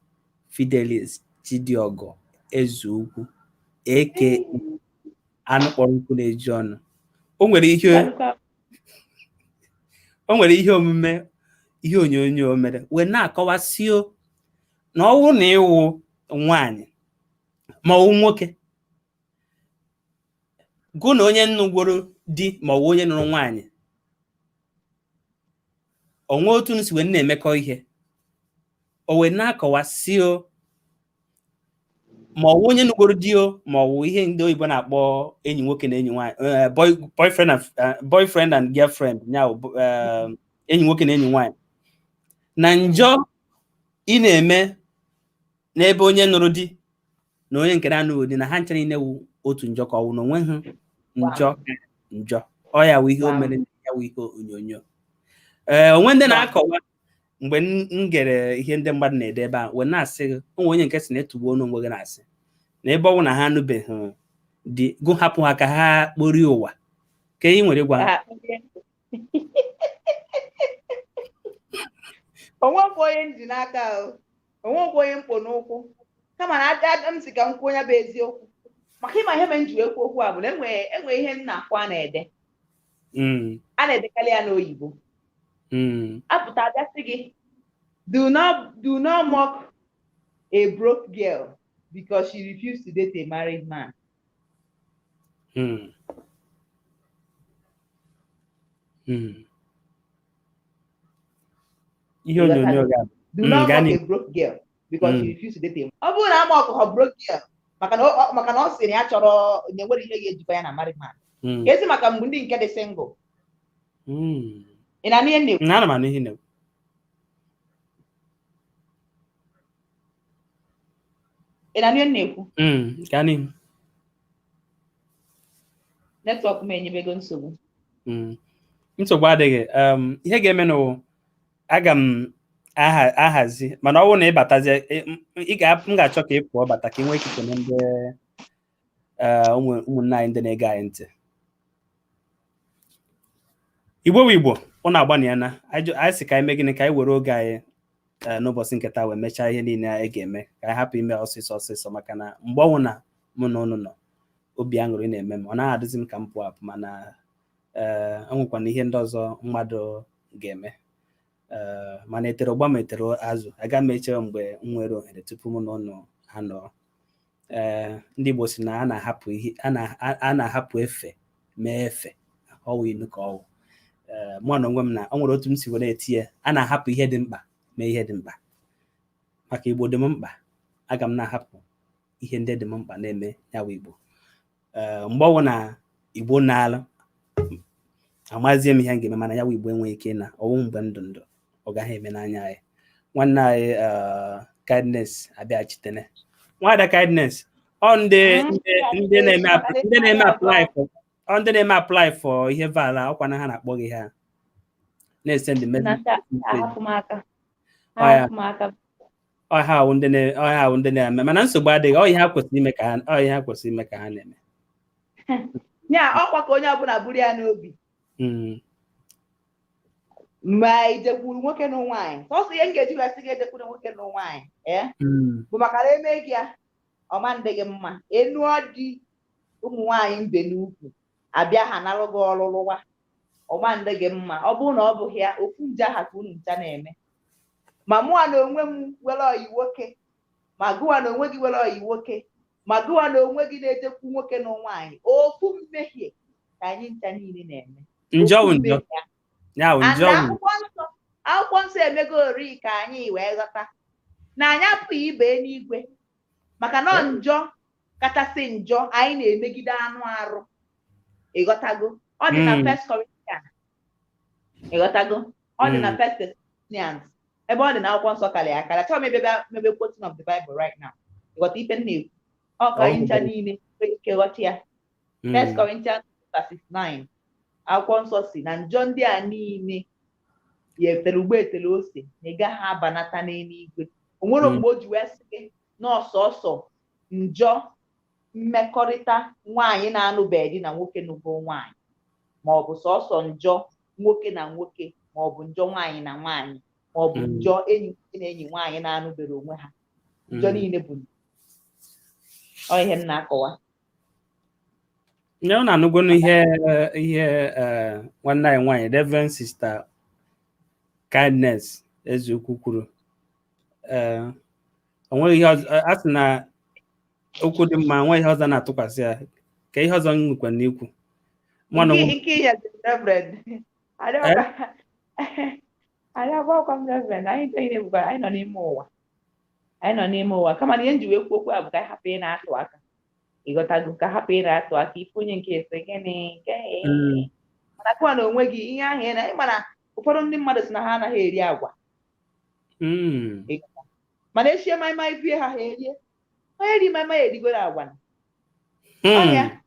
Fidelis Chidiogo Ezeugwu, aka anụ kpọrọ nkụ na-eju ọnụ, o nwere ihe omume ihe onyonyo o mere wee na-akọwasio na ọ bụrụ na ịwụ nwaanyị ma ọ wụ nwoke, gụ na onye nụgworo di ma ọ wụ onye nụrụ nwaanyị, o nwee otu si wee na-emekọ ihe, o wee na-akọwasio ma ọ wụ onye nụgoro di o ma ọ wụ ihe ndị oyibo na-akpọ enyi nwoke na enyi nwaanyị, boyfriend and girlfriend, ya bụ enyi nwoke na enyi nwaanyị, na njọ ị na-eme n'ebe onye nụrụ di na onye nke na-anụghị di, na ha ncha niile wụ otu njọ, ka ọ wụ na onweghị njọ njọ. Ọ ya wụ ihe o mere, ya wụ ihe onyonyo. Ee, onwe ndị na-akọwa mgbe m gere ihe ndị mmadụ na-ede ebe a wee na-asị gị, onwe onye nke si na etugbuo n'onwe gị, na-asị na ebe ọ bụ na ha anụbeghị di, gụ hapụ ha ka ha kporie ụwa. Ka ị nwere ịgwa ha? Onwekwa onye m ji n'aka o, onwekwa onye mkpo n'ụkwụ, kama na aja m si ka m kwuo ya bụ eziokwu, maka ịma ihe mere m ji wee kwuo okwu a bụ na enwe ihe m na-afụ a na-ede, a na-edekarị ya n'oyibo. Apụta abịa sị gị, Do not mock a broke girl because she refused to date a married man." Ihe onyonyo ga Do not gaa mock n'ihu. a broke girl because she refused to date a. Ọ bụrụ na ama ọkụkọ broke girl maka na ọ sị na ya chọrọ na enwere ihe ga-ejikwa ya na married man, ka ezi maka mgbe ndị nke dị single. Ị na-anụ ihe m na-ekwu? Ana m anụ ihe ị na-ekwu. Ị na-anụ ihe m na-ekwu? Gaa n'ihu. Network m enyebego nsogbu. Nsogbu adịghị. Ihe ga-eme n'ụwa aga m ahazi, mana ọ bụrụ na ị batazie, m ga-achọ ka ị pụọ bata ka ị nwee ike kene ndị ụmụnne anyị ndị na-ege anyị ntị. Igbo bụ Igbo, ụnụ agbanịana. Anyị sị ka anyị mee gịnị? Ka anyị were oge anyị n'ụbọchị nke taa wee mechaa ihe niile anyị ga-eme, ka anyị hapụ ime ọsịsọ ọsịsọ, maka na mgbe ọnwụ na mụ na ụnụ nọ, obi aṅụrị na-eme m, ọ naghị adịzi m ka m pụọ apụ, mana ee, o nwekwana ihe ndị ọzọ mmadụ ga-eme. Ee, mana etere ụgba ma etere azụ, aga m echewe mgbe m nwere ohere tupu mụ na ụnụ anọ. Ee, ndị Igbo si na a na-ahapụ ihe a na-ahapụ efe mee efe, ọwụ inu ka ọwụ. Ee, mụ na onwe m na o nwere otu m si were etinye, a na-ahapụ ihe dị mkpa mee ihe dị mkpa. Maka Igbo dị m mkpa, aga m na-ahapụ ihe ndị dị m mkpa na-eme ya bụ Igbo. Ee, mgbe ọwụ na Igbo na-alụ, amazie m ihe m ga-eme, mana ya bụ Igbo enweghị ike na ọwụ mgbe ndụ ndụ ọ gaghị eme n'anya anyị. Nwanne anyị Kindness abịachitene. Nwada Kindness, ọ ndị ndị na-eme ndị na-eme apply for, ọ ndị na-eme apply for ihe vala ọkwa na ha na-akpọ gị, ha na-esend message. Ahapụ m aka. Ọ ya. Ahapụ m aka. Ọ ha awụ ndị na- ọ ha awụ ndị na-eme, mana nsogbu adịghị. Ọ ihe ha kwesịrị ime ka ha, ọ ihe ha kwesịrị ime ka ha na-eme. Ya ọkwa ka onye ọbụla buru ya n'obi ma ijekwuru nwoke na nwaanyị. Sọsọ ihe m ga-eji wee sị gị ejekwuru nwoke na nwaanyị, ee, bụ maka na eme gị ya ọma ndị gị mma enuọ di ụmụ nwaanyị mbe n'ukwu abịa ha narụ gị ọlụlụwa, ọma ndị gị mma. Ọ bụrụ na ọ bụghị ya, ofu nje aha ka unu ncha na-eme. Ma mụa na onwe m were ọyị nwoke, ma gụwa na onwe gị were ọyị nwoke, ma gụwa na onwe gị na-ejekwu nwoke na nwaanyị, ofu mmehie ka anyị ncha niile na-eme. Njọ Ofu wụ njọ. mmehie. Ya wụ And njọ wụ. Akwụkwọ nsọ emego ori ka anyị wee ghọta na anyị apụghị ibe n'igwe, maka na ọ njọ kachasị njọ anyị na-emegide anụ arụ. Ịghọtago? Ọ dị na First Corinthians. Ịghọtago? Ọ dị na First Thessalonians, ebe ọ dị na akwụkwọ nsọ karịa akarị. Achọghị m ebe mebe quoting of the Bible right now. Ịghọta ife m na-ekwu? Ọ ka anyị ncha niile nwee ike ghọta ya. First Corinthians verse 9, akwụkwọ nsọ si na njọ ndị a niile ya etere ugbo etere ose na ị gaghị abanata n'eluigwe. O nwere mgbe o ji wee sị gị na ọsọsọ njọ mmekọrịta nwaanyị na-anụbeghị di na nwoke nụgo nwaanyị, ma ọ bụ sọsọ njọ nwoke na nwoke, ma ọ bụ njọ nwaanyị na nwaanyị, ma ọ bụ njọ enyi nwoke na enyi nwaanyị na-anụbere onwe ha. Njọ niile bụ ọ ihe m na-akọwa. Nye ọ na-anụgonu ihe nwanne anyị nwaanyị, Reverend Sister Kindness Ezeukwu, kwuru. Ee, o nweghị ihe ọzọ a sị na okwu dị mma, nweghị ihe ọzọ na-atụkwasị ya ka ihe ọzọ m nwekwa n'ikwu. Nke ihe Reverend adịọkwa m, Reverend, anyị niile bụkwara anyị nọ n'ime ụwa, anyị nọ n'ime ụwa. Kama na ihe nji wee kwuo okwu a bụ ka anyị hapụ ị na-atụ aka. Ịghọtago? Ka hapụ ị na-atụ aka ife onye nke ese gịnị nke, mana kụwa na onwe gị ihe ahụ ị na ịma na ụfọdụ ndị mmadụ sị na ha anaghị eri agwa, mana eshie maịmaị bie ha, ha erie. Onye ri maịmaị erigoro agwa ọhịa,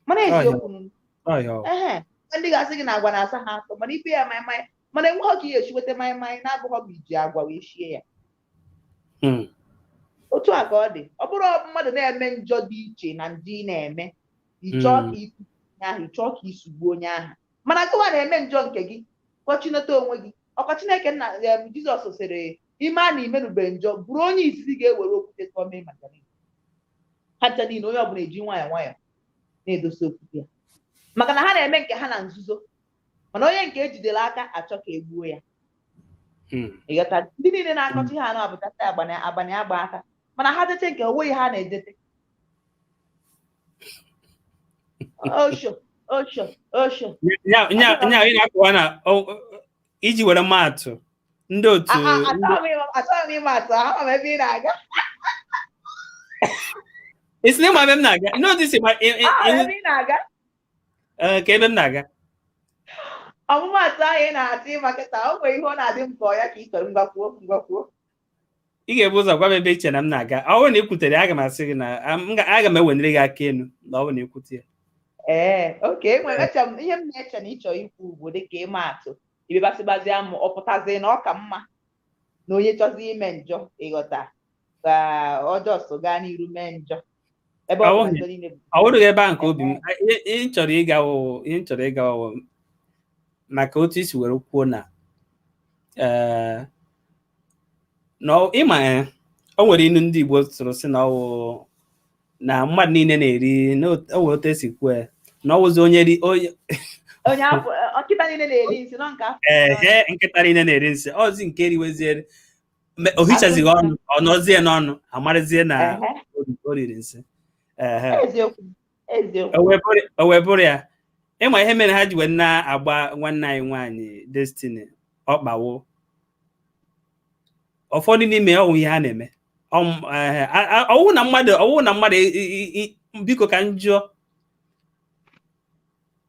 mana eziokwu ehe ndị ga-asị gị na agwa na-asa ha asọ, mana ibe ya maịmaị, mana enweghị ka ị ga-esi weta maịmaị na-abụghọ ma iji agwa wee shie ya. Otu a ka ọ dị. Ọ bụrụ mmadụ na-eme njọ dị iche na njọ ị na-eme, ịchọọ ka ikwu onye ahụ, ịchọọ ka isugbuo onye ahụ, mana gịwa na-eme njọ nke gị, kpọchinata onwe gị. Ọkwa Chineke nna Jizọs sịrị ime a na imenube njọ, bụrụ onye izizi ga-ewere okwute tụọ mee maka ha ncha niile. Onye ọbụla eji nwayọọ nwayọọ na-edosa okwute ya, maka na ha na-eme nke ha na nzuzo, mana onye nke ejidere aka achọ ka e gbuo ya. Ịghọta? Ndị niile na-akọcha ha na-abụchasị agbani agbani agba aka, mana ha dete nke onweghị ha na-edete. Osho osho osho. Nya ị na-akọwa na iji were maatụ ndị otu Achọghị m ịma atụ ahụ m ebe ị na-aga. Isi na ịma ebe m na-aga n'otu isi ma ebe ị na-aga. Ka ebe m na-aga. Ọmụmaatụ ahụ ị na-achọ ịma kịta, o nwere ihe ọ na-adị m ka ọ ya ka ị chọrọ. Ngwakwuo, ngwakwuo. Ị ga-ebu ụzọ gwa m ebe iche na m na-aga. Ọ bụrụ na ị kwutere, aga m asị gị na aga m ewenere gị aka elu na ọ bụrụ na ị kwute ya. Ee, oke enwere eche m ihe m na-eche na ịchọ ikwu bụ dịka ịma atụ ibebasịgbazi amụ, ọ pụtazi na ọ ka mma na onye chọzi ime njọ, ịghọta, ka ọjọọ so gaa n'iru mee njọ ebe ọ bụ njọ niile. Ọ wụrụghị ebe ahụ ka obi m. Ihe m chọrọ ịga wụ, ihe m chọrọ ịga wụ maka otu isi were kwuo na ee na ịma o nwere inu ndị Igbo sụrụ sị na ọwụ na mmadụ niile na-eri na o nwere otu esi kwuo ya na ọwụzi onye ri onye onye afọ nkịta niile na-eri nsị nọ nke afọ. Ehe, nkịta niile na-eri nsị ọzi nke eriweziere o hichazighị ọnụ, ọ nọzie n'ọnụ amarịzie na o riri nsị. Ehe, eziokwu, eziokwu. O wee bụrụ ya, ịma ihe mere ha ji wee na-agba nwanne anyị nwaanyị Destiny ọkpawo, ụfọdụ n'ime ọwụ ihe ha na-eme ọwụ na mmadụ, ọwụ na mmadụ. Biko, ka m jụọ,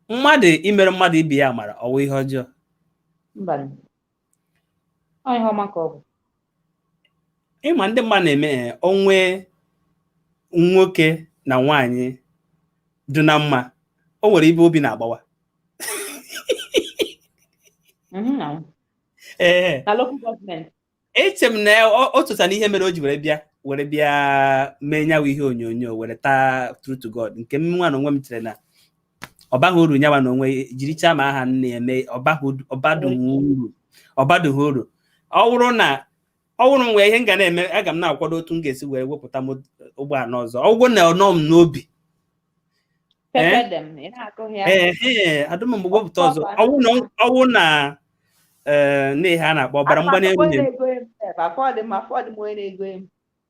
mmadụ imere mmadụ ibe ya amara, ọwụ ihe ọjọọ? Mba, ọ ihe ọma ka ọ bụ. Ịma ndị mmadụ na-eme onwe nwoke na nwaanyị dị na mma, o nwere ibe obi na-agbawa. Ee, na local government. Eche m na o tụtara ihe mere o ji were bịa mee nyawa ihe onyonyo were taa. True to God, nke m nwa na onwe m chere na ọ baghị uru nyawa na onwe jirichaa ma aha nne ya mee, ọbadughị uru, ọbadughị uru. Ọ bụrụ na ọ bụrụ m nwee ihe m ga na-eme, aga m na-akwado otu m ga-esi were wepụta m ụgbọala ọzọ, ọgwụgwọ na ọnọ m n'obi. Pepper dem, ị na-akụ ya. Ee, adụm m wepụta ọzọ, ọwụ na ee n'ihe a na-akpọ ọbara mgbali elu onye na-ego m sef, afọdụ m, afọdụ m onye na-ego m.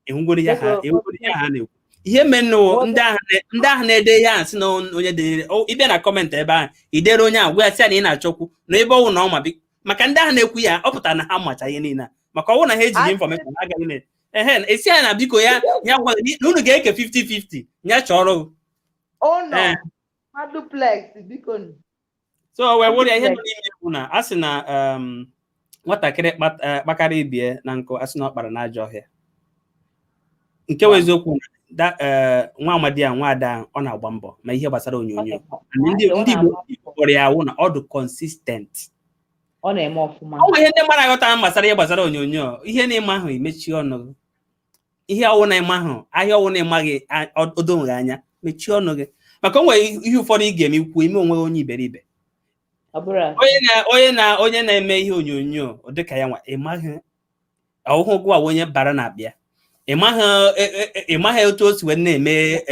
Ịhụgoro ihe ha, ịhụgoro ihe ha na-ekwu, ihe menụ ndị ahụ ndị ahụ na-ede ihe ahụ sị na onye dere ịbịa na comment ebe ahụ idere onye ahụ, gwa ya sị ya na ị na-achọkwu na ebe ọwụ na ọ ma bi maka ndị ahụ na-ekwu ya, ọ pụtara na ha macha ihe niile a, maka ọwụ na ha ejighị information agaghị na ehe esi ya na biko ya ya gwa na unu ga-eke 50-50, ya chọrọ ụlọ ma duplex, biko. So wee wụrụ ya ihe nọ n'ime bụ na a sị na nwatakịrị kpakara ibie na nkụ, a sị na ọ kpara n'ajọ ọhịa. Nke wụ eziokwu na nwa amadi a, nwaada, ọ na-agba mbọ ma ihe gbasara onyonyo. Ndị Igbo kpọrọ ya awụ na ọ dị consistent. Ọ na-eme ọfụma. Ọ nwere ihe ndị mmadụ aghọtara gbasara ihe gbasara onyonyo. Ihe na-eme ahụ, imechie ọnụ gị. Ihe ọwụ na ịma ahụ, ahịa ọwụ na ịmaghị, odoghị anya, mechie ọnụ gị, maka o nwere ihe ụfọdụ ị ga-eme ikwu ime onwe onye iberibe. Onye na-eme ihe onyonyo dịka ya nwa, ịmaghị ọhụhụ gụwa onye bara na akpịa, ịmaghị otu o si wee na-eme.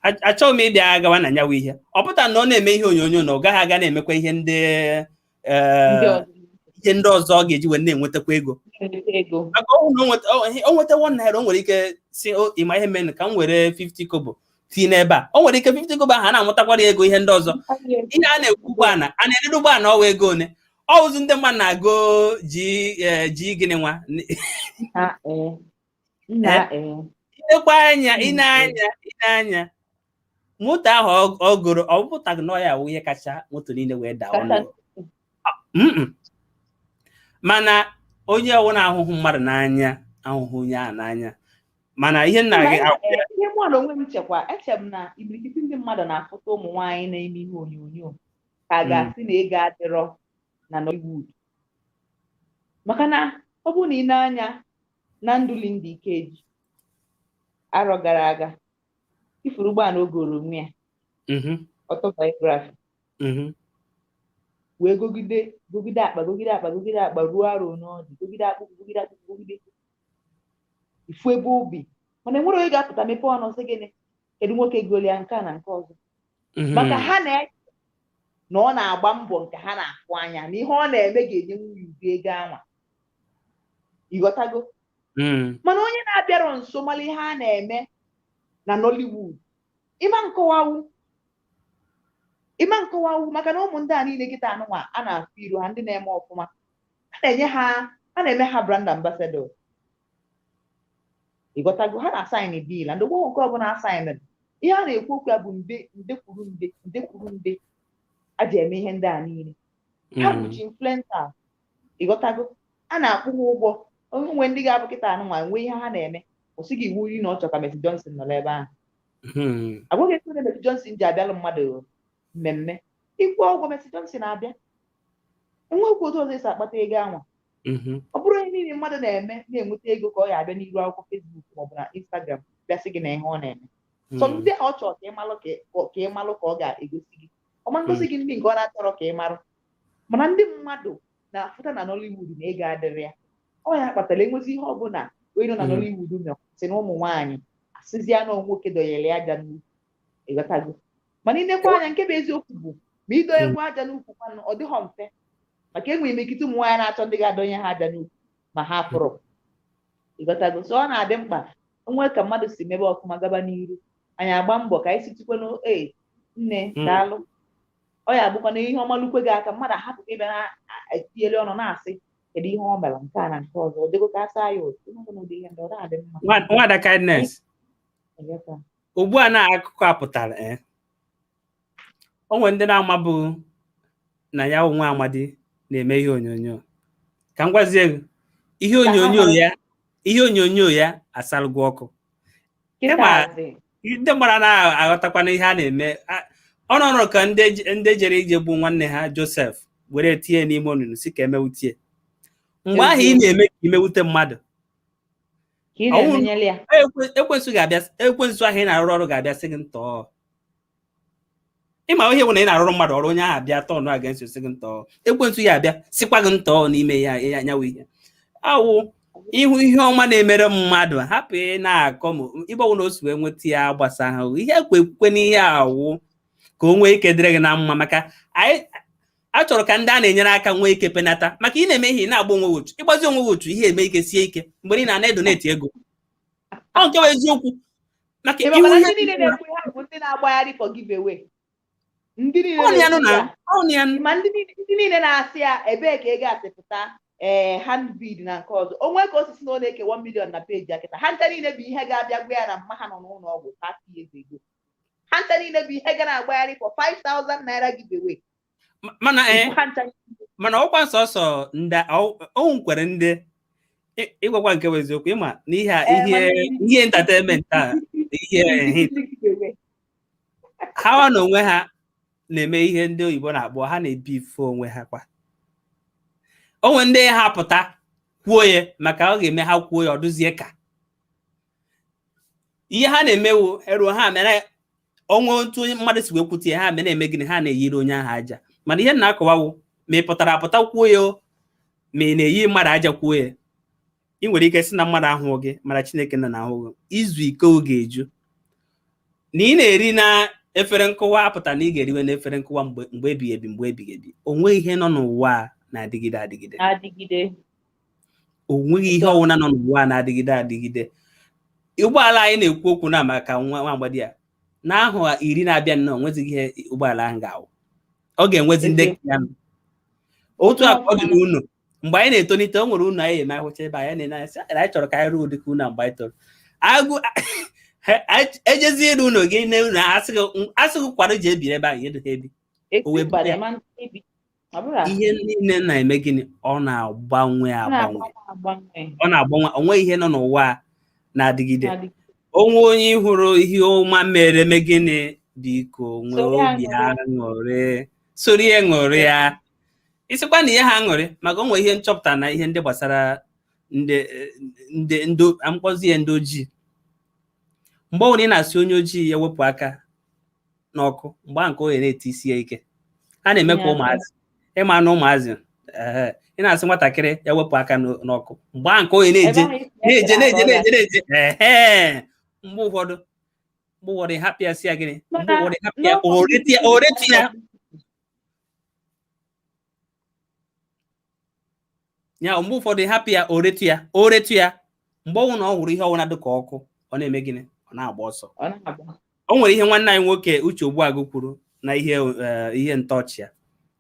Achọghị m ịbịa gawa na nyawa ihe. Ọ pụtara na ọ na-eme ihe onyonyo na ọ gaghị aga na-emekwa ihe ndị ihe ndị ọzọ ọ ga-eji wee na-enwetakwa ego, maka o nweta ₦1, o nwere ike si ịma ihe mere ka m were 50 kobo tinye n'ebe a. O nwere ike 50 kobo ahụ a na-amụtakwara ego ihe ndị ọzọ. Ihe a na-ekwu ụgbọala a na-eredo ụgbọala ọwa ego one ọwụzi ndị mmadụ na-agụ ji ji gịnị nwa. Ilekwa anya, ịna-anya ịna-anya moto ahụ ọ goro, ọ pụtaghị na ọ ya awụ ihe kacha moto niile wee daa ọnụ. Mana onye ọwụna ahụhụ mmadụ n'anya, ahụhụ onye ahụ n'anya, mana ihe nna gị Ihe mụ na onwe m chekwa, eche m na imirikiti ndị mmadụ na-afụta ụmụ nwaanyị na-eme ihe onyonyo ka a ga-asị na ego adịrọ na Nollywood, maka na ọ bụrụ na ị na-anya na ndụ Linda Ikeji arọ gara aga, ifuru ụgbọala o goro onwe ya, autobiography, wee gogide gogide akpa, gogide akpa, gogide akpa ruo arọ n'ọdị, gogide akpụkpọ, gogide akpụkpọ, gogide ifu ebe obi. Mana enwere onye ga-apụta mepee ọnụ sị gịnị, kedu nwoke golia nke a na nke ọzọ, maka ha na-eche na ọ na-agba mbọ nke ha na-afụ anya na ihe ọ na-eme ga-enye nwunye ụdị ego anwa, ịghọtago? Mana onye na-abịarọ nso mara ihe a na-eme na Nollywood, ịma nkọwawu, maka na ụmụ ndị a niile kịta anụnwa a na-afụ iru ha, ndị na-eme ọfụma, a na-enye ha, a na-eme ha brand ambassador, ịghọtago? Ha na-asign deal and ụgbọ nke ọbụla asign, ihe a na-ekwu okwu ya bụ nde, nde kwuru nde, nde kwuru nde a ji eme ihe ndị a niile. Ha bụchi influencer, ịghọtago? A na-akwụ ha ụgwọ. Onwe ndị ga-abụ kịta anụnwa nwee ihe ha na-eme, kwụsị gị iwu na ọ chọ ka Mercy Johnson nọrọ ebe ahụ. Agwaghị etu na Mercy Johnson ji abịalụ mmadụ mmemme ịkwụ ụgwọ, Mercy Johnson abịa. Enwekwa otu ọzọ esi akpata ego anwa. Ọ bụrụ ihe niile mmadụ na-eme na-enweta ego ka ọ ya abịa n'iru akwụkwọ Facebook maọbụ na Instagram bịa sị gị na ihe ọ na-eme sọ ndị ọ chọrọ ka ịmalụ, ka ịmalụ ka ọ ga-egosi gị ọma ngosi gị, ndị nke ọ na-achọrọ ka ị marụ. Mana ndị mmadụ na-afụta na Nollywood na ego adịrị ya, ọ ya kpatara enwezi ihe ọbụla onye nọ na Nollywood mere sị na ụmụ nwaanyị asịzịa na nwoke dọnyere ya aja n'ukwu, ịghọtago? Mana ịnekwa anya, nke bụ eziokwu bụ ma ịdọnyekwa aja n'ukwu kwanụ, ọ dịghọ mfe, maka enwere imekite ụmụ nwaanyị na-achọ ndị ga-adọnye ha aja n'ukwu ma ha fụrụ, ịghọtago? So ọ na-adị mkpa onwe ka mmadụ si mebe ọfụma gaba n'iru, anyị agba mbọ ka anyị sitikwanụ. Ee nne, daalụ. Ọ ya abụkwa na ihe ọmalukwe gị aka, mmadụ ahapụ ka ịbịa na-etinyere ọnụ na-asị kedu ihe ọ mere nke a na nke ọzọ, ọ dịgo ka asa ya otu ụdị ihe ndị ọ na-adị mma. Nwada Kindness, ugbu a na akụkọ a pụtara, ee, o nwere ndị na-amabụghị na ya nwa amadi na-eme ihe onyonyo. Ka m gwazie gị, ihe onyonyo ya, ihe onyonyo ya asalụgo ọkụ. Ndị mmadụ na-aghọtakwana ihe a na-eme. Ọ nọrọ ka ndị jere ije gbuo nwanne ha Joseph were tinye n'ime onunu si ka emewutie. Mgbe ahụ ị na-eme ka imewute mmadụ, ekwensu ga-abịa. Ekwensu ahụ ị na-arụ ọrụ ga-abịa sị gị ntọọ. Ịma ihe bụ na ị na-arụrụ mmadụ ọrụ, onye ahụ abịa tọnụ against, sị gị ntọọ. Ekwensu ya abịa sịkwa gị ntọọ n'ime ya anyanwụ. Ihe awụ ịhụ ihe ọma na-emere mmadụ, hapụ ị na-akọ ma ịgbanwe na o si wee nweta ya gbasa ahụ ihe ekwe ekwukwe n'ihe awụ ka o nwee ike dịrị gị na mma, maka anyị a chọrọ ka ndị a na-enyere aka nwee ike penata, maka ị na-eme ihe ị na-agba onwe gị otu, ịgbazi onwe gị otu ihe eme ike sie ike mgbe niile a na-edonate ego. Ọ nke bụ eziokwu maka Ị iwu makwa na ihe ndị niile na-ekwu ihe ahụ bụ ndị na-agbagharị for giveaway. Ndị niile ọ na ya nụ na-ekwu na ya. ọ na ya nụ. Ma ndị niile na-asị ya ebee ka ego a si pụta, ee, handbid na nke ọzọ, o nwee ka osisi na ọ na-eke 1 million na peji ya kịta. Ha ncha niile bụ ihe ga-abịa gwa ya na mma ha nọ n'ụlọ ọgwụ 30 years ago. Ha ncha niile bụ ihe ga na-agbagharị for 5000 naira giveaway. Mana Ikwu ha ncha. Mana ọkwa sọsọ ndị o nwekwere ndị ịgwakwa nke bụ eziokwu, ịma n'ihe a, ihe mana ihe entertainment a, ihe ha na onwe ha na-eme, ihe ndị oyibo na-akpọ ha na-ebi ife onwe ha kwa. Onwe ndị ha pụta kwuo ya maka ọ ga-eme ha kwuo ya, ọ dụzie ka ihe ha na-emewu eruo ha mere onwe otu onye mmadụ si wee kwute ya, ha mere na-eme gịnị, ha na-eyiri onye ahụ aja. Mana ihe m na-akọwawu, ma ị pụtara apụta kwuo ya o, ma ị na-eyi mmadụ aja kwuo ya, ị nwere ike sị na mmadụ ahụghị gị, mana Chineke nọ na-ahụ gị. Izu ike oge eju na ị na-eri na efere nkụwa apụta na ị ga-eriwe n'efere nkụwa mgbe mgbe ebighị ebi, mgbe ebighị ebi. O nweghị ihe nọ n'ụwa a na-adịgide adịgide. Na-adịgide. O nweghị ihe ọwụna nọ n'ụwa a na-adịgide adịgide. Ụgbọala anyị na-ekwu okwu na maka nwa agbadi a n'ahụ 10 na-abịa nnọọ, nwezighị ihe ụgbọala ahụ ga-awụ, ọ ga-enwezi ndị ya. Otu a ka ọ dị n'ụlọ mgbe anyị na-etolite. O nwere ụlọ anyị eme ahụcha ebe anyị na-ene anya sị, "Ah, anyị chọrọ ka anyị rụọ ụdị ka ụlọ a mgbe anyị toro." Agụ ejezie ịrụ ụlọ gị na ụlọ, asị gị kwado ji ebiri ebe ahụ, ihe ha ebi. O wee Esi bụrụ ya. ma ebi ọ bụrụ asị. Ihe niile na-eme gịnị? Ọ na-agbanwe Ọ agbanwe. Na-agbanwe agbanwe. Ọ na-agbanwe. O nweghị ihe nọ n'ụwa a na-adịgide. Na-adịgide. Onwe onye hụrụ ihe ọma mere eme gịnị, biko nwee Soro ya obi ṅụrị. aṅụrị, soro ihe ṅụrị ya. Ịsịkwa na ihe ha aṅụrị maka onwe ihe nchọpụta na ihe ndị gbasara ndị mkpọzi ya, ndị ojii, mgbe ọbụla ị na-asị onye ojii ya wepụ aka n'ọkụ, mgbe ahụ nke ọ ga na-eti isi ya ike. A na-eme ka ụmụazị, ịma na ụmụazị, ee, ị na-asị nwatakịrị ya wepụ aka n'ọkụ, mgbe ahụ nke ọ ga na-eje Ebe ahụ isi na-eje ese na-eje aka ọ na-eje na-eje. Ehe, mgbe ụfọdụ hapụ ya, si ya gịnị, mgbe Mana ụfọdụ hapụ ya, n'oge o retu ya, o retu ya ya. Mgbe ụfọdụ hapụ ya, o retu ya, o retu ya. Mgbe ọnwụ na ọ hụrụ ihe ọwụna dị ka ọkụ, ọ na-eme gịnị? Ọ na-agba ọsọ. Ọ na-agba. O nwere ihe nwanne anyị nwoke Uche Ogbuagụ kwuru na ihe ntọọchị ya,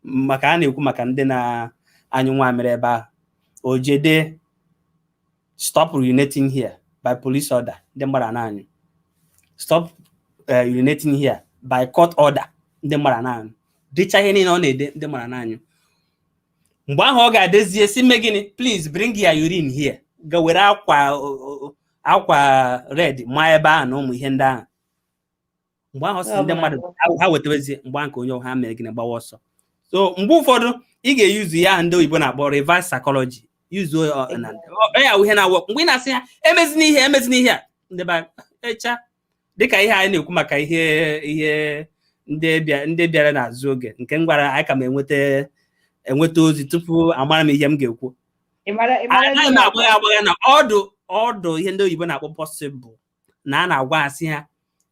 maka a na-ekwu maka ndị na-anyụ nwamịrị ebe ahụ, o jede "Stop urinating here by police order." Ndị mmadụ na-anyụ "Stop urinating here by court order." Ndị mmadụ na-anyụ dịcha ihe niile ọ na-ede, ndị mmadụ na-anyụ. Mgbe ahụ ọ ga-adezie si mme gịnị? "Please bring your urine here." Ga were akwa red maa ebe ahụ na ụmụ ihe ndị ahụ. Mgbe ahụ ọ sị ndị mmadụ ha wetawezie, mgbe ahụ ka onye ha mere gịnị? Gbawa ọsọ. So mgbe ụfọdụ ị ga-eyuzu ya ahụ ndị oyibo na-akpọ reverse psychology, yuzuo ya ihe na-awọ mgbe ị na-asị ha emezina ihe, emezina ihe a. Ndị be echa dịka ihe anyị na-ekwu maka ihe ndị bịara n'azụ oge nke m gwara anyị ka m enweta ozi tupu amara m ihe m ga-ekwu. Anaghị m agbagha agbagha na ọdụ ihe ndị oyibo na-akpọ possible na a na-agwa asị ha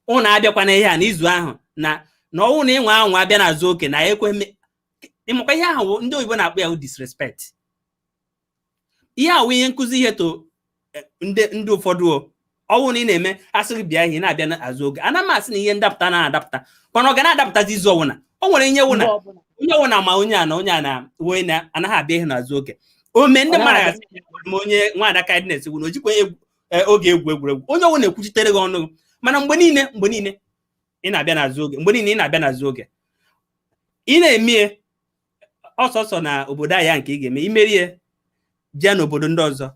ụnụ abịakwana ihe a n'izu ahụ na ọnwụ na ịnwe anwa abịa n'azụ oke na ekwe ịmakwa ihe ahụ ndị oyibo na-akpọ ya disrespect. Ihe ahụ ihe nkụzi ihe to ndị ụfọdụ ọnwụ na ị na-eme asị gị bịa ihe na-abịa n'azụ oge. Ana m asị na ihe ndapụta na-adapụta, mana ọ ga na-adapụtazi izu ọwụna. O nwere ihe wụ na onye ọwụna ma onye a na onye a na onye na-anaghị abịa ihe n'azụ oge o mee ndị mmadụ gasị ma onye nwaada Kindness wụ na o jikwa oge egwu egwuregwu, onye ọwụ na-ekwuchitere gị ọnụ. Mana mgbe niile, mgbe niile ị na-abịa n'azụ oge, mgbe niile ị na-abịa n'azụ oge, ị na-emie ọsọsọ na obodo anyị nke ị ga-eme imerie jee n'obodo ndị ọzọ.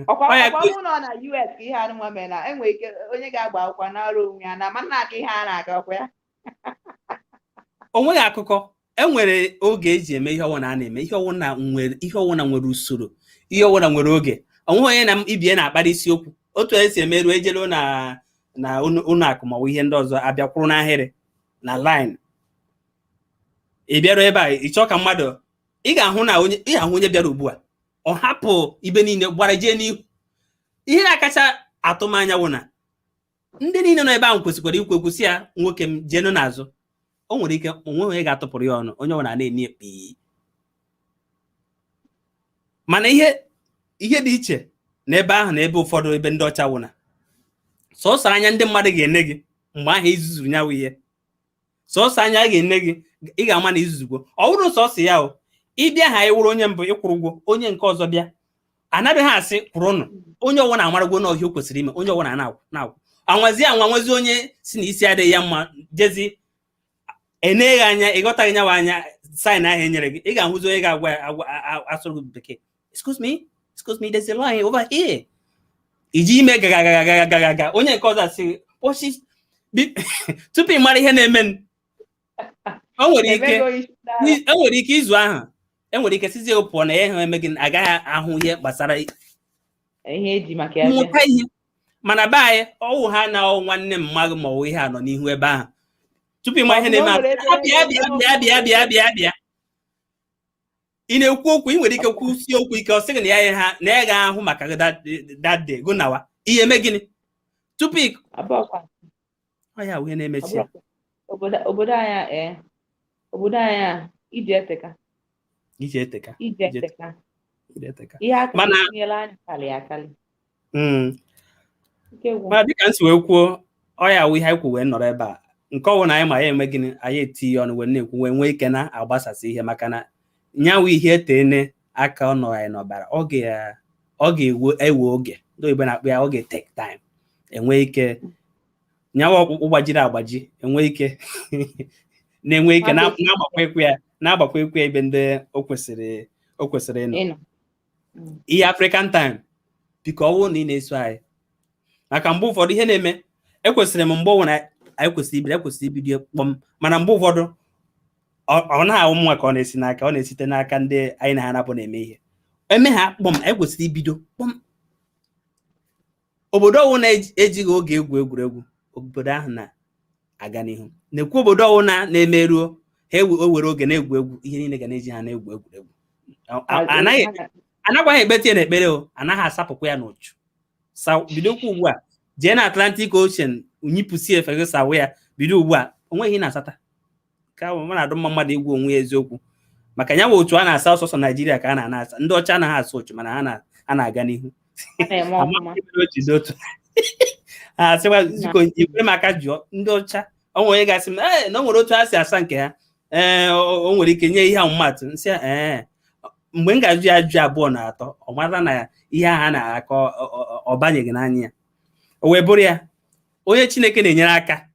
Ọkwa ọkwa nọ na US ka ihe anụnwa mere na enwere ike onye ga-agba akwụkwọ n'ọrụ onwe ya na ma nna aka ihe a na-aga ọkwa ya. O nweghị akụkọ. Enwere oge eji eme ihe ọwụna a na-eme, ihe ọwụna nwere, ihe ọwụna nwere usoro, ihe ọwụna nwere oge. Onweghị onye na ibie na-akpara isiokwu otu esi emeru ejelu na ụlọ akụ ma ọ bụ ihe ndị ọzọ abịakwuru n'ahịrị na line. Ị bịaruo ebe a, ị chọọ ka mmadụ ị ga-ahụ na onye ị ga-ahụ onye bịara ugbu a, ọ hapụ ibe niile gbara jee n'ihu. Ihe na-akacha atụmanya bụ na ndị niile nọ ebe ahụ kwesịkwara ikwu ekwu sị ya, "Nwoke m, jeenụ n'azụ." O nwere ike onweghị onye ga-atụpụrụ ya ọnụ, onye ọbụla na-eni ekpe. Mana ihe dị iche n'ebe ahụ na ebe ụfọdụ ebe ndị ọcha wụ na sọsọ anya ndị mmadụ ga-ene gị mgbe ahụ izuzuru nyawu ihe, sọsọ anya a ga-ene gị, ị ga-ama na izuzugbo. Ọ bụrụ sọsọ ya o ịbịa ha ịwụrụ onye mbụ ịkwụrụ ụgwọ, onye nke ọzọ bịa, anaghị ha asị kwụrụnụ. Onye ọwụna amaragwo na ọhịa o kwesịrị ime, onye ọwụna na-akwụ na-akwụ anwazi anwa nwazi onye si na isi adịghị ya mma jezi. Eneghi anya, ịghọtaghị nyawa anya sign ahụ e nyere gị. Ị ga-ahụzi onye ga-agwa agwa asụrụ gị Bekee, "Excuse me, excuse me, there's a line over here." Iji ime gaga gaga gaga gaga gaga, onye nke ọzọ asị kpọchi tupu ị mara ihe na-eme. O nwere ike Emego isi n'ala. E nwere ike izu ahụ, enwere ike sizie pụọ na ya ihe eme gị, agaghị ahụ ihe gbasara ihe eji maka ya bịa. Mmụta ihe. Mana be anyị, ọwụ ha na ọwụ nwanne m mmadụ ma ọwụ ihe a nọ n'ihu ebe ahụ tupu ịma ihe na-eme. Ọ bụ na o nwere ebe- Bịa, bịa, bịa, bịa, bịa, bịa, bịa. Ị na-ekwu okwu, ị nwere ike kwusie okwu ike, ọ sị gị na ya ha na ya ga-ahụ maka gị that day. Gụ nawa ihe eme gịnị tupu ị Abụọkwa. Ọ ya wụ ihe na-emechi ya. Abụọkwa. Obodo anyị a, ee, obodo anyị a, iji eteka. Iji eteka. Iji eteka. Iji eteka. Ihe aka etinyela anya kalị akali. Ike gwụ. Mana dịka m si wee kwuo, ọ ya wụ ihe anyị kwu wee nọrọ ebe a. Nke ọwụ na anyị ma ya eme gịnị, anyị eti ya ọnụ wee na-ekwu, wee nwee ike na-agbasasị ihe, maka na nyanwụ ihe etene aka ọ nọ anyị n'ọbara. Ọ ga-ewe ewe oge. Ndị oyibo na-akpọ ya ọ ga-take time, enwee ike nyanwụ ọkpụkpụ gbajiri agbaji enwee ike na-enwe ike na-agbakwa ekwe ya, na-agbakwa ekwe ya ebe ndị o kwesịrị ịnọ. Ịnọ. Ihe African Time, biko, ọ bụrụ na ị na-eso anyị, maka mgbe ụfọdụ ihe na-eme, ekwesịrị m mgbe ọbụla anyị kwesịrị ibido, ekwesịrị ibido kpọm, mana mgbe ụfọdụ ọ naghị ahụ mma ka ọ na-esi n'aka, ọ na-esite n'aka ndị anyị na ha napụ na-eme ihe eme ha kpọm. Anyị kwesịrị ibido kpọm. Obodo ọwụ na-ejighị oge egwu egwuregwu, obodo ahụ na-aga n'ihu. Na-ekwu obodo ọwụ na-emeruo ha ewe o were oge na-egwu egwu, ihe niile ga na-eji ha na-egwu egwuregwu. Anaghị anakwaghị ekpete ya n'ekpere, o anaghị asapụkwa ya n'uchu. Sa bidokwa ugbu a jee na Atlantic Ocean nyipụsi efe gị, sawa ya. Bido ugbu a, onweghị na-asata ka ọ na-adụ mma mmadụ igwu onwe ya eziokwu, maka ya nwe otu a na-asa ọsọsọ Naijiria ka a na-ana asa. Ndị ọcha anaghị asa ochu, mana ha na-aga n'ihu. Ha na-eme ọfụma. Amaghị ebe o ji dị otu ha asịkwa ziko ikwere m aka jụọ ndị ọcha. O nwere onye ga-asị m ee na o nwere otu ha si asa nke ha. Ee, o nwere ike nye ihe ọmụmatụ nsị a. Ee, mgbe m ga-ajụ ya ajụjụ abụọ na atọ, ọ mara na ihe ahụ a na-akọ ọ banyeghị n'anya ya. O wee bụrụ ya, onye Chineke na-enyere aka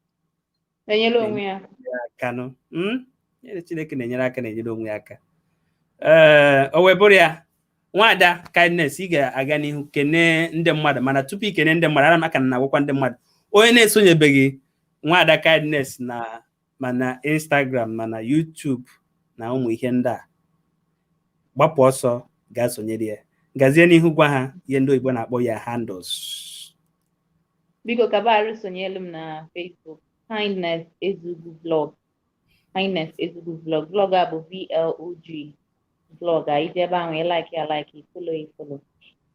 na-enyere onwe ya aka nụ. Onye Chineke na-enyere aka na-enyere onwe ya aka. Ee, o wee bụrụ ya, Nwaada Kindness, ị ga-aga n'ihu kene ndị mmadụ. Mana tupu i kene ndị mmadụ, ana m aka na agwakwa ndị mmadụ, onye na-esonyebeghị Nwaada Kindness na mana Instagram, mana YouTube na ụmụ ihe ndị a, gbapụ ọsọ gaa sonyere ya. Gazie n'ihu gwa ha ihe ndị oyibo na-akpọ ya handles. Biko, kabarụ sonyelu m na Facebook, Kindness Ezugwu Vlog, Kindness Ezugwu Vlog. Vlog a bụ VLOG vlog a. Ije ebe ahụ, ị like ya, like, ị follow, ị follow.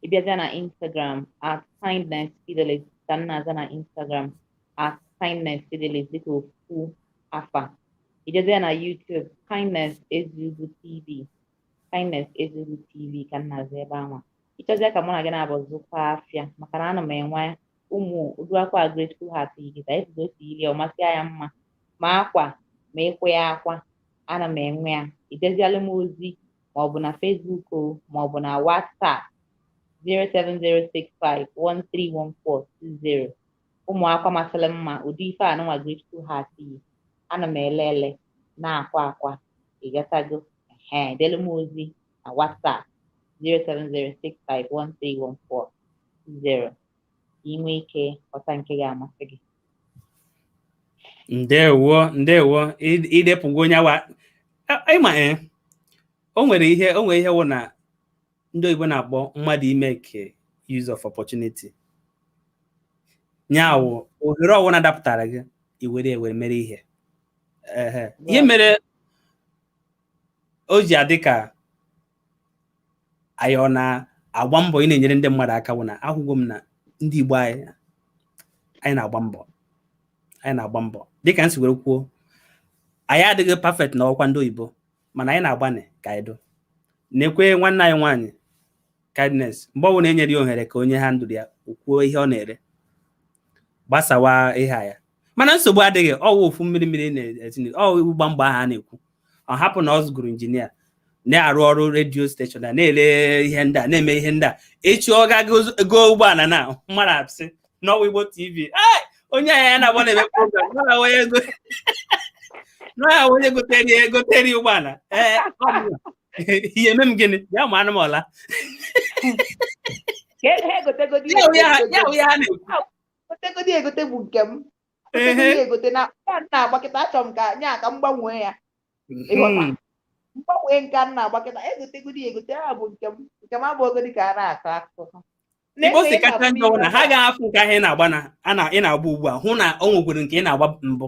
Ị bịazịa na Instagram, @KindnessFidelis ka m na-aza na Instagram, @KindnessFidelis, dịka ofu afa. Ijezia na YouTube, Kindness Ezugwu TV, Kindness Ezugwu TV ka m na-aza ebe ahụ. Ịchọzịa ka mụ na gị na-abụ zụkwa afịa, maka na ana m enwe ụmụ ụdị akwa Grateful Heart yigita etudo si yiri ya, ọ masịa ya mma, ma akwa ma ịkwụ ya akwa, ana m enwe ya. Idezialụ m ozi maọbụ na Facebook o maọbụ na WhatsApp, 07065131420. Ụmụ akwa masịrị mma, ụdị ife anụnwa Grateful Heart yi, ana m ele ele na-akwa akwa ịgatago. Ehe, delu m ozi na WhatsApp 07065131420 ka ị nwee ike ghọta nke ga-amasị gị. Ndewo, ndewo. Idepụgo onye awa ịma. Ee, o nwere ihe wụ na ndị oyibo na-akpọ mmadụ ime ke use of opportunity. Nyaawụ ohere ọwụna dapụtara gị, i were ewere mere ihe. Ehe, ihe mere o ji adị ka anyị ọ na-agba mbọ ị na-enyere ndị mmadụ aka bụ na ahụgo m na ndị Igbo anyị, anyị na-agba mbọ, anyị na-agba mbọ. Dịka m si were kwuo, anyị adịghị perfect na ọkwa ndị oyibo, mana anyị na-agbanị ka anyị do na-ekwe. Nwanne anyị nwaanyị Kindness, mgbe ọbụla e nyere ya ohere ka onye ha ndụrụ ya kwuo ihe ọ na-ere, gbasawa ihe a ya. Mana nsogbu adịghị, ọwụ ofu mmiri mmiri na-etinye ọ ịgba mbọ ahụ a na-ekwu. Ọ hapụ na ọ gụrụ injinia, na-arụ ọrụ redio station, a na-ere ihe ndị a, na-eme ihe ndị a. Echi ọ ga-go ụgbọala na mmadụ asị n'ọwa Igbo TV, "Ai, onye ahụ ya na-agba na-eme program, mmadụ onye ego." Na ya onye gotere ya ụgbọala. Ee, ọ bụ ihe eme m gịnị ya ma anụ m ọla. Ka ha egotegodi Ya wụ ya ya wụ ya ha na-ekwu. Gotegodi egote bụ nke m. Gotegodi egote na ya na-agba kịta, achọrọ m ka nya ka m gbanwee ya. Ịghọta? Mgbanwee nke a na-agba kịta, egotegodi egote ha bụ nke m, nke m abụghịgodi ka a na-akọ akụkọ. Igbo si kacha njọ bụ na ha ga-afụ nke ahụ ị na-agba na ị na-agba ugbu a, hụ na o nwekwara nke ị na-agba mbụ,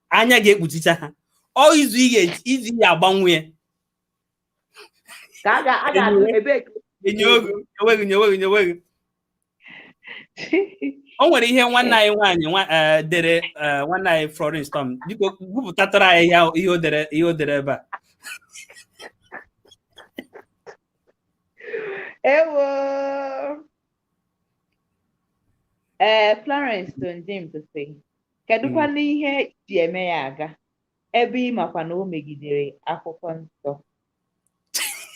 anya ga-ekpuchicha ha. Ọ izu ị ga-izu ya agbanwe ya. Ka a ga-atụ ebe ka enye ogu enweghị nyeweghị nyeweghị. O nwere ihe nwanne anyị nwaanyị dere, nwanne anyị Florence Tom, biko gwupụtatara anyị ya ihe o dere ebe a. Ewo. Ee, Florence Stone James sị, kedụkwanụ ihe ji eme ya aga ebe ị makwa na o megidere akwụkwọ nsọ?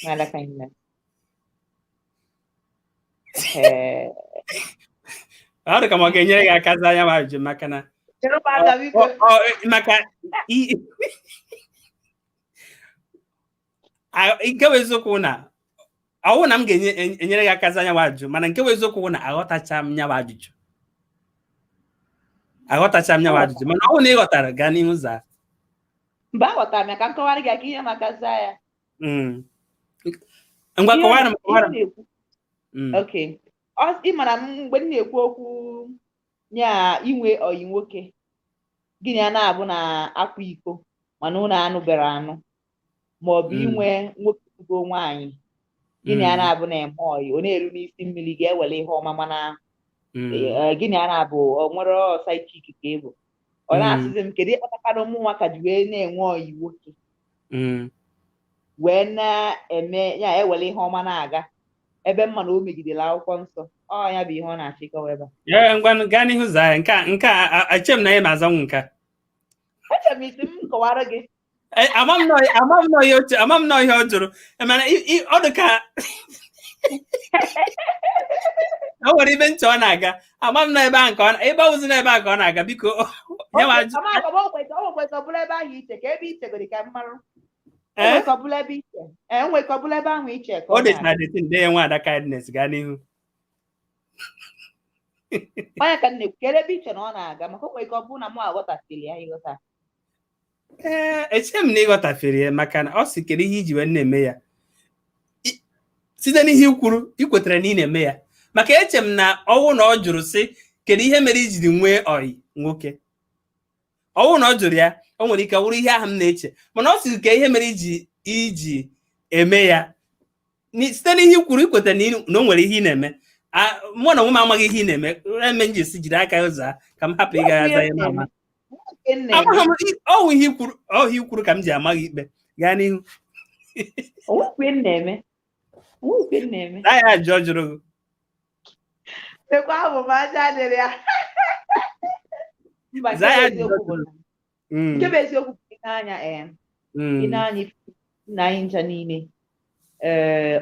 N'ala kindness. Ee. Ọ dị ka ma ọ ga-enyere gị aka zaa ya ma ajụjụ, maka na Chere m aka, biko. Maka nke bụ eziokwu na ọwụ na m ga-enyere gị aka zaa ya bụ ajụjụ, mana nke bụ eziokwu na aghọtacha m ya bụ ajụjụ. Aghọtacha m ya bụ ajụjụ, mana ọ bụ na ị ghọtara, gaa n'ihu zaa. Mgbe aghọtara m ya, ka m kọwara gị aka ihe maka zaa ya. Ngwa, kọwara m, kọwara m. Ihe na-ekwu. Okay. Ị mara m mgbe m na-ekwu okwu nya inwe ọyị nwoke, gịnị a na-abụ na akwa iko mana ụnụ anụbere anụ, ma ọ bụ inwe nwoke ugo nwaanyị, gịnị a na-abụ na eme ọyị, ọ na-eru n'isi mmiri ga-ewere ihe ọma, mana gịnị a na-abụ ọ nwere side chick ka ị bụ. Ọ na-asịzi m kedu ịkpatakara ụmụ nwa ka ji wee na-enwe ọyị nwoke wee na-eme ya ewere ihe ọma na-aga ebe mma na o megidere akwụkwọ nsọ. Ọ ya bụ ihe ọ na-achọ ịkọwa ebe a. Ee, ngwanụ, gaa n'ihu zaa ya. Nke a eche m na ị ma-azanwu nke a. Eche m isi m kọwara gị. Ama m nọ ihe oche, ama m nọ ihe ọ jụrụ. Mana ọ dị ka o nwere ibe nche ọ na-aga. Ama m nọ ebe ahụ nke ọ na-, ebe ọ wụzi n'ebe ahụ ka ọ na-aga, biko. Nye m ajụ. Ama m, ọ nwekwe ka ọ bụrụ ebe ahụ iche, ka ebe iche goro ka m mara. O Ee? nwekwe ka ọ bụrụ ebe iche. Ee, o nwekwe ka ọ bụrụ ebe ahụ iche ka Ọ ọ dị na-aga. na the thing, dee nwa Ada Kindness, gaa n'ihu. Onye ka m na-ekwu, kedu ebe iche na ọ na-aga, maka o nwere ike ọ bụrụ na mụ aghọtafere ya, ịghọta. Ee, eche m na ịghọtafere ya, maka na ọ sị kedu ihe iji wee na-eme ya. Site n'ihe i kwuru, ị kwetere na ị na-eme ya, maka eche m na ọwụ na ọ jụrụ sị kedu ihe mere ijiri nwee ọyị nwoke, ọwụ na ọ jụrụ ya, o nwere ike wụrụ ihe ahụ m na-eche, mana ọ sị ka ihe mere iji eme ya. Site n'ihe i kwuru, ị kwetere na o nwere ihe ị na-eme. Mụ na onwe m amaghị ihe ị na-eme, eme m ji esi jiri aka ụzọ ka m hapụ ịga aza ya n'ama. Amaghị m, ọwụ ihe i kwuru, ọwụ ihe i kwuru ka m ji amaghị ikpe. Gaa n'ihu. Onwekwe m na-eme. Onwekwe m na-eme. Daa ya ajụ ọ jụrụ gị. Lekwa ahụ m aja dịrị ya. Mba, nke Zaa ya bụ ajụ ọ eziokwu bụ jụrụ. na nke bụ eziokwu bụ ị na-anya, ị na-anya nna anyị ncha niile.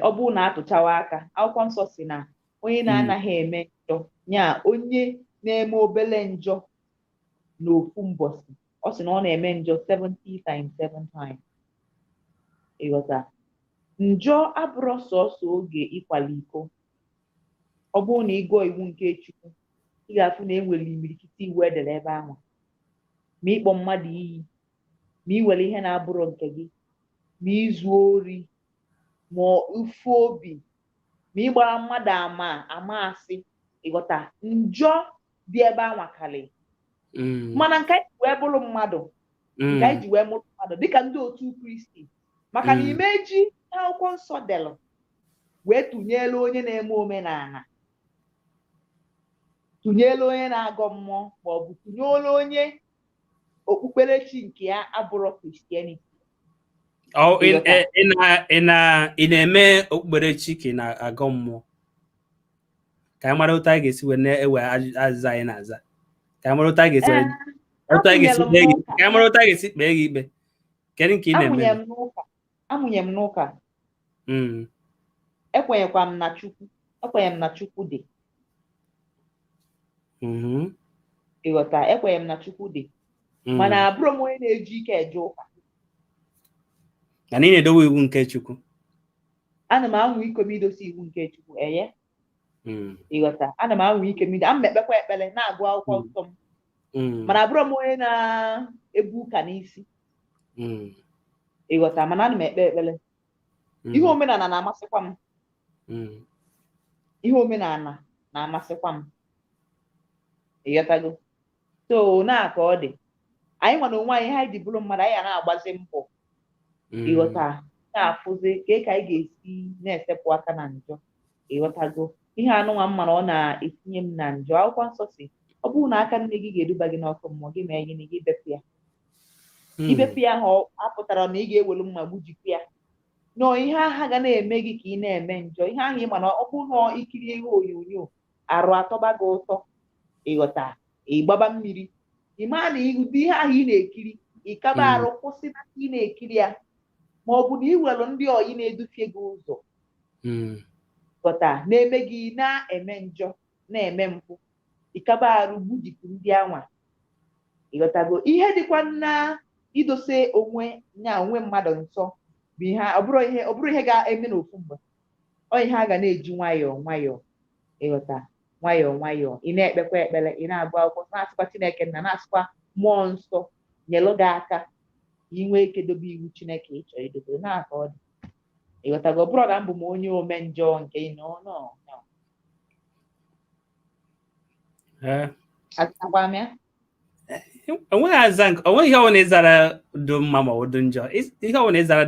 Ọ bụrụ na atụchawa aka, akwụkwọ nsọ si na onye na-anaghị eme njọ, nya onye na-eme obele njọ n'ofu mbọsị, ọ sị na ọ na-eme njọ 70 times 7 times. Ịghọta? Njọ abụrọ sọsọ oge ịkwala iko. Ọ bụrụ na ị gụọ iwu nke Chukwu, ị ga-afụ na e nwere imirikiti iwu edere ebe ahụ. Ma ịkpọ mmadụ iyi, ma iwere ihe na-abụrọ nke gị, ma izu ori, ma ụfụ obi, ma ịgbara mmadụ ama asị. Ịghọta? Njọ dị ebe anwa karị. Mana nke anyị ji wee bụrụ mmadụ, nke anyị ji wee mụrụ mmadụ dịka ndị otu Kristi, maka na imeji akwụkwọ nsọ delụ wee tụnyere onye na-eme omenala, tụnyere onye na-agọ mmụọ, ma ọ bụ tụnyere onye okpukperechi nke ya abụrọ Kristianity. Ị na-eme okpukperechi ka ị na-agọ mmụọ? Ka anyị mara otu anyị ga-esi wee na-ewe azịza anyị na-aza. Ka anyị mara otu anyị ga-esi wee otu anyị ga-esi kpee gị, ka anyị mara otu anyị ga-esi kpee gị ikpe. Kedu nke ị na-eme? Amụnye m n'ụka. Ekwenyekwa m na Chukwu. Ekwenye m na Chukwu dị. Ịghọta? Ekwenye m na Chukwu dị. Mana abụrụ m onye na-eji ike eje ụka. Mana ị na-edowe iwu nke Chukwu. Ana m anwa ike m idosi iwu nke Chukwu, eye. Ịghọta, ana m anwa ike m ido, ana m ekpekwa ekpere, na-agụ akwụkwọ nsọ m. Mana abụrụ m onye na-ebu ụka n'isi. Ịghọta, mana ana m ekpe ekpere. Ihe omenala na-amasịkwa m. Ihe omenala na-amasịkwa m. Ịghọtago? So na ka ọ dị. Anyị nwa na onwe anyị, ha ji bụrụ mmadụ, anyị na-agbazi mbọ. Ịghọta, na-afụzi ka anyị ga-esi na-esepụ aka na njọ. Ịghọtago? Ihe anụnwa m mara ọ na-etinye m na njọ. Akwụkwọ nsọ si, ọ bụrụ na aka nne gị ga-eduba gị n'ọkụ mmụọ, gị mee gịnị? Gị bepụ ya. Ibepụ ya ahụ apụtara na ị ga-ewelu mma gbujipụ ya. Nọọ ihe agha ga na-eme gị ka ị na-eme njọ. Ihe ahụ ị ma na ọ bụrụ na ikiri ihe onyonyo arụ atọba gị ụtọ. Ịghọta, ịgbaba mmiri. Ị maa na ụdị ihe ahụ ị na-ekiri, ịkaba arụ kwụsị na ị na-ekiri ya. Ma ọ bụ na ị welu ndị oyi na-edufie gị ụzọ. Ghọta, na-eme gị na-eme njọ, na-eme mpụ. Ịkaba arụ gbujipụ ndị anwa. Ịghọtago? Ihe dịkwa na idose onwe nya onwe mmadụ nsọ bụ ihe ọ bụrụ ihe ga-eme n'ofu mgbe. Ọ ihe a ga na-eji nwayọọ nwayọọ. Ịghọta, nwayọọ nwayọọ. Ị na-ekpekwa ekpere, ị na-agụ akwụkwọ, na-asịkwa Chineke nna, na-asịkwa mmụọ nsọ nyelụ gị aka ka ị nwee ike dobe iwu Chineke ị chọrọ idobe. Na-aka ọ dị. Ịghọtago? Ọ bụrụ na mbụ m onye ome njọ nke ị nọ nọ. Agwa m ya. Onweghị ihe ọbụla ịzara dị mma ma ọ dị njọ. Ihe ọbụla ịzara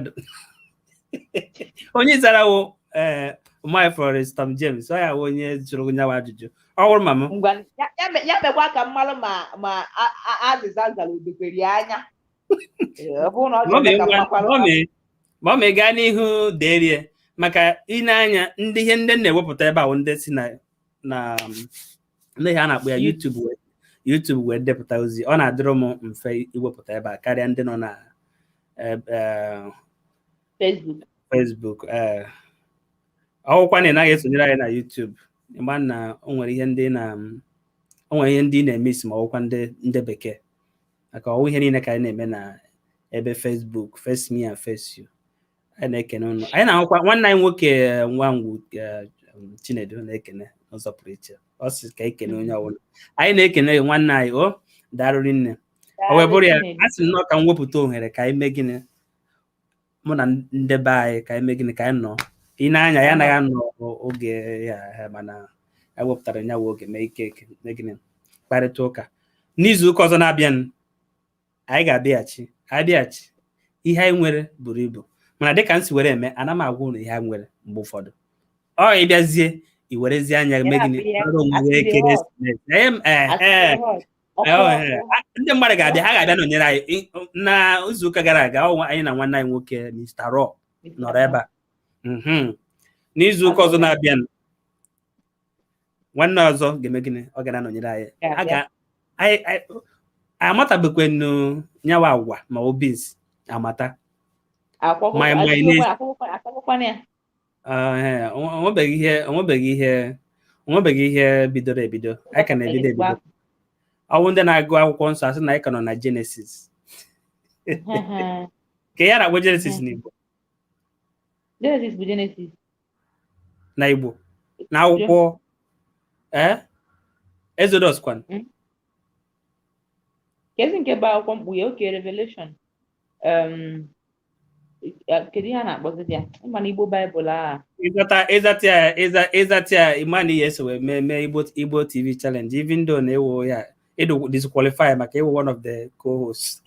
onye zara wụ my Florence Tom James, ọ ya wụ onye jụrụ nyawa ajụjụ. Ọ wụrụ mama. Ya mekwa ka mmalụ ma azịza zara odokwere ya anya. Ma ọ ma gaa n'ihu derie maka ị na-anya ndị ihe ndị na-ewepụta ebe ahụ ndị si na ndị ha na-akpọ ya YouTube wee depụta ozi. Ọ na-adịrị m mfe iwepụta ebe a karịa ndị nọ na Facebook. Ọwụkwa na ị naghị esonyere anyị na YouTube, ịma na o nwere ihe ndị ị na-eme isi ma ọwụkwa ndị bekee, maka ọwụ ihe niile ka anyị na-eme na ebe Facebook, Face Me and Face You. Anyị na-ekene ụnụ. Anyị na-ahụkwa nwanne anyị nwoke Nwangwu Chinedu na-ekene n'ụzọ pụrụ iche. Ọ sị ka ekene onye ọbụla. Anyị na-ekene nwanne anyị, o darụrị nne. O wee bụrụ ya, a sị nnọọ ka m wepụta ohere ka anyị mee gịnị, mụ na ndebe anyị ka anyị mee gịnị, ka anyị nọ. Ị na-anya ya anaghị anọ oge ya, mana ewepụtara ya wụ oge mee ike mee gịnị, kparịta ụka. N'izu ụka ọzọ na-abịanụ, anyị ga-abịaghachi. Abịaghachi, ihe anyị nwere buru ibu, mana dịka m si were eme, ana m agwa ụnụ ihe anyị nwere mgbe ụfọdụ. Ọ ịbịazie i werezie anya mee gịnị, ọrụ onwe ekeresimesi. Ndị mmadụ ga-abịa, ha ga-abịa nọnyere anyị. Na izu ụka gara aga, ọ anyị na nwanne anyị nwoke Mr. Raw nọrọ ebe a. N'izu ụka ọzọ na-abịa, nwanne ọzọ ga-eme gịnị, ọ ga na-anọnyere anyị. Amatabekwenu nyawa agwa ma ọ beans amata. Onwebeghị ihe bidoro ebido. Anyị ka na-ebido ebido. Ọwụ ndị na-agụ akwụkwọ nsọ asị na anyị ka nọ na Genesis. Ka ya na-agwa Genesis n'Igbo. Genesis bụ Genesis. Na Igbo. Na akwụkwọ Exodus kwan. Kezi nke bụ akwụkwọ mkpughe, oke Revelation. Kedu ihe a na-akpọzi ya? Ịma na Igbo Baịbụl a. Ịzata ya ịma na ihe eso wee mee Igbo TV challenge, even though na-ewo ya ịdụ disqualify maka ịwụ one of the co-hosts.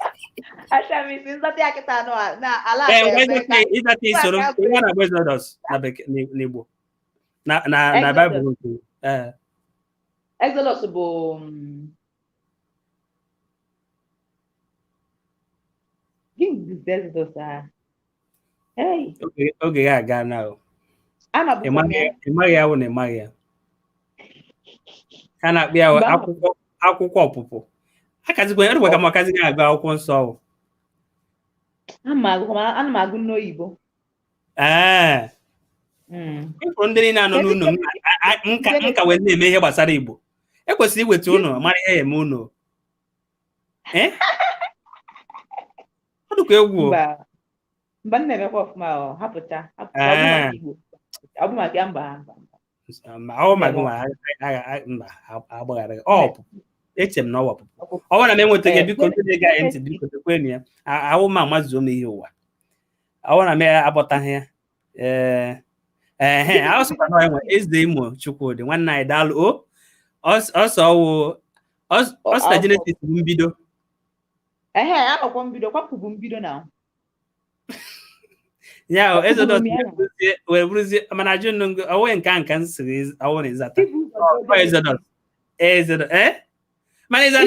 Ịzata isoro ihe na-agba Exodus na n'Igbo na Baịbụl. Exodus bụ gịnị bụ Exodus a? Oge ya aga na o. Ị maghị ya wụ na ị maghị ya. Ha na-akpọ ya akwụkwọ ọpụpụ. Akazikwa erukwa ka m akazighị agụ akwụkwọ nsọ ahụ. Ana m agụ n'oyibo. Ee. Ịfụrụ ndị niile anọ n'ụlọ m ka wee na-eme ihe gbasara Igbo. Ekwesịrị iweta ụnụ mara ihe ya eme ụnụ. Ee, ọ dịkwa egwu o. Mba, mba, m na-emekwa ọfụma ọ hapụcha hapụcha. Ọ bụ maka Igbo, ọ bụ maka ya. Mba, mba, mba. Ma ọ ma gị nwa mba agbaghara gị. Ọ ọpụpụ, eche m na ọ ọpụpụ. Ọ bụrụ na m enwetaghị, biko, ndị na-ege anyị ntị, biko dekwenụ ya. Ahụ m amazuo m ihe ụwa. Ọ bụrụ na m abọtaghị ya, ee, ehe, ahụ sịkwa na enwe Eze Imo Chukwudị, nwanne anyị, daalụ o. Ọsọ ọwụ ọ sị na Genesis bụ mbido. Ehe, akwụkwọ mbido kwapụ bụ mbido na ya o Exodus Kwapụrụ m ya. Wee bụrụzie mana ajụ nnụ onwe nke a nke m sịrị ọwụ na ịzata Ọ Exodus, Exodus, ee, mana ịza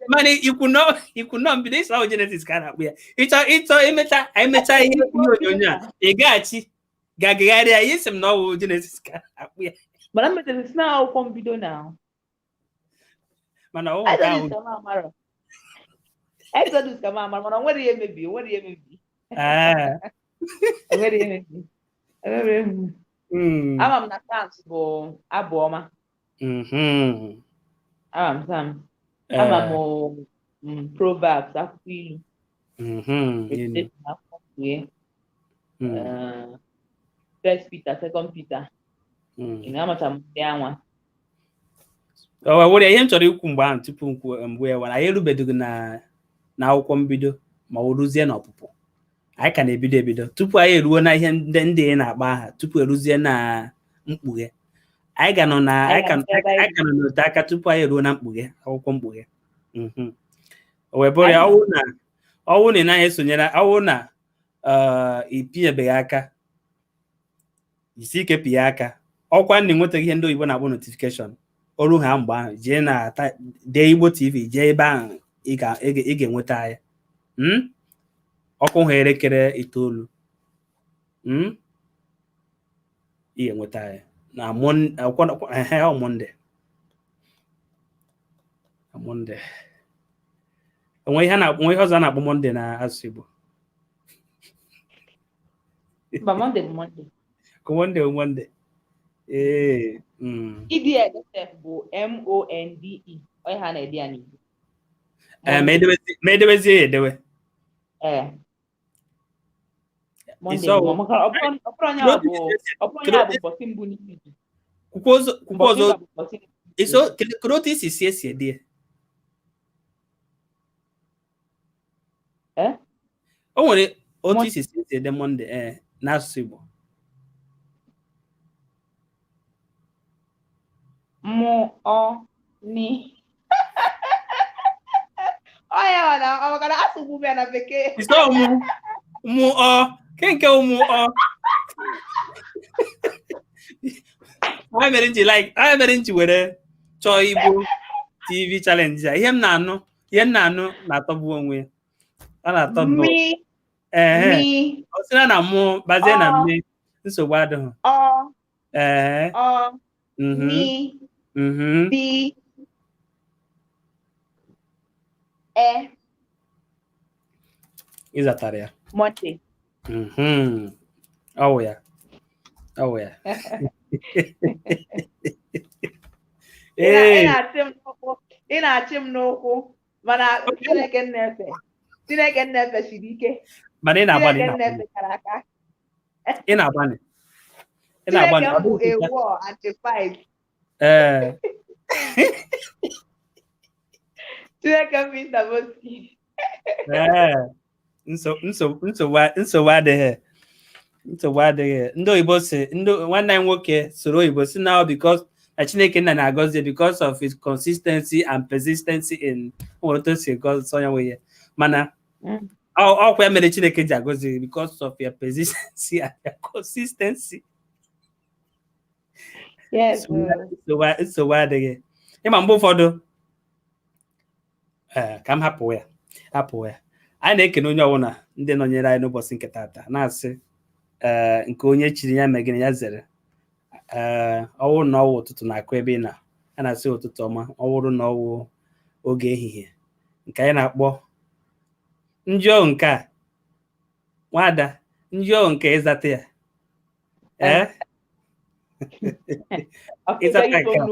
mana ikwu nọ mbido ịsọ ahụ Genesis ka a na-akpụ ya. Ịchọ imecha emecha ihe onyonyo a, ị gaghachi gagagharịa ihe isi m na ọ wụ Genesis ka a na-akpụ ya. Mana m mechara si na akwụkwọ mbido na Mana ọ wụ nke ahụ. Exodus ka m amara, Exodus ka m amara, mana o nwere ihe mebi, o nwere ihe mebi. Ee. O nwere ihe mebi, o nwere ihe mebi. Ama m na Psalms bụ abụ ọma. Ama m Psalms, ama m Proverbs, akwụkwọ ilu. Ilu. Revelation, akwụkwọ mkpughe. First Peter, Second Peter. Ị na-amacha m ndị anwa. O wee were ihe m chọrọ ikwu mgbe ahụ tupu m kwuo mgbe ya wara anyị erubedoghị na akwụkwọ mbido ma ọ ruzie n'ọpụpụ. Anyị ka na-ebido ebido tupu anyị eruo na ihe ndị ị na-akpọ aha, tupu eruzie na mkpughe. Anyị ga nọ na anyị ka anyị ka nọ n'ote aka tupu anyị eruo na mkpughe, akwụkwọ mkpughe. O wee bụrụ ya, ọwụ na ị naghị esonyere, ọwụ na ị pinyebeghị aka, jisi ike pinye aka. Ọkwa na enwetaghị ihe ndị oyibo na-akpọ notification ọrụ ha mgbe ahụ, jee na dee Igbo TV, jee ebe ahụ ị ga-enweta anyị. Ọkụ ha 9:00, Ị ga-enweta anyị na ehe, ọ Monday, na Monday. Onwe ihe na onwe ihe ọzọ a na-akpọ Monday na asụsụ Igbo? Mba, Monday bụ Monday. Ka Monday bụ Monday, ee. Idi ede bụ Monde, onye ha na-ede ya n'Igbo. Ee, ma edebezie ya edewe. Ee. Monday bụ, maka ọ bụrụ onye a bụ ọ bụrụ onye a bụ ụbọchị mbụ n'izu. Kwukwa Ụbọchị ọzọ. ụka bụ ụbọchị mbụ. Iso kedu otu isi si esi ede ya? Eh? O nwere otu isi si esi ede Monday, ee, n'asụsụ Igbo? Mụ ọ ni ọ ya ọ na ọ maka na asụgbu m ya na bekee. Iso mụ mụ ọ ke nke ụmụ ọ onye mere m ji like, onye mere m ji were chọọ Igbo TV challenge a. Ihe m na-anụ na-atọgbu onwe ya, ọ na-atọ nnọọ. Mi. Ee. Mi. Ọ sịra na mụ bazie na Ọ. mme, nsogbu adịghị. Ọ. Ee. Ọ. Mi. Bi. E. Ịzatara ya. Monday. Ọ wụ ya, ọ wụ ya. Ị Ee. na-achị m n'ụkwụ, ị na-achị m n'ụkwụ, mana Chineke nnefe, Chineke nnefe siri ike. Mana ị na-agbalị, ị Chineke na-agbalị. nnefe kara aka. Ị na-agbalị, ị na-agbalị. Chineke Ọ m bụ dịghị a war and a fight. Ee. Chineke m bụ Indaboski. Ee, nsogbu adịghị, nsogbu adịghị. Ndị oyibo si, ndị nwanne anyị nwoke soro oyibo si now because na Chineke nna na-agọzi ya because of his consistency and persistency in o nwere otu o si gọzi onye nwe ihe, mana ọkwa ya mere Chineke ji agọzi gị because of your persistency and your consistency. Yes. Nsogbu adịghị. Ịma mgbe ụfọdụ, ee, ka m hapụ ya, hapụ ya. Anyị na-ekene onye ọbụla ndị nọnyere anyị n'ụbọchị nke taata, na-asị, ee, nke onye chiri ya megịnị ya zere. Ee, ọwụ na ọwụ ụtụtụ na-akụ ebe ị na a, na-asị ụtụtụ ọma. Ọ wụrụ na ọwụ oge ehihie, nke anyị na-akpọ njọ nke a, nwada njọ nke ịzata ya, ee. Ịzata nke a.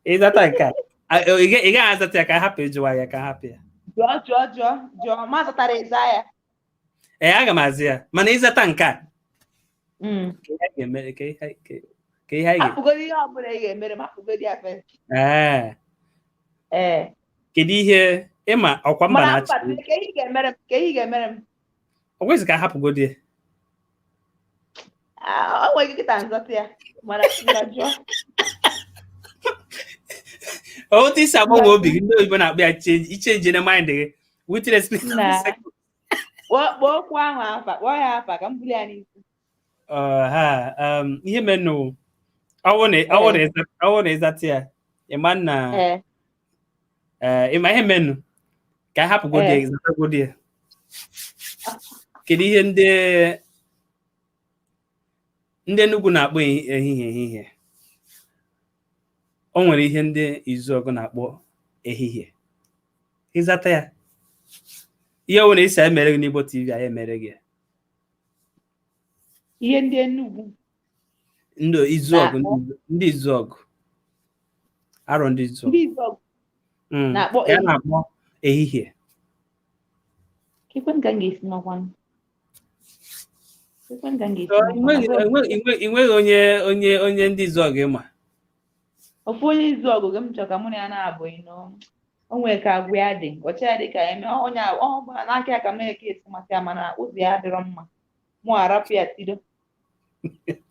Ịzata nke a. Ị gaghị azata ya ka hapụ ịjụwa ya ka hapụ ya. Jụọ ma zatara ịza ya. Ee, aga m aza ya mana ịzata nke a ka ihe anyị hapụgodi ihe ọbụla ị ga-emere m, hapụgodi ya first. Ee. Ee. Kedu ihe ịma ọkwa mba na-achị? Ka ihe ga-emere m, ka ihe ga-emere m. Ọ kwesịrị ka hapụgodi ya. O nwere ike kịta nzọta ya mana jụọ. Otu isi agbanwe obi gị, ndị oyibo na-akpọ ya change, ichenji na mind gị within a split of a second. Kpọọ okwu ahụ afa, kpọọ ya afa ka m buli ya n'isi. Ihe menụ ọwụ na ịzata ya ịma na ịma ihe menụ ka a hapụgodi ya, zatagodi ya. Kedu ihe ndị Enugu na-akpọ ehihie ehihie? O nwere ihe ndị Izuogu na-akpọ ehihie. Ịzata ya, ihe ọ bụla isi anyị mere gị n'Igbo TV, anyị emere gị. Ihe ndị Enugu ndị Izuogu, ndị Izuogu, arọ ndị Izuogu na-akpọ ehihie. Ị nweghị onye onye ndị Izuogu ịma? Ofu onye Izuogu gị m chọrọ ka mụ na ya na-abụghị o nwere ka agwa ya dị, ọcha ya dị ka eme onye n'aka ya ka m eke esi masị ya, mana ụzọ ya adịrọ mma, mụ arapụ ya tido.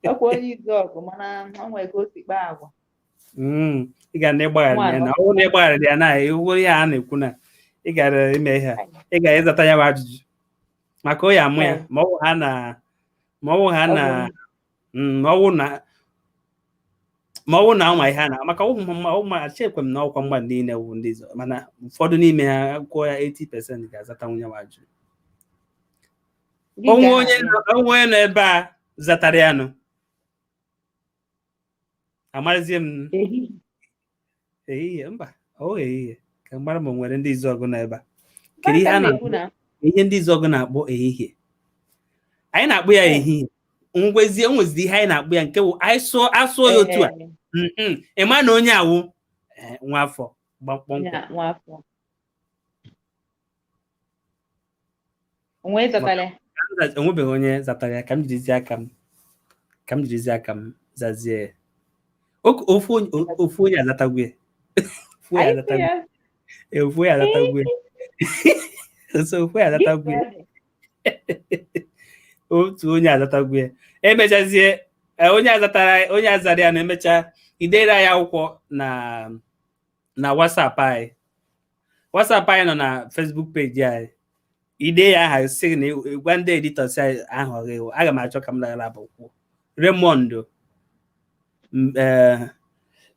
Ọkwa onye Izuogu mana o nwere ka o si kpaa agwa. Ị ga na ịgbaghara ya na ọ bụrụ na ịgbaghara ya na iwu ihe a na-ekwu na ị gara ime ihe a, ị gara ịzata ya bụ ajụjụ maka o ya amụ ya ma ọ bụ ha na ma ọ bụ ha na ma ọ bụ na ma ọ bụ na anwa ihe a na maka ụmụ achekwe m na ọkwa mgba niile wụ ndị Izuogu, mana ụfọdụ n'ime ha kwụọ ya 80% ga-azata nwunye m ajụjụ. Onwe onye nọ ebe a zatara ya nụ, amarazie m ehihie mba, ọ ehihie ka mgbara ma nwere ndị Izuogu nọ ebe a. Kedu ihe a na-akpọ ihe ndị Izuogu na-akpọ ehihie? Anyị na-akpọ ya ehihie. Ngwezie nweziri ihe anyị na-akpọ ya nke wụ anyị asụọ ya otu a, ị ma na onye awụ nwa afọ kpọmkwem. Onwebeghị onye zatara ya, ka m jirizie aka m zazie ya. Ofu onye azatagwu ya. Ofu onye azatagwu ya. Ofu onye azatagwu ya. Otu onye azatagwu ya. Emechazie onye azatara onye azara ya na-emecha idere anyị akwụkwọ na WhatsApp anyị. WhatsApp anyị nọ na Facebook page anyị. Ide ya aha sị na gwa ndị editọs anyị ahụ gị, aga m achọ ka m lagara akwụkwọ. Raymond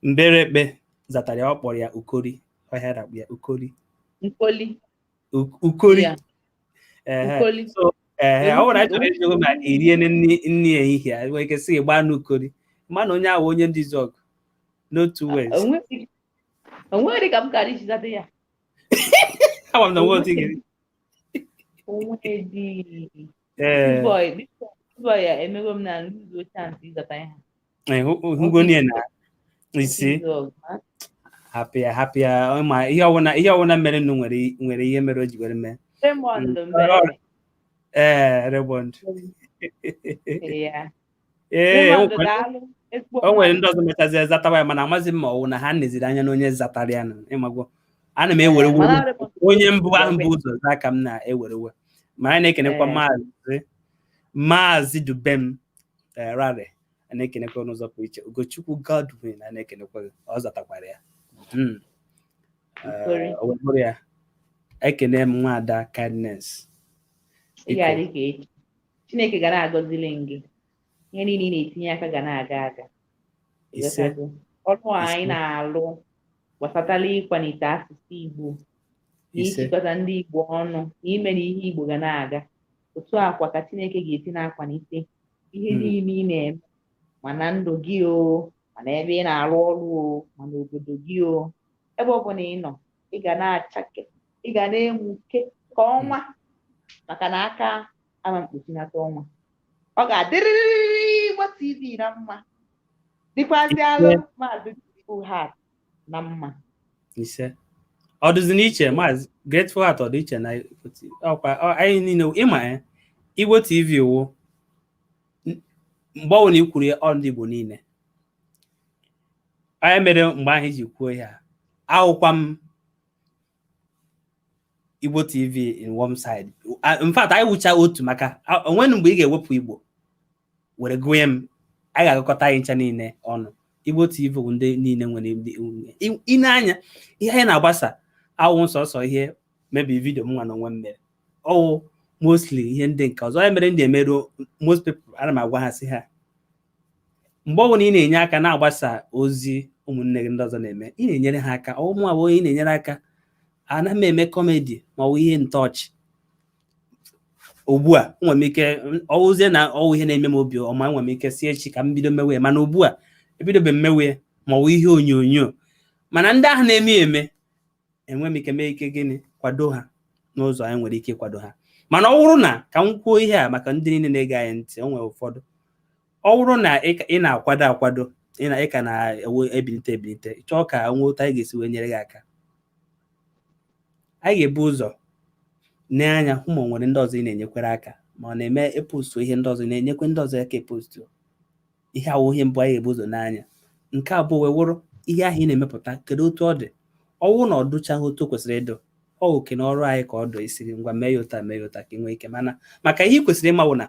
Mberekpe zatara ya, ọ kpọrọ ya Ukori. Ọhịa na-akpọ ya Ukori. Ukori. Ee, ọ bụrụ achọrọ ịjụ ma irie nri ehihie, nwere ike sị gbaa n'Ukori, mana onye ahụ onye ndị Izuogu n'otu ways. Onwere ka m kara isi zata ya. Ama m na nwe otu ị ga-eri. Boy ya emego m na lose chance ịzata ya. Hụgonie na isi hapụ ya hapụ ya, ma ihe ọwụna mere nụ nwere ihe mere o ji were mee. Ee, Raymond. Ee, o nwere ndị ọzọ mechazie zatawa ya, mana amaghị m ma ọ wụ na ha neziri anya na onye zatara ya nụ. Ịmagwo ana m ewerewe onye mbụ ahụ bụ ụzọ zaa ka m na-ewerewe. Ma anyị na-ekenekwa Maazị Dubem Rare, a na-ekenekwa n'ụzọ pụrụ iche. Ugochukwu Godwin a na-ekenekwa, ọ zatakwara ya. O wee ya ekene m nwaada Kindness. Chineke ga na-agọzili gị, ihe niile ị na-etinye aka ga na-aga aga. Ọrụ anyị na-alụ gbasatala ịkwalite asụsụ Igbo na ịchịkọta ndị Igbo ọnụ na ime na ihe Igbo ga na-aga. Otu akwa ka Chineke ga-esi na-akwalite ihe niile ị na-eme, mana ndụ gị o, mana ebe ị na-arụ ọrụ o, mana obodo gị o, ebe ọ bụla ị nọ, ị ga na-achake, ị ga na-enwuke ka ọnwa, maka na aka ama mkpuchinata ọnwa. Ọ ga-adịrịrị Igbo TV na mma, dịkwazị alụ Maazị Uhat na mma. Ise, ọ dịzi n'iche. Maazị Grateful Heart, ọ dị iche na Igbo TV? Ọkwa anyị niile ịma ya, Igbo TV wụ mgbe ọ bụla i kwuru ya, ọ ndị Igbo niile. Onye mere mgbe ahụ iji kwuo ya, ahụkwa m Igbo TV in one side. In fact, anyị wụcha otu, maka onwenu mgbe ị ga-ewepụ Igbo were gụnye m, anyị ga-agụkọta anyị ncha niile ọnụ. Igbo TV bụ ndị niile nwere ndị ị na-anya ihe anyị na-agbasa awụ sọsọ ihe maybe video m nwa na onwe m mere, ọwụ mostly ihe ndị nke ọzọ. Ya mere ndị emerụ most people, ana m agwa ha sị ha, mgbe ọ bụla ị na-enye aka na-agbasa ozi ụmụnne gị ndị ọzọ na-eme, ị na-enyere ha aka. Ọwụ mụ abụ onye ị na-enyere aka. Ana m eme comedy ma ọ bụ ihe ntọọchị ugbu a, enwere m ike ọwụzie na ọwụ ihe na-eme m obi ọma, enwere m ike si echi ka m bido mewe ya, mana ugbu a ebidobe m mewe ma ọ bụ ihe onyonyo. Mana ndị ahụ na-eme eme, enwe m ike mee ike gịnị, kwado ha n'ụzọ anyị nwere ike ịkwado ha. Mana ọ bụrụ na ka m kwuo ihe a maka ndị niile na-ege anyị ntị, o nwere ụfọdụ, ọ bụrụ na ị na-akwado akwado, ị na ị ka na-ewe ebilite ebilite, chọọ ka nwee otu anyị ga-esi wee nyere gị aka, anyị ga-ebu ụzọ nee anya hụ ma o nwere ndị ọzọ ị na-enyekwere aka, ma ọ na-eme epostu ihe ndị ọzọ ị na-enyekwe ndị ọzọ aka epostu ihe. Awụ ihe mbụ anyị ga-ebu ụzọ n'anya. Nke abụọ wee wụrụ ihe ahụ ị na-emepụta, kedu otu ọ dị? Ọwụ na ọ dụchaghị otu o kwesịrị ịdụ, ọ oke na ọrụ anyị ka ọ dụ isiri ngwa mee ya ụta, mee ya ụta ka ị nwee ike. Mana maka ihe ị kwesịrị ịma bụ na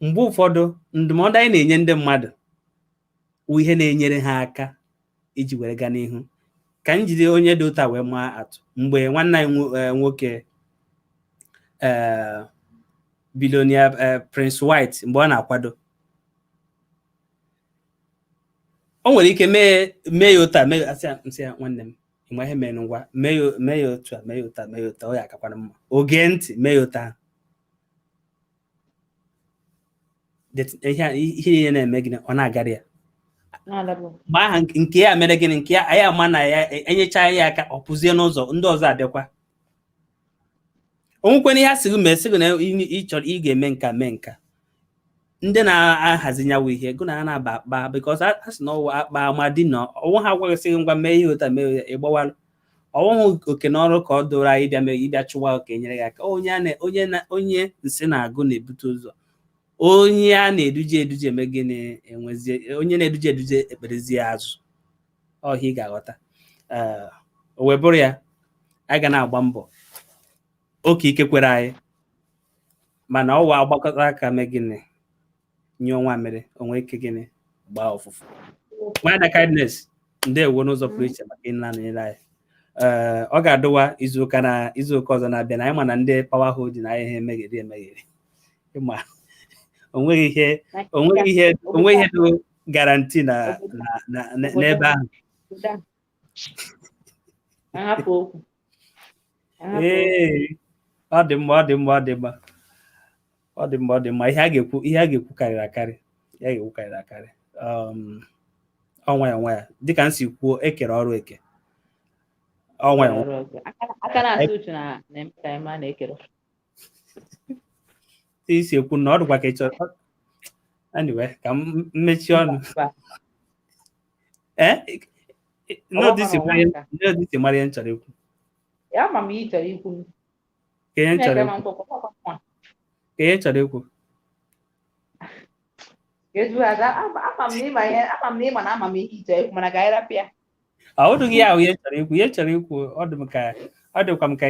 mgbe ụfọdụ ndụmọdụ anyị na-enye ndị mmadụ wụ ihe na-enyere ha aka iji were gaa n'ihu. Ka m jide onye dị ụta wee maa atụ, mgbe nwanne anyị nwoke, ee, billionaire Prince White, mgbe ọ na-akwado, o nwere ike mee ya ụta, mee asị ya, nsị ya, "Nwanne m, ịma ihe mere? Ngwa, mee ya otu a, mee ya ụta, mee ya ụta, ọ ya akakwana mma." O gee ntị, mee ya ụta ahụ. Ihe niile na-eme gịnị, ọ na-agara ya. Na-adabụ. Mgbe aha nke ya mere gịnị, nke ya anyị ama na ya enyecha ya aka, ọ pụzie n'ụzọ, ndị ọzọ abịakwa. O nwekwana ihe a sị gị mee, sị gị na ị chọrọ ị ga-eme nka, mee nka, ndị na-ahazi nyawu ihe gụ na ha na-aba akpa, because a sị na ọwụ akpa amadi na ọwụ ha agwaghịsị gị, "Ngwa, mee ihe ụta, mee ya," ịgbawalụ. Ọwụhụ oke na ọrụ ka ọ doro anyị ịbịa mee, ịbịa chụwa ka enyere gị aka. Onye a na- onye na onye nsị na-agụ na-ebute ụzọ, onye a na-eduje eduje eme gịnị, enwezie onye na-eduje eduje ekperezie azụ ọhịa. Ị ga-aghọta. Ee, o wee bụrụ ya, anyị ga na-agba mbọ oke ike kwere anyị, mana ọwa agbakọta aka mee gịnị, nye ọnwa mere onwe ike gịnị, gbaa ụfụfụ. Nwada Kindness, ndewo n'ụzọ pụrụ iche maka ịna anọnyere anyị. Ee, ọ ga-adụwa izuụka na izuụka ọzọ na-abịa na anyị ma na ndị Power Holding na anyị ha emegheri emegheri. Ịma onweghị ihe dị guarantee na n'ebe ahụ. Obodo a. Ahapụ okwu. Ahapụ okwu. Ee, ọ dị mma, ọ dị mma, ọ dị mma, ọ dị mma, ọ dị mma. Ihe a ga-ekwu karịrị akarị, ihe a ga-ekwu karịrị akarị. Ọ nwayọ nwayọ, dịka m si kwuo, ekere ọrụ eke, ọ nwayọ nwayọ. Aka na-asụ uchu na na-eme ka anyị maa na-ekere. Isi ekwu na ọ dịkwa ka ị chọrọ. Anyway, ka m mechie ọnụ. Mba. Ee, n'ụdị si mara ihe m chọrọ ikwu. Ya, ama m ihe ị chọrọ ikwu. Ka ihe m chọrọ Chineke ma ikwu. nkwekwa nwa. Ka ihe m chọrọ ikwu. Ka ezu ada, ama m na ịma ihe, ama m na ịma na ama m ihe ị chọrọ ikwu, mana ka anyị rapụ ya. Ọ bụghị ya ahụ ihe m chọrọ ikwu. Ihe m chọrọ ikwu, ọ dị m ka ọ dịkwa m ka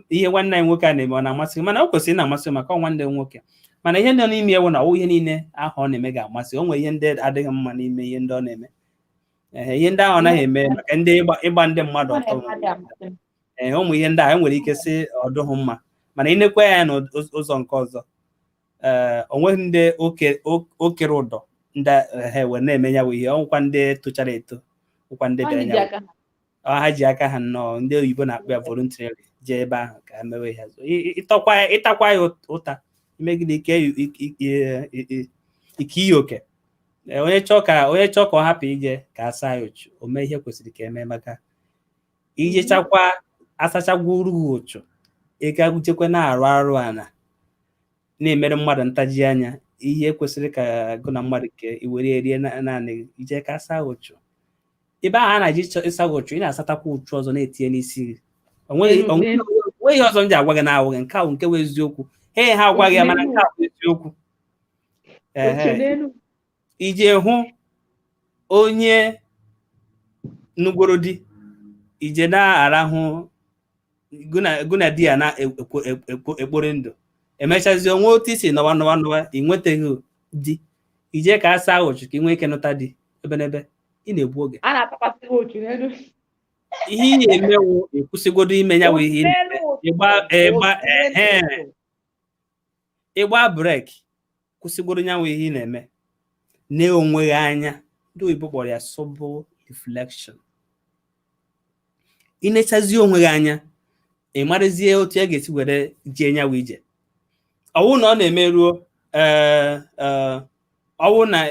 ihe nwanne anyị nwoke a na-eme, ọ na-amasị m, mana o kwesịrị na-amasị m maka ọ nwanne m nwoke. Mana ihe nọ n'ime ya bụ na ọwụ ihe niile ahụ ọ na-eme ga-amasị. O nwere ihe ndị adịghị mma n'ime ihe ndị ọ na-eme. Ee, ihe ndị ahụ ọ naghị eme maka ndị ịgba ndị mmadụ Ọ ọtọ. na-eme adịghị amasị m. Ee, ụmụ ihe ndị a enwere ike sị ọ dụghị mma, mana ịnekwa ya n'ụzọ nke ọzọ, ee, o nweghị ndị oke okere ụdọ ndị ha were na-eme ya bụ ihe. Ọnwụkwa ndị tochara eto, ụkwa ndị Ọ bịara ndị ji ya aka ha. ọ ha ji aka ha nnọọ, ndị oyibo na-akpọ ya voluntarily, jee ebe ahụ ka ha mewe ihe. Ịtakwa ya ụta imegide ike ike iyi oke. Ee, onye chọọ ka ọ hapụ ije ka a saa ya uchu, o mee ihe kwesịrị ka eme, maka ijechakwa asachagwuru gị ụchụ, ị ga jekwe na-arụ arụ ana na-emere mmadụ ntaji anya. Ihe kwesịrị ka gụ na mmadụ ke i were rie naanị gị, ije ka asa ụchụ. Ebe ahụ a na-eji ịsa gị ụchụ, ị na-asatakwa ụchụ ọzọ na-etinye n'isi gị. Onweghị ihe ọzọ m ji agwa gị na-awụghị nke ahụ nke wụ eziokwu. He ha agwaghị ya, mana nke ahụ bụ eziokwu. Ije hụ onye nugoro di, ije na-arahụ gụ na di ya na-ekpori ndụ, emechazie onwe otu isi nọwa nọwa nọwa, ị nwetaghị di, ije ka a saa ụchụ ka ị nwee ike nụta di. Ebe n'ebe ị na-egbu oge, ihe ị na-emewu, ekwụsịgodo ime ya bụ ihe ịgba ịgba brake, kwụsịgodo ya bụ ihe ị na-eme na-onweghị anya. Ndị oyibo kpọrọ ya sober reflection. Ị nechazie onwe gị anya, ị marazie otu ya ga-esi were jee nyawa ije. Ọwụ na ọ na-emeruo, ee, ọwụ na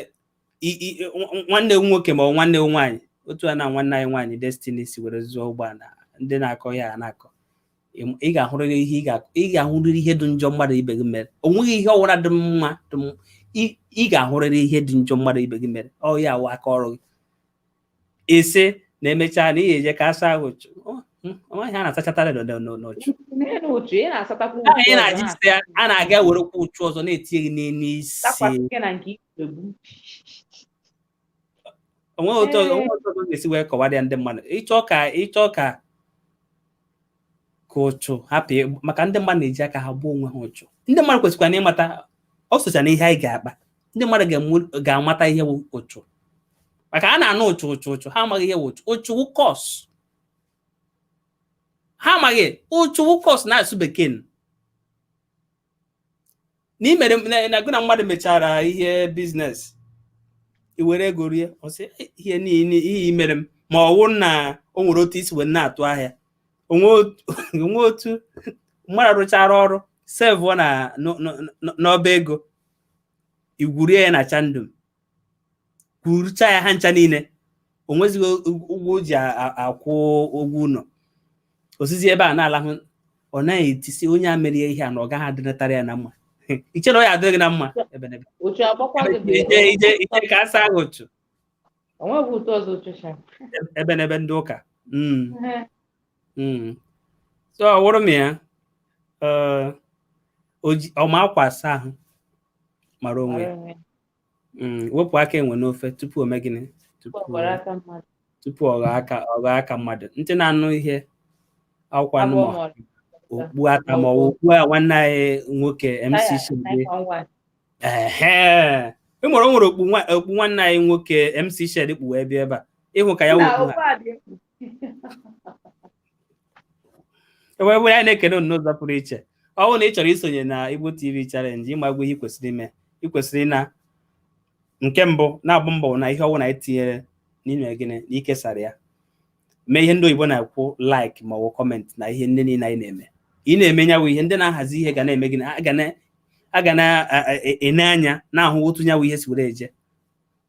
nwanne m nwoke ma ọ nwanne m nwaanyị, otu a na nwanne anyị nwaanyị Destiny si were zụọ ụgbọala, ndị na-akọ ya na-akọ, ị ga-ahụrịrị ihe ị ga-ahụrịrị ihe dị njọ mmadụ ibe gị mere. O nweghị ihe ọwụra dị mma. Ị ga-ahụrịrị ihe dị njọ mmadụ ibe gị mere. Ọ ya awụ aka ọrụ gị ise na emechaa na ị ga-eje ka asa ahụ. Ọmaghị a na-asachatara n'ụchụ ị na-aji isi ya, a na-aga werekwa ụchụ ọzọ na-etinye gị n'elu isi. Onweghị otu ọzọ ga-esi wee kọwara ya ndị mmadụ. Ịchọ ka ịchọ ka ka ụchụ hapụ, maka ndị mmadụ na-eji aka ha gbuo onwe ha ụchụ. Ndị mmadụ kwesịkwara na ịmata ọ socha na ihe anyị ga-akpa. Ndị mmadụ ga-amata ihe bụ ụchụ, maka a na-anụ ụchụ, ụchụ, ụchụ, ha amaghị ihe bụ ụchụ. Ụchụ wụ curse. Ha amaghị ụchụ wụ curse na-asụ bekee na imere na gụ na mmadụ mechara ihe business, i were ego rie, ọ sị ihe niile ihe i mere m, ma ọ wụ na o nwere otu isi wee na-atụ ahịa onwe otu mmadụ rụchara ọrụ sevụọ na n'ọba ego, igwurie ya na chandum, kwurucha ya ha ncha niile, o nwezighị ụgwọ o ji akwụ ụgwọ ụlọ, osisi ebe a na-alahụ, ọ naghị etisi onye a mere ihe a na ọ gaghị adịnatara ya na mma. Iche na ọ ya adịrị gị na mma ije ije ka asa ahụ ụchụ ebe n'ebe ndị ụka. So ọ wụrụ m ya ọma akwa asa ahụ mara onwe ya, wepụ aka enwe n'ofe tupu o mee gịnị, tupu ọ ghọọ aka mmadụ. Ntị na-anụ ihe akwụkwọ anụ okpu ata ma ọ okpu a nwanne anyị nwoke MC Shade. Ehe, e nwere o nwere okpu nwanne anyị nwoke MC Shade kpu wee bịa ebe a ịhụ ka ya wokpu ha ewee bụrụ. Anyị na-ekene unu n'ụzọ pụrụ iche. Ọ bụrụ na ị chọrọ isonye na Igbo TV Challenge, ịmagwa ihe ị kwesịrị ime. Ị kwesịrị na nke mbụ na-agba mbọ na ihe ọbụla anyị tinyere n'ime gịnị na ikesara ya, mee ihe ndị oyibo na-ekwu like ma ọ bụ comment na ihe ndị niile anyị na-eme. Ị na-eme nyawu ihe ndị na-ahazi ihe ga na-eme gịnị, a ga na-ene anya na-ahụ otu nyawu ihe si were eje.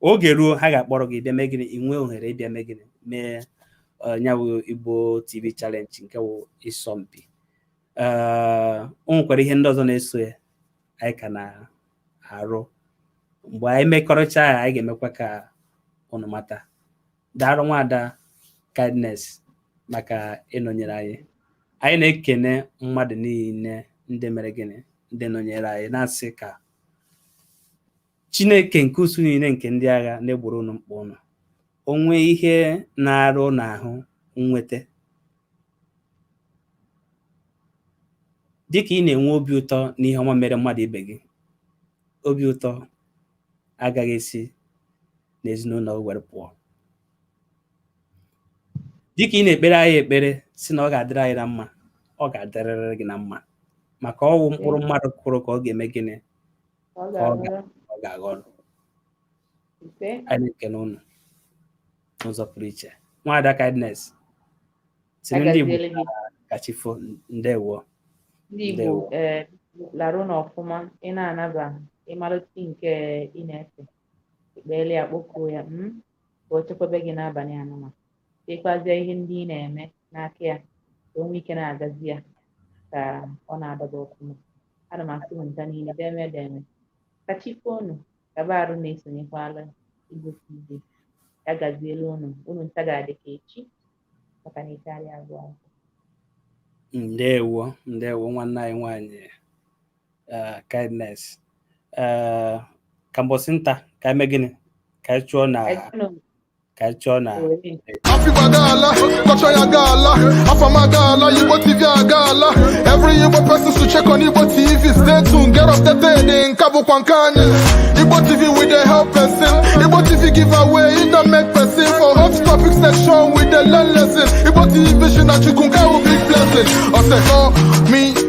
Oge ruo, ha ga-akpọrọ gị bịa mee gịnị, ị nwee ohere ịbịa mee gịnị, mee nyawu Igbo TV Challenge nke wụ ịsọmpi. O nwekwara ihe ndị ọzọ na-eso ya anyị ka na-arụ. Mgbe anyị mekọrịcha ya, anyị ga-emekwa ka unu mata. Daalụ, nwaada Kindness, maka ịnọnyere anyị. Anyị na-ekene mmadụ niile ndị mere gịnị, ndị nọnyere anyị, na-asị ka Chineke nke usu niile nke ndị agha na-egboro unu mkpa unu. O nwee ihe na-arụ n'ahụ nweta dịka ị na-enwe obi ụtọ n'ihe ọma mere mmadụ ibe gị, obi ụtọ agaghị esi n'ezinụlọ were pụọ. Dịka ị na-ekpere anyị ekpere si na ọ ga-adịrị anyị na mma, ọ ga-adịrịrị gị na mma, maka ọwụ mkpụrụ mmadụ kụrụ ka ọ ga-eme gịnị, ka ọ ga-aghọrọ. Anyị na-ekene unu n'ụzọ pụrụ iche. Nwaada Kindness, siri ndị Igbo kachifo, ndewo. Ndị Igbo, ee, larụ n'ọfụma. Ị na-anaba ịmalụti nke ị na-efe ekpele ya, kpọkuo ya ka o chekwebe gị n'abalị anụma, chekwazie ihe ndị ị na-eme n'aka ya, ka o nwee ike na-agazi ya ka ọ na-adaba ọfụma. Ana m asị nta niile deme deme ka chi fonu kaba arụ na-esonyekwala Igbo TV. Ya gazielu unu. Unu nta ga-adị ka echi, maka na echi adịghị agwụ agwụ. Ndewo, ndewo, nwanne anyị nwanyị Kindness. Ka mbọsị nta ka anyị mee gịnị? Ka anyị chụọ na ka anyị chụọ na. Afikpo agaala, culture ya agaala, Afam agaala, Igbo TV agaala. Every Igbo person should check on Igbo TV. Stay tuned, get updated. Nke a bụkwa nke anyị. Igbo TV, we dey help person. Igbo TV give away, it don't make person. For hot topic section, we dey learn lesson. Igbo TV na Chukwu nke ahụ big blessing. Ọ sị call me.